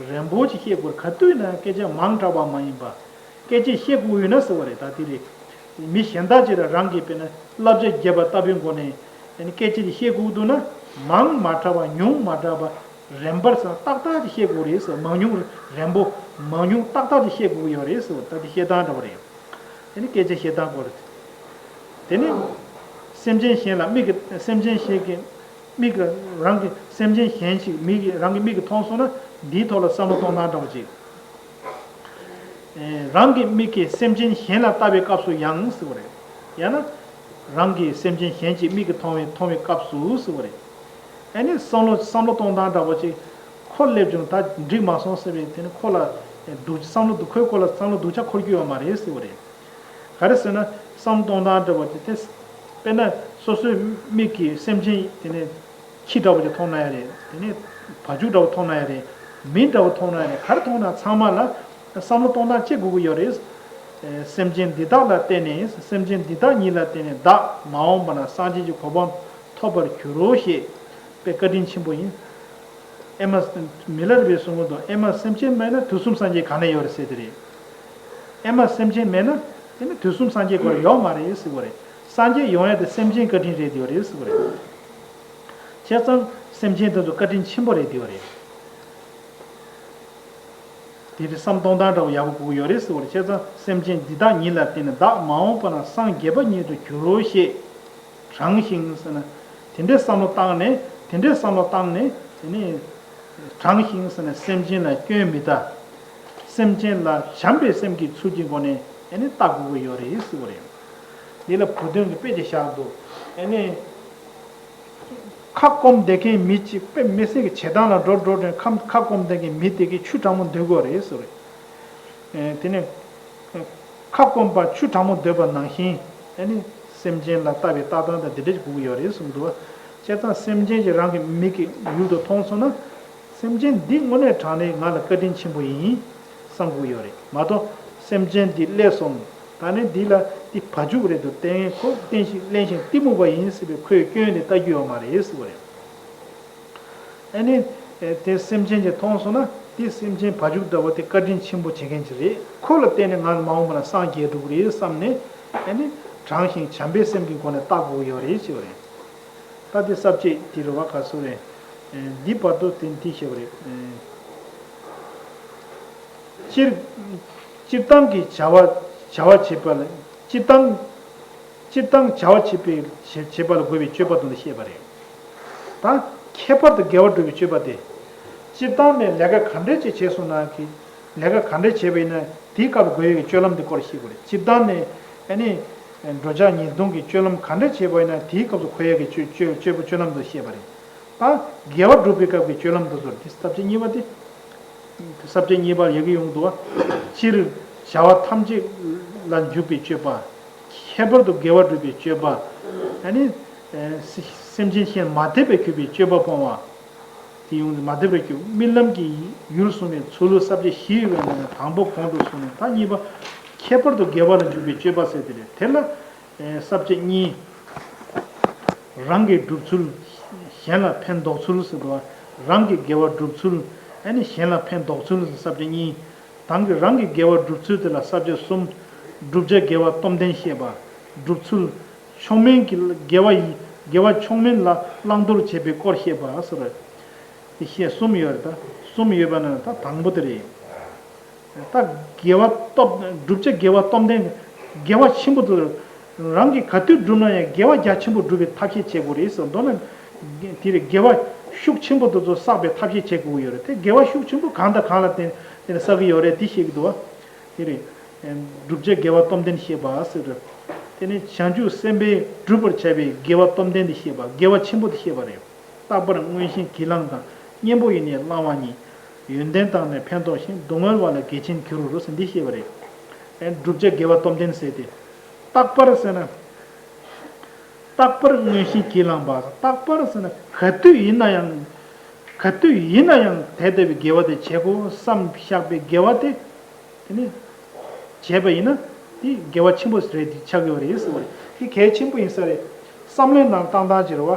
རན་པོ་ཅིག་བཤད་དགོས་རེད། ག་དུས་ན་སྐད་ཆ་མང་དྲགས་པ་མ་ཡིན་པ། སྐད་ཆ་བཤད་དགོས་ཡོད་ན་ཟེར་བ་རེད། ད་དེ་རེད། མི་གཞན་དག་ཅིག་ལ་རང་གིས་དཔེར་ན་བསླབ་བྱ་བརྒྱབ་པ་ལྟ་བུའི་སྒོ་ནས་ཨ་ནི་སྐད་ཆ་ཅིག་བཤད་དགོས་འདུག་ན་མང་མ་དྲགས་པ་ཉུང་མ་དྲགས་པ་རན་པར་ཟེར་ན་ཏག་ཏག་ཅིག་བཤད་དགོས་རེད་ཟེར། མང་ཉུང་རན་པོ་མང་ཉུང་ཏག་ཏག་ཅིག་བཤད་དགོས་ཡོད་རེད་ཟེར། ད་དེ་བཤད་སྟངས་འདྲ་བོ་རེད། དེ་ནི་སྐད་ཆ་བཤད་སྟངས་སྐོར་རེད། དེ་ནི་སེམས་ཅན་གཞན་ལ་མིག་གིས་སེམས་ཅན་གཞན་གྱི་མིག་གིས་རང་གི་སེམས་ཅན་གཞན་ཞིག་མིག་གིས་རང་གི་མིག་གིས་མཐོང་སོང་ན་འདིའི་ཐོག་ལ་བསམ་བློ་གཏོང་སྟངས་འདྲ་བོ་ཅིག་ཨེ། རང་གི་མིག་གིས་སེམས་ཅན་གཞན་ལ་ལྟ་བའི་སྐབས་སུ་ཡང་ཟེར་བ་རེད། ཡང་ན། རང་གི་སེམས་ཅན་གཞན་གྱི་མིག་གིས་མཐོང་བའི་མཐོང་བའི་སྐབས་སུ་ཟེར་བ་རེད། ཨ་ནི་བསམ་བློ་བསམ་བློ་གཏོང་སྟངས་འདྲ་པོ་ཅིག་ཁོ་སླེབས་བྱུང་ད་འགྲིག་མ་སོང་ཟེར་བའི་དེ་ནི་ཁོ་ལ་སྡུག་བསམ་བློ་སྡུག་ཁོའི་སྐོར་ལ་བསམ་བློ་སྡུག་ཅག་འཁོར་རྒྱུ་ཡོད་མ་རེད་ཟེར་བ་རེད། ག་རེ་ཟེར་ན་བསམ་བློ་གཏོང་སྟངས་འདྲ་པོ་དེ་དེ་དཔེར་ན་སོ་སོའི་མིག་གིས་སེམས་ཅན་དེ་ནི་ཁྱི་འདྲ་པོ་ཅིག་མཐོང་ན་ཡང་རེད། དེ་ནས་བ་ཕྱུགས་འདྲ་པོ་མཐོང་ན་ཡང་རེད། མི་འདྲ་པོ་མཐོང་ན་ཡང་རེད། ག་རེ་མཐོང་ན་ཚང་མ་ལ་བསམ་བློ་གཏོང་སྟངས་གཅིག་དགོས་ཀྱི་ཡོད་རེད། སེམས་ཅན་འདི་དག་ལ་བརྟེན་ནས་སེམས་ཅན་འདི་དག་ཉིད་ལ་བརྟེན་ནས་བདག་མ་འོངས་པ་ན་སངས་རྒྱས་ཀྱི་གོ་འཕང་ཐོབ་པར་འགྱུར་རོ་ཞེས་དཔེ་བཀའ་དྲིན་ཆེན་པོ་ཡིན། ཨེ་མ། མི་ལ་རས་པས་གསུང་གི་འདུག་ཨེ་མ་སེམས་ཅན་མེད་ན་དུས་གསུམ་སངས་རྒྱས་ག་ནས་ཡོད་རེད་ཟེར་དེ་རེད། ཨེ་མ་སེམས་ཅན་མེད་ན་དེ་ནི་དུས་གསུམ་སངས་རྒྱས་སྐོར་ཡོད་མ་རེད་ཟེར་བ་རེད། སངས་རྒྱས་ཡོང་ཡ་དེ་སེམས་ཅན་བཀའ་དྲིན་རེད་དེ་ཡོད་རེད་ཟེར་བ་རེད། བྱས་ཙང་སེམས་ཅན་དེ་ཚོ་བཀའ་དྲིན་ཆེན་པོ་རེད་དེ་ཡོད་རེད། དེ་རིང་བསམ་གཏོང་སྟངས་འདྲ་བོ་ཡག་པོ་དགོས་ཀྱི་ཡོད་རེད་ཟེར་བ་རེད། བྱས་ཙང་སེམས་ཅན་འདི་དག་ཉིད་ལ་བརྟེན་ནས་བདག་མ་འོངས་པ་ན་སངས་རྒྱས་པ་ཉིད་དུ་འགྱུར་རོ་ཞེས། དྲང་ཞིང་ཟེར་ན། དེ་འདྲའི་བསམ་བློ་བཏང་ནས་དེ་འདྲའི་བསམ་བློ་བཏང་ནས་དེ་ནས། དྲང་ཞིང་ཟེར་ན་སེམས་ཅན་ལ་སྐྱོན་མི་ལྟ། སེམས་ཅན་ལ་བྱམས་པའི་སེམས་ཀྱི་ཚུལ་གྱི་སྒོ་ནས་ཨེ་ནི་ལྟ་དགོས་ཀྱི་ཡོད་རེད་ཟེར་བ་རེད། འདི་ལ་བུ་སྟོན་གྱི་དཔེ་ཅིག་བཞག་འདུག་ཨེ་ནི། ཁ་སྐོམ་བསྡད་མཁན་མི་གཅིག་དཔེ་མི་སྲིད་ཀྱི་བྱེད་སྟངས་ལ་འགྲོ་འགྲོ་དྲན་ཁ་ཁ་སྐོམ་བསྡད་མཁན་མི་དེ་གིས་ཆུ་གྲང་མོ་འདོད་དགོས་རེད་ཟེར་བ་རེད། དེ་ནས་ཁ་སྐོམ་པ་ཆུ་གྲང་མོ་འདོད་པ་ནང་བཞིན་ཨ་ནི་སེམས་ཅན་ལ་ལྟ་བའི་ལྟ་སྟངས་དང་འདི་འདྲ་ཞིག་དགོས་ཀྱི་ཡོད་རེད་གསུངས་འདུག་བྱས་ཙང་སེམས་ཅན་ཞིག་རང་གི་མིག་གི་ཡུལ་དུ་མཐོང་སོང་ན་སེམས་ཅན་འདི་དངོས་གནས་དྲང་གནས་ང་ལ་བཀའ་དྲིན་ཆེན་པོ་ཡིན་བསམ་དགོས་ཡོད་རེད་མ་གཏོགས་སེམས་ཅན་འདི་སླེབས་སོང་ད་ནི་འདི་ལ་འདི་བ་ཕྱུགས་རེད་འདུག་བརྟེན་ཁོ་བརྟེན་ཞིང་གླེན་ཞིང་གཏི་མུག་པ་ཡིན་ཟེར་བའི་ཁོས་སྐྱོན་དེ་ལྟ་རྒྱུ་ཡོད་མ་རེད་ཟེར་བ་རེད། ཨ་ནི། དེ་སེམས་ཅན་གྱིས་མཐོང་སོང་ན་དེ་སེམས་ཅན་བ་ཕྱུགས་འདྲ་བོ་དེ་བཀའ་དྲིན་ཆེན་པོ་བྱེད་མཁན་ཅིག་རེད། ཁོ་ལ་བརྟེན་ནས་ང་མ་འོངས་པ་ན་སངས་རྒྱས་འགྲོ་གི་རེད་བསམ་ནས་ཨ་ནི་དྲང་ཞིང་བྱམས་པའི་སེམས་ཀྱི་སྒོ་ནས་བལྟ་དགོས་ཀྱི་ཡོད་རེད་ཅེས་པ་རེད། ད་དེ་ས་བཅད་དེ་རེད་བ་ག་སོ་རེད། འདི་བར་དུ་དེ་འདི་ཞེས་པ་རེད། སྤྱིར། སྤྱིར་བཏང་གི་བྱ་བ་བྱ་བ་བྱེད་པ་ལ་སྤྱིར་བཏང་། སྤྱིར་བཏང་བྱ་བ་བྱེད་པའི་བྱེད་བྱེད་པ་ལ་དགོས་པའི་སྤྱོད་པ་དོན་དུ་བཤད་པ་རེད། ད་ཁྱད་པར་དུ་དགེ་བ་སྒྲུབ་པའི་སྤྱོད་པ་སྟེ། སྤྱིར་བཏང་ནས་ལས་ཀ་ག་འདྲས་ཅིག་བྱས་སོང་ན་གི་ལས་ཀ་ག་འདྲས་བྱས་པ་ཡིན་ན་དེའི་སྐབས་དགོས་ཡོད་ཀྱི་སྤྱོད་ལམ་དེ་སྐོར་ཤེས་དགོས་རེད། སྤྱིར་བཏང་ནས་ཨ་ནི། འགྲོ་འཆག་ཉེས་ལྟུང་གི་སྤྱོད་ལམ་ག་འདྲས་བྱས་པ་ཡིན་ན་དེའི་སྐབས་སུ་དགོས་ཡོད་ཀྱི་སྤྱོད་སྤྱོད་སྤྱོད་པ་སྤྱོད་ལམ་དུ་བཤད་པ་རེད། ད་དགེ་བ་སྒྲུབ་པའི་སྐབས་ཀྱི་སྤྱོད་ལམ་དུ་ཟུར་དེ་ས་བཅད་གཉིས་པ་སྟེ། ས་བཅད་གཉིས་པར་ཡི་གེ་ཡོང་འདུག་བ། སྤྱིར་བྱ་བ་ཐམས་ཅད་ལ་འཇུག་པའི་སྤྱོད་པ། ཁྱད་པར་དུ་དགེ་བ་སྒྲུབ་པའི་སྤྱོད་པ། ཨ་ནི། སེམས་ཅན་གཞན་མ་དད་པའི་གུས་པའི་སྤྱོད་པ་སྤོང་བ། དེ་ཡོང་མ་དད་པའི་གུས་རྨི་ལམ་གྱི་ཡུལ་གསུངས་ནས་ཚུལ་ལུགས་ས་བཅད་བཞི་ཡོད་པའི་ནང་ནས་དང་པོ་གོང་དུ་སོང་ནས་ད་གཉིས་པ། ཁྱད་པར་དུ་དགེ་བ་ལ་འཇུག་པའི་སྤྱོད་པ་ཟེར་དེ་རེད་དེ་ལ། ས་བཅད་གཉིས། རང་གི་སྒྲུབ་ཚུལ། གཞན་ལ་ཕན་འདོགས་ཚུལ་ཟེར་བ། རང་གི་དགེ་བ་སྒྲུབ་ཚུལ། ཨ་ནི་གཞན་ལ་ཕན་འདོགས་ཚུལ་ཟེར་ས་བཅད་གཉིས། དང་གི་རང་གི་དགེ་བ་སྒྲུབ་ཚུལ་དེ་ལ་ས་བཅད་གསུམ། བསྒྲུབ་བྱ་དགེ་བ་སྟོབས་ལྡན་བཤད་པ། སྒྲུབ་ཚུལ། མཆོག་དམན་གྱི་དགེ་བ་ཡི་དགེ་བ་མཆོག་དམན་ལ་བླང་དོར་བྱེད་པའི་སྐོར་བཤད་པ་ཟེར། དེ་བཤད་གསུམ་ཡོད་རེད་ད། གསུམ་ཡོད་པ་ན་ད་དང་པོ་དེ་རེད། ད་དགེ་བ་སྟོབས་བསྒྲུབ་བྱ་དགེ་བ་སྟོབས་ལྡན། དགེ་བ་ཆེན་པོ་དེ་རང་གིས་ག་དུས་བསྒྲུབས་ན་ཡང་དགེ་བ་རྒྱ་ཆེན་པོ་སྒྲུབ་པའི་ཐབས་ཤེས་བྱེད་དགོས་རེད་ཟེར་མདོར་ན། དེ་རེད་དགེ་བ་ཤུགས་ཆེན་པོ་དེ་ཚོ་བསགས་པའི་ཐབས་ཤེས་བྱེད་དགོས་ཀྱི་ཡོད་རེད་དེ་དགེ་བ་ཤུགས་ཆེན་པོ་གང་དང་གང་ལ་བརྟེན་བརྟེན་ནས་བསགས་ཀྱི་ཡོད་རེད་དེ་བཤད་ཀྱི་འདུག་བ། དེ་རེད། བསྒྲུབ་བྱ་དགེ་བ་སྟོབས་ལྡན་བཤད་པ་ཟེར་རེད། དེ་ནི་བྱང་ཆུབ་སེམས་དཔས་བསྒྲུབ་པར་བྱ་བའི་དགེ་བ་སྟོབས་ལྡན་དེ་བཤད་པ་དགེ་བ་ཆེན་པོ་དེ་བཤད་པ་རེད། རྟག་པར་མངོན་ཤེས་གྱིས་བླངས་དང་། གཉེན་པོ་ཡིས་ནི་བླང་བ་ཉིད། ཡོན་ཏན་དང་ནི་ཕན་འདོགས་ཤིང་། སྡུག་བསྔལ་བ་ལ་དགེ་ཆེན་གྱུར་རོ་ཟེར་འདི་བཤད་པ་རེད། ཨེ་བསྒྲུབ་བྱ་དགེ་བ་སྟོབས་ལྡན་ཟེར་ཏེ། རྟག་པར་ཟེར་ན། རྟག་པར་མངོན་ཤེས་གྱིས་བླངས་པ། རྟག་པར་ཟེར་ན་ག་དུས་ཡིན་ན་ཡང་། ག་དུས་ཡིན་ན་ཡང་དེ་ལྟ་བུའི་དགེ་བ་དེ་བྱེད་དགོས་བསམ་བཞག་པའི་དགེ་བ་དེ། དེ་ནི། བྱས་པ་ཡིན་ན། དེ་དགེ་བ་ཆེན་པོ་རེད་དེ་ཆགས་ཀྱི་ཡོད་རེད་ཟེར་བ་རེད། དེ་གལ་ཆེན་པོ་ཡིན་ས་རེད། བསམ་བློའི་ནང་བཏང་སྟངས་ཅིག་རེད་བ།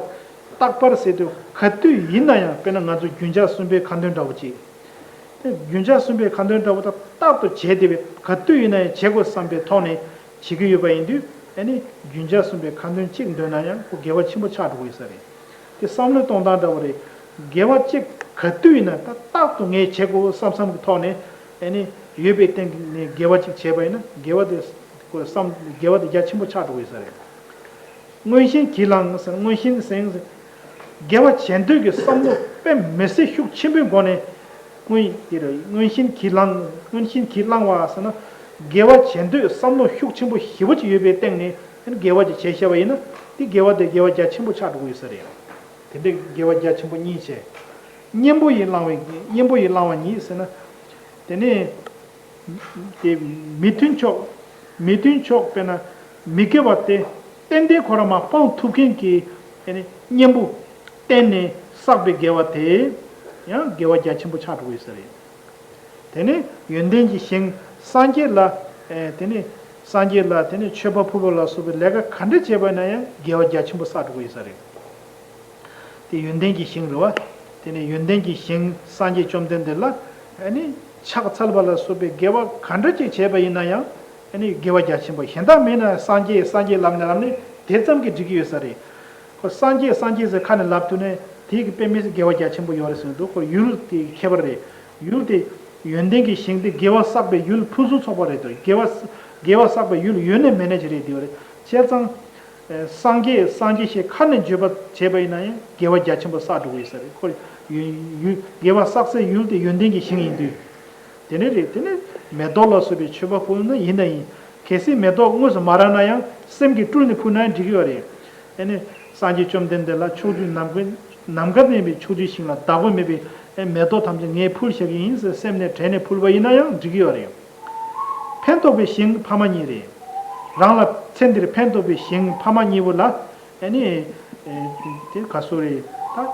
རྟག་པར་ཟེར་དུས་ག་དུས་ཡིན་ན་ཡང་དཔེར་ན་ང་ཚོ་རྒྱུན་ཆགས་གསུམ་པའི་ཁ་འདོན་འདྲ་བོ་ཅིག་དེ་རྒྱུན་ཆགས་གསུམ་པའི་ཁ་འདོན་འདྲ་བོ་དང་རྟག་ཏུ་བྱས་བསྡད་པའི་ག་དུས་ཡིན་ན་ཡང་བྱེད་དགོས་བསམ་པའི་ཐོག་ནས་བྱེད་ཀྱི་ཡོད་པ་ཡིན་དུས་ཨ་ནི་རྒྱུན་ཆགས་གསུམ་པའི་ཁ་འདོན་གཅིག་འདོན་ན་ཡང་ཁོ་དགེ་བ་ཆེན་པོ་ཆགས་འགྲོ་གི་ཡོད་ས་རེད། དེ་བསམ་བློ་གཏོང་སྟངས་འདྲ་བོ་རེད། དགེ་བ་གཅིག་ག་དུས་ཡིན་ན་ད་རྟག་ཏུ་ངས་བྱེད་དགོས་བསམ་བསམ་གྱི་ཐོག་ནས་ཨ་ནི་ཡོད་པའི་སྟེང་ནས་དགེ་བ་གཅིག་བྱས་པ་ཡིན་ན་དགེ་བ་དེ་ཁོ་བསམ་དགེ་བ་དེ་རྒྱ་ཆེན་པོ་ཆགས་འགྲོ་གི་ཡོད་ས་རེད། མངོན་ཤེས་གྱིས་བླངས་ཟེར་མངོན་ཤེས་ཟེར་དགེ་བ་བྱེད་འདོད་ཀྱི་བསམ་བློ་དཔེ་མི་སྲིད་ཤུགས་ཆེན་པོའི་སྒོ་ནས་མངོན་དེ་རེད་མངོན་ཤེས་གྱིས་བླངས་མངོན་ཤེས་གྱིས་བླངས་བ་ཟེར་ན་དགེ་བ་བྱེད་འདོད་བསམ་བློ་ཤུགས་ཆེན་པོ་ཞེ་པོ་ཅིག་ཡོད་པའི་སྟེང་ནས་ དེ་ནི་དགེ་བ་ཅིག་བྱས་བཞག་པ་ཡིན་ན་དེ་དགེ་བ་དེ་དགེ་བ་རྒྱ་ཆེན་པོ་ཆགས་འགྲོ་གི་ཡོད་ས་རེད། དེ་འདྲའི་དགེ་བ་རྒྱ་ཆེན་པོ་གཉིས་བྱས། གཉེན་པོ་ཡིས་བླང་བའི་གཉེན་པོ་ཡིས་བླང་བ་ཉིད་ཟེར་ན། དེ་ནི། དེ་མི་མཐུན་ཕྱོགས། མི་མཐུན་ཕྱོགས་དཔེར་ན་མི་དགེ་བ་དེ་ཏན་ཏན་ཁོ་རང་མར་སྤང་ཐུབ་མཁན་གྱི་དེ་ནི་གཉེན་པོ་བསྟེན་ནས་བསགས་པའི་དགེ་བ་དེ་ཡང་དགེ་བ་རྒྱ་ཆེན་པོ་ཆགས་འགྲོ་གི་ཡོད་ས་རེད། དེ་ནས་ཡོན་ཏན་གྱི་ཞིང་སངས་རྒྱས་ལ། ཨེ་དེ་ནས་སངས་རྒྱས་ལ་དེ་ནས་མཆོད་པ་ཕུལ་བ་ལ་སོགས་པའི་ལས་ཀ་ག་འདྲ་བྱས་པ་ན་ཡང་དགེ་བ་རྒྱ་ཆེན་པོ་བསགས་འགྲོ་གི་ཡོད་ས་རེད། དེ་ཡོན་ཏན་གྱི་ཞིང་རེད་བ། དེ་ནས་ཡོན་ཏན་གྱི་ཞིང་སངས་རྒྱས་བཅོམ་ལྡན་འདས་ལ་ཨ་ནི་ཕྱག་འཚལ་བ་ལ་སོགས་པའི་དགེ་བ་ག་འདྲ་ཅིག་བྱས་པ་ཡིན་ན་ཡང་ཨ་ནི་དགེ་བ་རྒྱ་ཆེན་པོ་གཞན་དག་མིན་ན་སངས་རྒྱས་སངས་རྒྱས་ལབ་ནས་ལབ་ནས་དེ་ཙམ་གྱིས་འགྲིག་གི་ཡོད་ས་རེད། ཁོ་སངས་རྒྱས་སངས་རྒྱས་ཟེར་ཁ་ནས་ལབ་ཐུབ་ནས་དེའི་གི་དཔེ་མི་སྲིད་དགེ་བ་རྒྱ་ཆེན་པོ་ཡོད་རེད་ཟེར་འདུག་ཁོ་ཡུལ་དེ་ཁྱད་པར་རེད། ཡུལ་དེ་ཡོན་ཏན་གྱི་ཞིང་དེ་དགེ་བ་བསགས་པའི་ཡུལ་ཕུན་སུམ་ཚོགས་པ་རེད་དོ། དགེ་བ་དགེ་བ་བསགས་པའི་ཡུལ་ཡོད་ནས་མེད་ནས་ཅི་རེད་དེ་རེད། བྱས་ཙང་། སངས་རྒྱས་སངས་རྒྱས་ཞེས་ཁ་ནས་བརྗོད་པ་བྱས་པ་ཡིན་ན་ཡང་དགེ་བ་རྒྱ་ཆེན་པོ་བསགས་འགྲོ་གི་ཡོད་ས་རེད། ཁོ་ཡུལ་ཡུལ་དགེ་བ་བསགས་སའི་ཡུལ་དེ་ཡོན་ཏན་གྱི་ཞིང་ཡིན་དུས། དེ་ནས་རེད། དེ་ནས་མེ་ཏོག་ལ་སོགས་པའི་མཆོད་པ་ཕུལ་ན་ཡིན་ན་ཡིན། གལ་སྲིད་མེ་ཏོག་དངོས་སུ་མ་རག་ན་ཡང་སེམས་ཀྱིས་སྤྲུལ་ནས་ཕུལ་ན་ཡང་འགྲིག་གི་ཡོད་རེད། དེ་ནས་སངས་རྒྱས་བཅོམ་ལྡན་འདས་ལ་ཕྱོགས་བཅུའི་ནམ་མཁའ་ནམ་མཁའ་མཉམ་པའི་ཕྱོགས་བཅུའི་ཞིང་ལ་བདག་པོ་མེད་པའི་མེ་ཏོག་ཐམས་ཅད་ངས་ཕུལ་བཞག་གི་ཡིན་ཟེར་སེམས་ནས་དྲན་ནས་ཕུལ་བ་ཡིན་ན་ཡང་འགྲིག་གི་ཡོད་རེད། ཕན་འདོགས་པའི་ཞིང་ཕ་མ་གཉིས་རེད། རང་ལ་ཚེ་འདིར་ཕན་འདོགས་པའི་ཞིང་ཕ་མ་གཉིས་པོ་ལ་ཨ་ནི། དེ་ག་སོ་རེད་ད།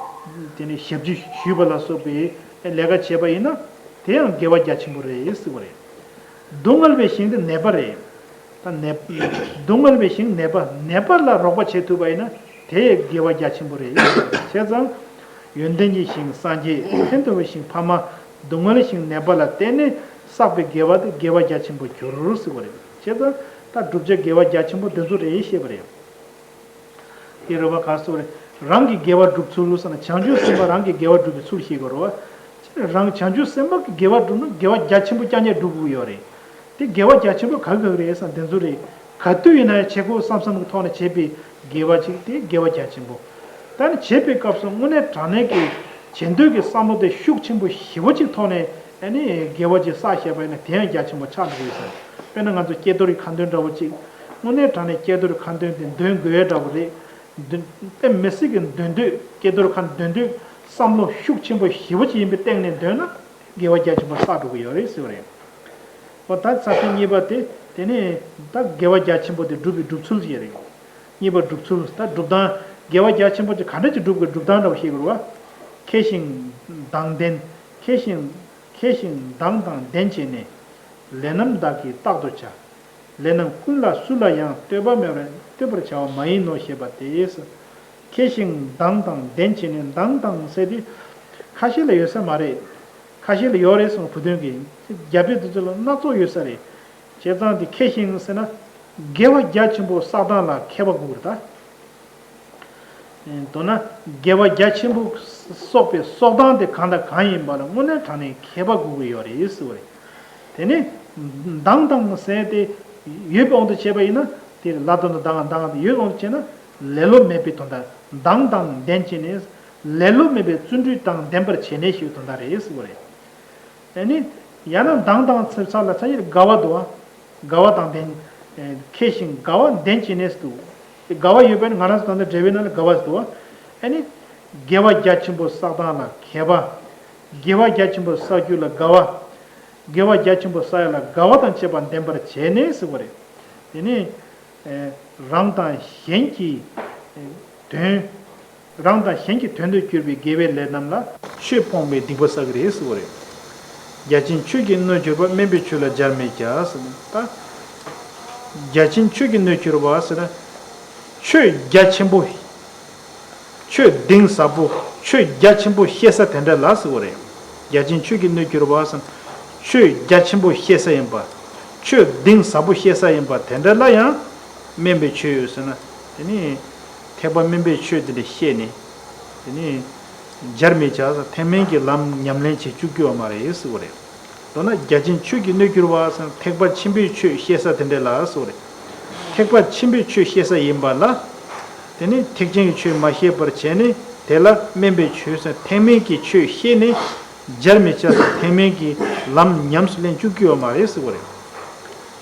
དེ་ནི་ཞབས་ཕྱི་ཞུས་པ་ལ་སོགས་པའི་ལས་ཀ་བྱས་པ་ཡིན་ན་དེ་ཡང་དགེ་བ་རྒྱ་ཆེན་པོ་རེད་ཟེར་བ་རེད། སྡུག་བསྔལ་བའི་ཞིང་དེ་ནད་པ་རེད། ད་ནད། སྡུག་བསྔལ་བའི་ཞིང་ནད་པ་ནད་པ་ལ་རོགས་པ་བྱེད་ཐུབ་པ་ཡིན་ན་དེ་དགེ་བ་རྒྱ་ཆེན་པོ་རེད། བྱས་ཙང་། ཡོན་ཏན་གྱི་ཞིང་སངས་རྒྱས། ཕན་འདོགས་པའི་ཞིང་ཕ་མ། སྡུག་བསྔལ་ཞིང་ནད་པ་ལ་བརྟེན་ནས་བསགས་པའི་དགེ་བ་དེ་དགེ་བ་རྒྱ་ཆེན་པོ་འགྱུར་ཟེར་བ་རེད། བྱས་ཙང་ད་བསྒྲུབ་བྱ་དགེ་བ་རྒྱ་ཆེན་པོ་འདི་ཚོ་རེད་ཞེས་པ་རེད། དེ་རེད་བ། ག་སོ་རེད། རང་གི་དགེ་བ་སྒྲུབ་ཚུལ་ཟེར་ན་བྱང་ཆུབ་སེམས་དཔའ་རང་གི་དགེ་བ་སྒྲུབ་པའི་ཚུལ་ཤེས་དགོས་རེད་བ། རང་བྱང་ཆུབ་སེམས་དཔའ་གི་དགེ་བ་སྒྲུབ་ན་དགེ་བ་རྒྱ་ཆེན་པོ་རྐྱང་རྐྱང་སྒྲུབ་དགོས་ཡོད་རེད། དེ་དགེ་བ་རྒྱ་ཆེན་པོ་ག་གི་རེད་ཟེར་ན་འདི་ཚོ་རེད། ག་དུས་ཡིན་ན་ཡང་བྱེད་དགོས་བསམ་བསམ་གི་ཐོག་ནས་བྱེད་པའི་དགེ་བ་ཅིག་དེ་དགེ་བ་རྒྱ་ཆེན་པོ། ད་ནི་བྱེད་པའི་སྐབས་སུ་དངོས་གནས་དྲང་གནས་ཀྱི་བྱེད་འདོད་ཀྱི་བསམ་བློ་དེ་ཤུགས་ཆེན་པོ་ཞེ་པོ་ཅིག་ཐོག་ནས་ཨ་ནི་དགེ་བ་ཅིག་བསགས་བཞག་པ་ཡིན་ན་དེ་ཡང་རྒྱ་ཆེན་པོ་ཆགས་འགྲོ་གི་ཡོད་ས་རེད། དཔེར་ན་ང་ཚོ་ཀྱེ་རྡོར་གྱི་ཁ་འདོན་འདྲ་བོ་ཅིག་དངོས་གནས་དྲང་གནས་ཀྱེ་རྡོར་གྱི་ཁ་འདོན་དེ་འདོན་དགོས་འདྲ་བོ་རེད། འདོན་དཔེ་མི་སྲིད་ཀྱི་འདོན་འདོད་ཀྱེ་རྡོར་གྱི་ཁ་འདོན་འདོད་བསམ་བློ་ཤུགས་ཆེན་པོ་ཞེ་པོ་ཅིག་ཡིན་པའི་སྟེང་ནས་འདོན་ན་དགེ་བ་རྒྱ་ཆེན་པོ་བསགས་འགྲོ་གི་ཡོད་རེད་ཟེར་བ་རེད། འོ་ད་ས་བཅད་གཉིས་པ་དེ་དེ་ནས་ད་དགེ་བ་རྒྱ་ཆེན་པོ་དེ་སྒྲུབ་པའི་སྒྲུབ་ཚུལ་ཞིག་རེད། གཉིས་པ་སྒྲུབ་ཚུལ། ད་སྒྲུབ་སྟངས་དགེ་བ་རྒྱ་ཆེན་པོ་ཅིག་ག་འདྲ་ཅིག་སྒྲུབ་དགོས་སྒྲུབ་སྟངས་འདྲ་བོ་ཤེས་དགོས་རེད་བ། མཁས་ཤིང་དང་ལྡན། མཁས་ཤིང་། མཁས་ཤིང་མདངས་དང་ལྡན་བྱས་ནས། ལས་རྣམས་བདག་གིས་རྟག་ཏུ་བྱ། ལས་རྣམས་ཀུན་ལ་སུ་ལ་ཡང་ལྟོས་པ་མེད་པར་ལྟོས་པར་བྱ་བ་མ་ཡིན་ནོ་ཞེས་པ་སྟེ། མཁས་ཤིང་མདངས་དང་ལྡན་བྱས་ནས། མདངས་དང་ཟེར་དེ་ཁ་ཤས་ལ་ཡོད་ས་མ་རེད། ཁ་ཤས་ལ་ཡོད་རེད་གསུངས། བུ་སྟོན་གྱིས་རྒྱ་དཔེ་དེ་ཚོ་ལ་སྣ་ཚོགས་ཡོད་ས་རེད། བྱས་ཙང་དེ་མཁས་ཤིང་ཟེར་ན་དགེ་བ་རྒྱ་ཆེན་པོ་བསགས་སྟངས་ལ་མཁས་པ་དགོས་རེད་ད། མདོར་ན་དགེ་བ་རྒྱ་ཆེན་པོ་གསོག་པའི་གསོག་སྟངས་དེ་གང་དང་གང་ཡིན་པ་ལ་དངོས་གནས་དྲང་གནས་མཁས་པ་དགོས་ཀྱི་ཡོད་རེད་ཟེར་བ་རེད། དེ་ནས་མདངས་དང་ཟེར་དེ་ཡོད་པའི་དབང་དུ་བྱས་པ་ཡིན་ན་དེ་ལ་དོན་དུ་མདངས་མདངས་དེ་ཡོད་པའི་དབང་དུ་བྱས་ན་ལེ་ལོ་མེད་པའི་དོན་དག་མདངས་དང་ལྡན་བྱས་ནས་ལེ་ལོ་མེད་པའི་བརྩོན་འགྲུས་དང་ལྡན་པར་བྱས་ནས་ཞེས་པའི་དོན་དག་རེད་ཟེར་བ་རེད། ཨ་ནི། ཡང་ན་མདངས་དང་ཚིག་ཚང་ལ་ཚ་ཡིར་དགའ་བ་འདུག་བ། དགའ་བ་དང་ལྡན། མཁས་ཤིང་དགའ་བ་ལྡན་བྱས་ནས་སུ་འདུག་དགའ་བ་ཡོད་པས་ན་ང་རང་ཚོ་ད་ལྟ་འགྲེལ་པའི་ནང་ལ་དགའ་བ་ཟེར་འདུག་བ། ཨ་ནི། དགེ་བ་རྒྱ་ཆེན་པོ་བསགས་སྟངས་ལ་མཁས་པ། དགེ་བ་རྒྱ་ཆེན་པོ་བསགས་རྒྱུ་ལ་དགའ་བ། དགེ་བ་རྒྱ་ཆེན་པོ་བསགས་ཡ་ལ་དགའ་བ་དང་བཅས་པ་ལྡན་པར་བྱས་ནས་ཟེར་བ་རེད། དེ་ནི། རང་དང་གཞན་གྱི་དོན། རང་དང་གཞན་གྱི་དོན་དུ་གྱུར་པའི་དགེ་བའི་ལས་རྣམས་ལ་ཆོས་སྤོང་བའི་སྡིག་པ་བསགས་ཀྱི་རེད་ཟེར་བ་རེད། རྒྱལ་ཆེན་ཆོས་ཀྱི་སྣོད་གྱུར་པ། དམན་པའི་ཆོས་ལ་སྦྱར་མི་བྱ་ཟེར་ན་ད། རྒྱལ་ཆེན་ཆོས་ཀྱི་སྣོད་གྱུར་པ་ཟེར་ན། ཆོས་རྒྱ་ཆེན་པོ། ཆོས་གཏིང་ཟབ་པོ། ཆོས་རྒྱ་ཆེན་པོ་ཤེས་ས་དེ་འདྲ་ལ་ཟེར་བ་རེད། རྒྱལ་ཆེན་ཆོས་ཀྱི་སྣོད་གྱུར་པ་ཟེར་ན། ཆོས་རྒྱ་ཆེན་པོ་ཤེས་ས་ཡིན་པ། ཆོས་གཏིང་ཟབ་པོ་ཤེས་ས་ཡིན་པ་དེ་འདྲ་ལ་ཡང་། དམན་པའི་ཆོས་ཟེར་ན། དེ་ནི། ཐེག་པ་དམན་པའི་ཆོས་དེ་འདྲ་ཤེས་ནས། དེ་ནི། སྦྱར་མི་བྱ་ཟེར་ཐེག་དམན་གྱི་ལམ་ཉམས་ལེན་བྱེད་བཅུག་རྒྱུ་ཡོད་མ་རེད་ཟེར་བ་རེད། མདོར་ན་རྒྱལ་ཆེན་ཆོས་ཀྱི་སྣོད་གྱུར་པ་ཟེར་ན་ཐེག་པ་ཆེན་པོའི་ཆོས་ཤེས་ས་དེ་འདྲ་ལ་ཟེར་བ་རེད། ཐེག་པ་ཆེན་པོའི་ཆོས་ཤེས་ས་ཡིན་པ་ལ། དེ་ནི་ཐེག་ཆེན་གྱི་ཆོས་མ་ཤེས་པར་བྱས་ནས་དེ་ལ་དམན་པའི་ཆོས་ཟེར་ཐེག་དམན་གྱི་ཆོས་ཤེས་ནས་སྦྱར་མི་བྱ་ཟེར་ཐེག་དམན་གྱི་ལམ་ཉམས་སུ་ལེན་བཅུག་རྒྱུ་ཡོད་མ་རེད་ཟེར་བ་རེད།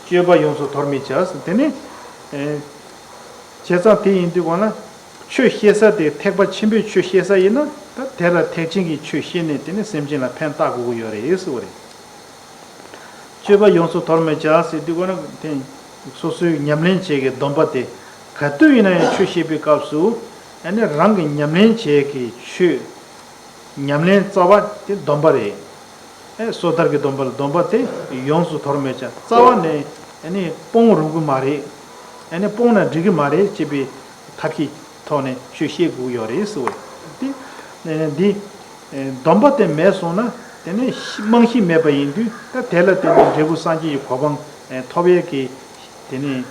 སྤྱོད་པ་ཡོངས་སུ་དོར་མི་བྱ་ཟེར་དེ་ནི། ཨེ། བྱས་ཙང་དེ་ཡིན་དུས་གང་ལ། ཆོས་བཤད་ས་དེ་ཐེག་པ་ཆེན་པོའི་ཆོས་བཤད་ས་ཡིན་ན། ད་དེ་ལ་ཐེག་ཆེན་གྱི་ཆོས་བཤད་ནས་དེ་ནི་སེམས་ཅན་ལ་ཕན་བཏགས་དགོས་ཀྱི་ཡོད་རེད་ཟེར་བ་རེད། སྤྱོད་པ་ཡོངས་སུ་དོར་མི་བྱ་ཟེར་དུས་གང་ལ་དེ། སོ་སོའི་ཉམས་ལེན་བྱེད་ཀྱི་སྡོམ་པ་དེ། ག་དུས་ཡིན་ན་ཡང་ཆོས་བཤད་པའི་སྐབས་སུ། ཨ་ནི་རང་གི་ཉམས་ལེན་བྱེད་ཀྱི་ཆོས། ཉམས་ལེན་རྩ་བ་དེ་སྡོམ་པ་རེད། ཨེ་སོ་ཐར་གྱི་སྡོམ་པ་ལ་སྡོམ་པ་དེ་ཡོངས་སུ་དོར་མི་བྱ། རྩ་བ་ནས་ཨ་ནི་སྤོང་རུང་གི་མ་རེད། ཨ་ནི་སྤོང་ན་འགྲིག་གི་མ་རེད་ཅེས་པའི་ཐབས་ཤེས་ཐོག་ནས་ཆོས་བཤད་དགོས་ཡོད་རེད་ཟེར་བ་དེ། ཨ་ནི་འདི་སྡོམ་པ་དེ་མེད་སོང་ན་དེ་ནི་རྨང་གཞི་མེད་པ་ཡིན་དུས། ད་དེ་ལ་བརྟེན་ནས་འབྲས་བུ་སངས་རྒྱས་ཀྱི་གོ་འཕང་ཐོབ་ཡས་ཀྱི་དེ་ནི།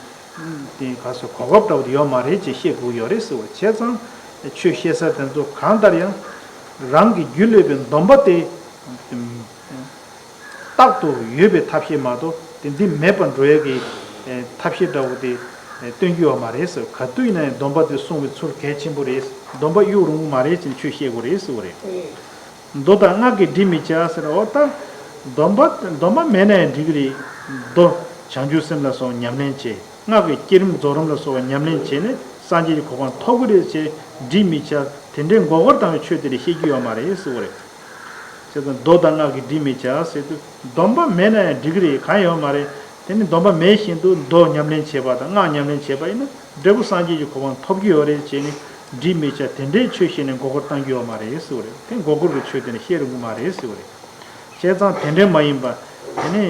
དེ་ག་སོ་གོ་སྐབས་འདྲ་བོ་དེ་ཡོད་མ་རེད་ཅེས་བཤད་དགོས་ཡོད་རེད་ཟེར་བ། བྱས་ཙང་ཆོས་བཤད་ས་དེ་ཚོ་གང་ལྟར་ཡང་རང་གི་རྒྱུད་ལས་པའི་སྡོམ་པ་དེ་རྟག་ཏུ་ཡོད་པའི་ཐབས་ཤེས་མ་གཏོགས། དེ་འདི་མེད་པར་འགྲོ་ཡས་ཀྱི་ཐབས་ཤེས་འདྲ་བོ་དེ་སྟོན་རྒྱུ་ཡོད་མ་རེད་ཟེར། ག་དུས་ཡིན་ན་ཡང་སྡོམ་པ་དེ་སྲུང་བའི་ཚུལ་གལ་ཆེན་པོ་རེད། སྡོམ་པ་གཡུག་རུང་མ་རེད་ཅེས་ཆོས་བཤད་དགོས་རེད་ཟེར་བ་རེད། མདོ་དང་སྔགས་ཀྱིས་སྒྲིབ་མི་བྱ་ཟེར། འོ་ད་སྡོམ་པ་སྡོམ་པ་མེད་ན་ཡང་འགྲིག་གི་རེད། མདོ་བྱང་ཆུབ་སེམས་ལ་སོགས་ཉམས་ལེན་བྱེད། སྔགས་ཀྱི་བསྐྱེད་རིམ་རྫོགས་རིམ་ལ་སོགས་པ་ཉམས་ལེན་བྱས་ནས་སངས་རྒྱས་ཀྱི་གོ་འཕང་ཐོབ་ཀྱི་རེད་ཅེས་སྒྲིབ་མི་བྱ། དེ་འདྲའི་མགོ་སྐོར་བཏང་བའི་ཆོས་དེ་ལ་བཤད་རྒྱུ་ཡོད་མ་རེད་ཟེར་བ་རེད། བྱས་ཙང་མདོ་དང་སྔགས་ཀྱིས་སྒྲིབ་མི་བྱ་ཟེར་དུས། སྡོམ་པ་མེད་ན་ཡང་འགྲིག་གི་རེད། གང་ཡོད་མ་རེད། དེ་ནི་སྡོམ་པ་མེད་བཞིན་དུ་མདོ་ཉམས་ལེན་བྱེད་པ་དང་སྔགས་ཉམས་ལེན་བྱེད་པ་ཡིན་ན་འབྲས་བུ་སངས་རྒྱས་ཀྱི་གོ་འཕང་ཐོབ་ཀྱི་ཡོད་རེད་ཅེས་ནི་སྒྲིབ་མི་བྱ། དེ་འདྲའི་ཆོས་བཤད་ནས་མགོ་སྐོར་བཏང་རྒྱུ་ཡོད་མ་རེད་ཟེར་བ་རེད། དེ་མགོ་སྐོར་གྱི་ཆོས་དེ་ནི་བཤད་རུང་གི་མ་རེད་ཟེར་བ་རེད། བྱས་ཙང་དེ་འདྲའི་མ་ཡིན་པ། དེ་ནི་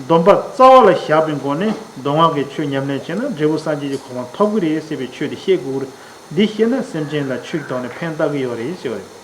སྡོམ་པ་རྩ་བ་ལ་བཞག་པའི་སྒོ་ནས་མདོ་སྔགས་ཀྱི་ཆོས་ཉམས་ལེན་བྱས་ན་འབྲས་བུ་སངས་རྒྱས་ཀྱི་གོ་འཕང་ཐོབ་ཀྱི་རེད་ཟེར་བའི་ཆོས་དེ་བཤད་དགོས་རེད། འདི་ཤེས་ན་སེམས་ཅན་ལ་ཆོས་ཀྱི་ཐོག་ནས་ཕན་བཏགས་ཀྱི་ཡོད་རེད་ཟེར་བ་རེད།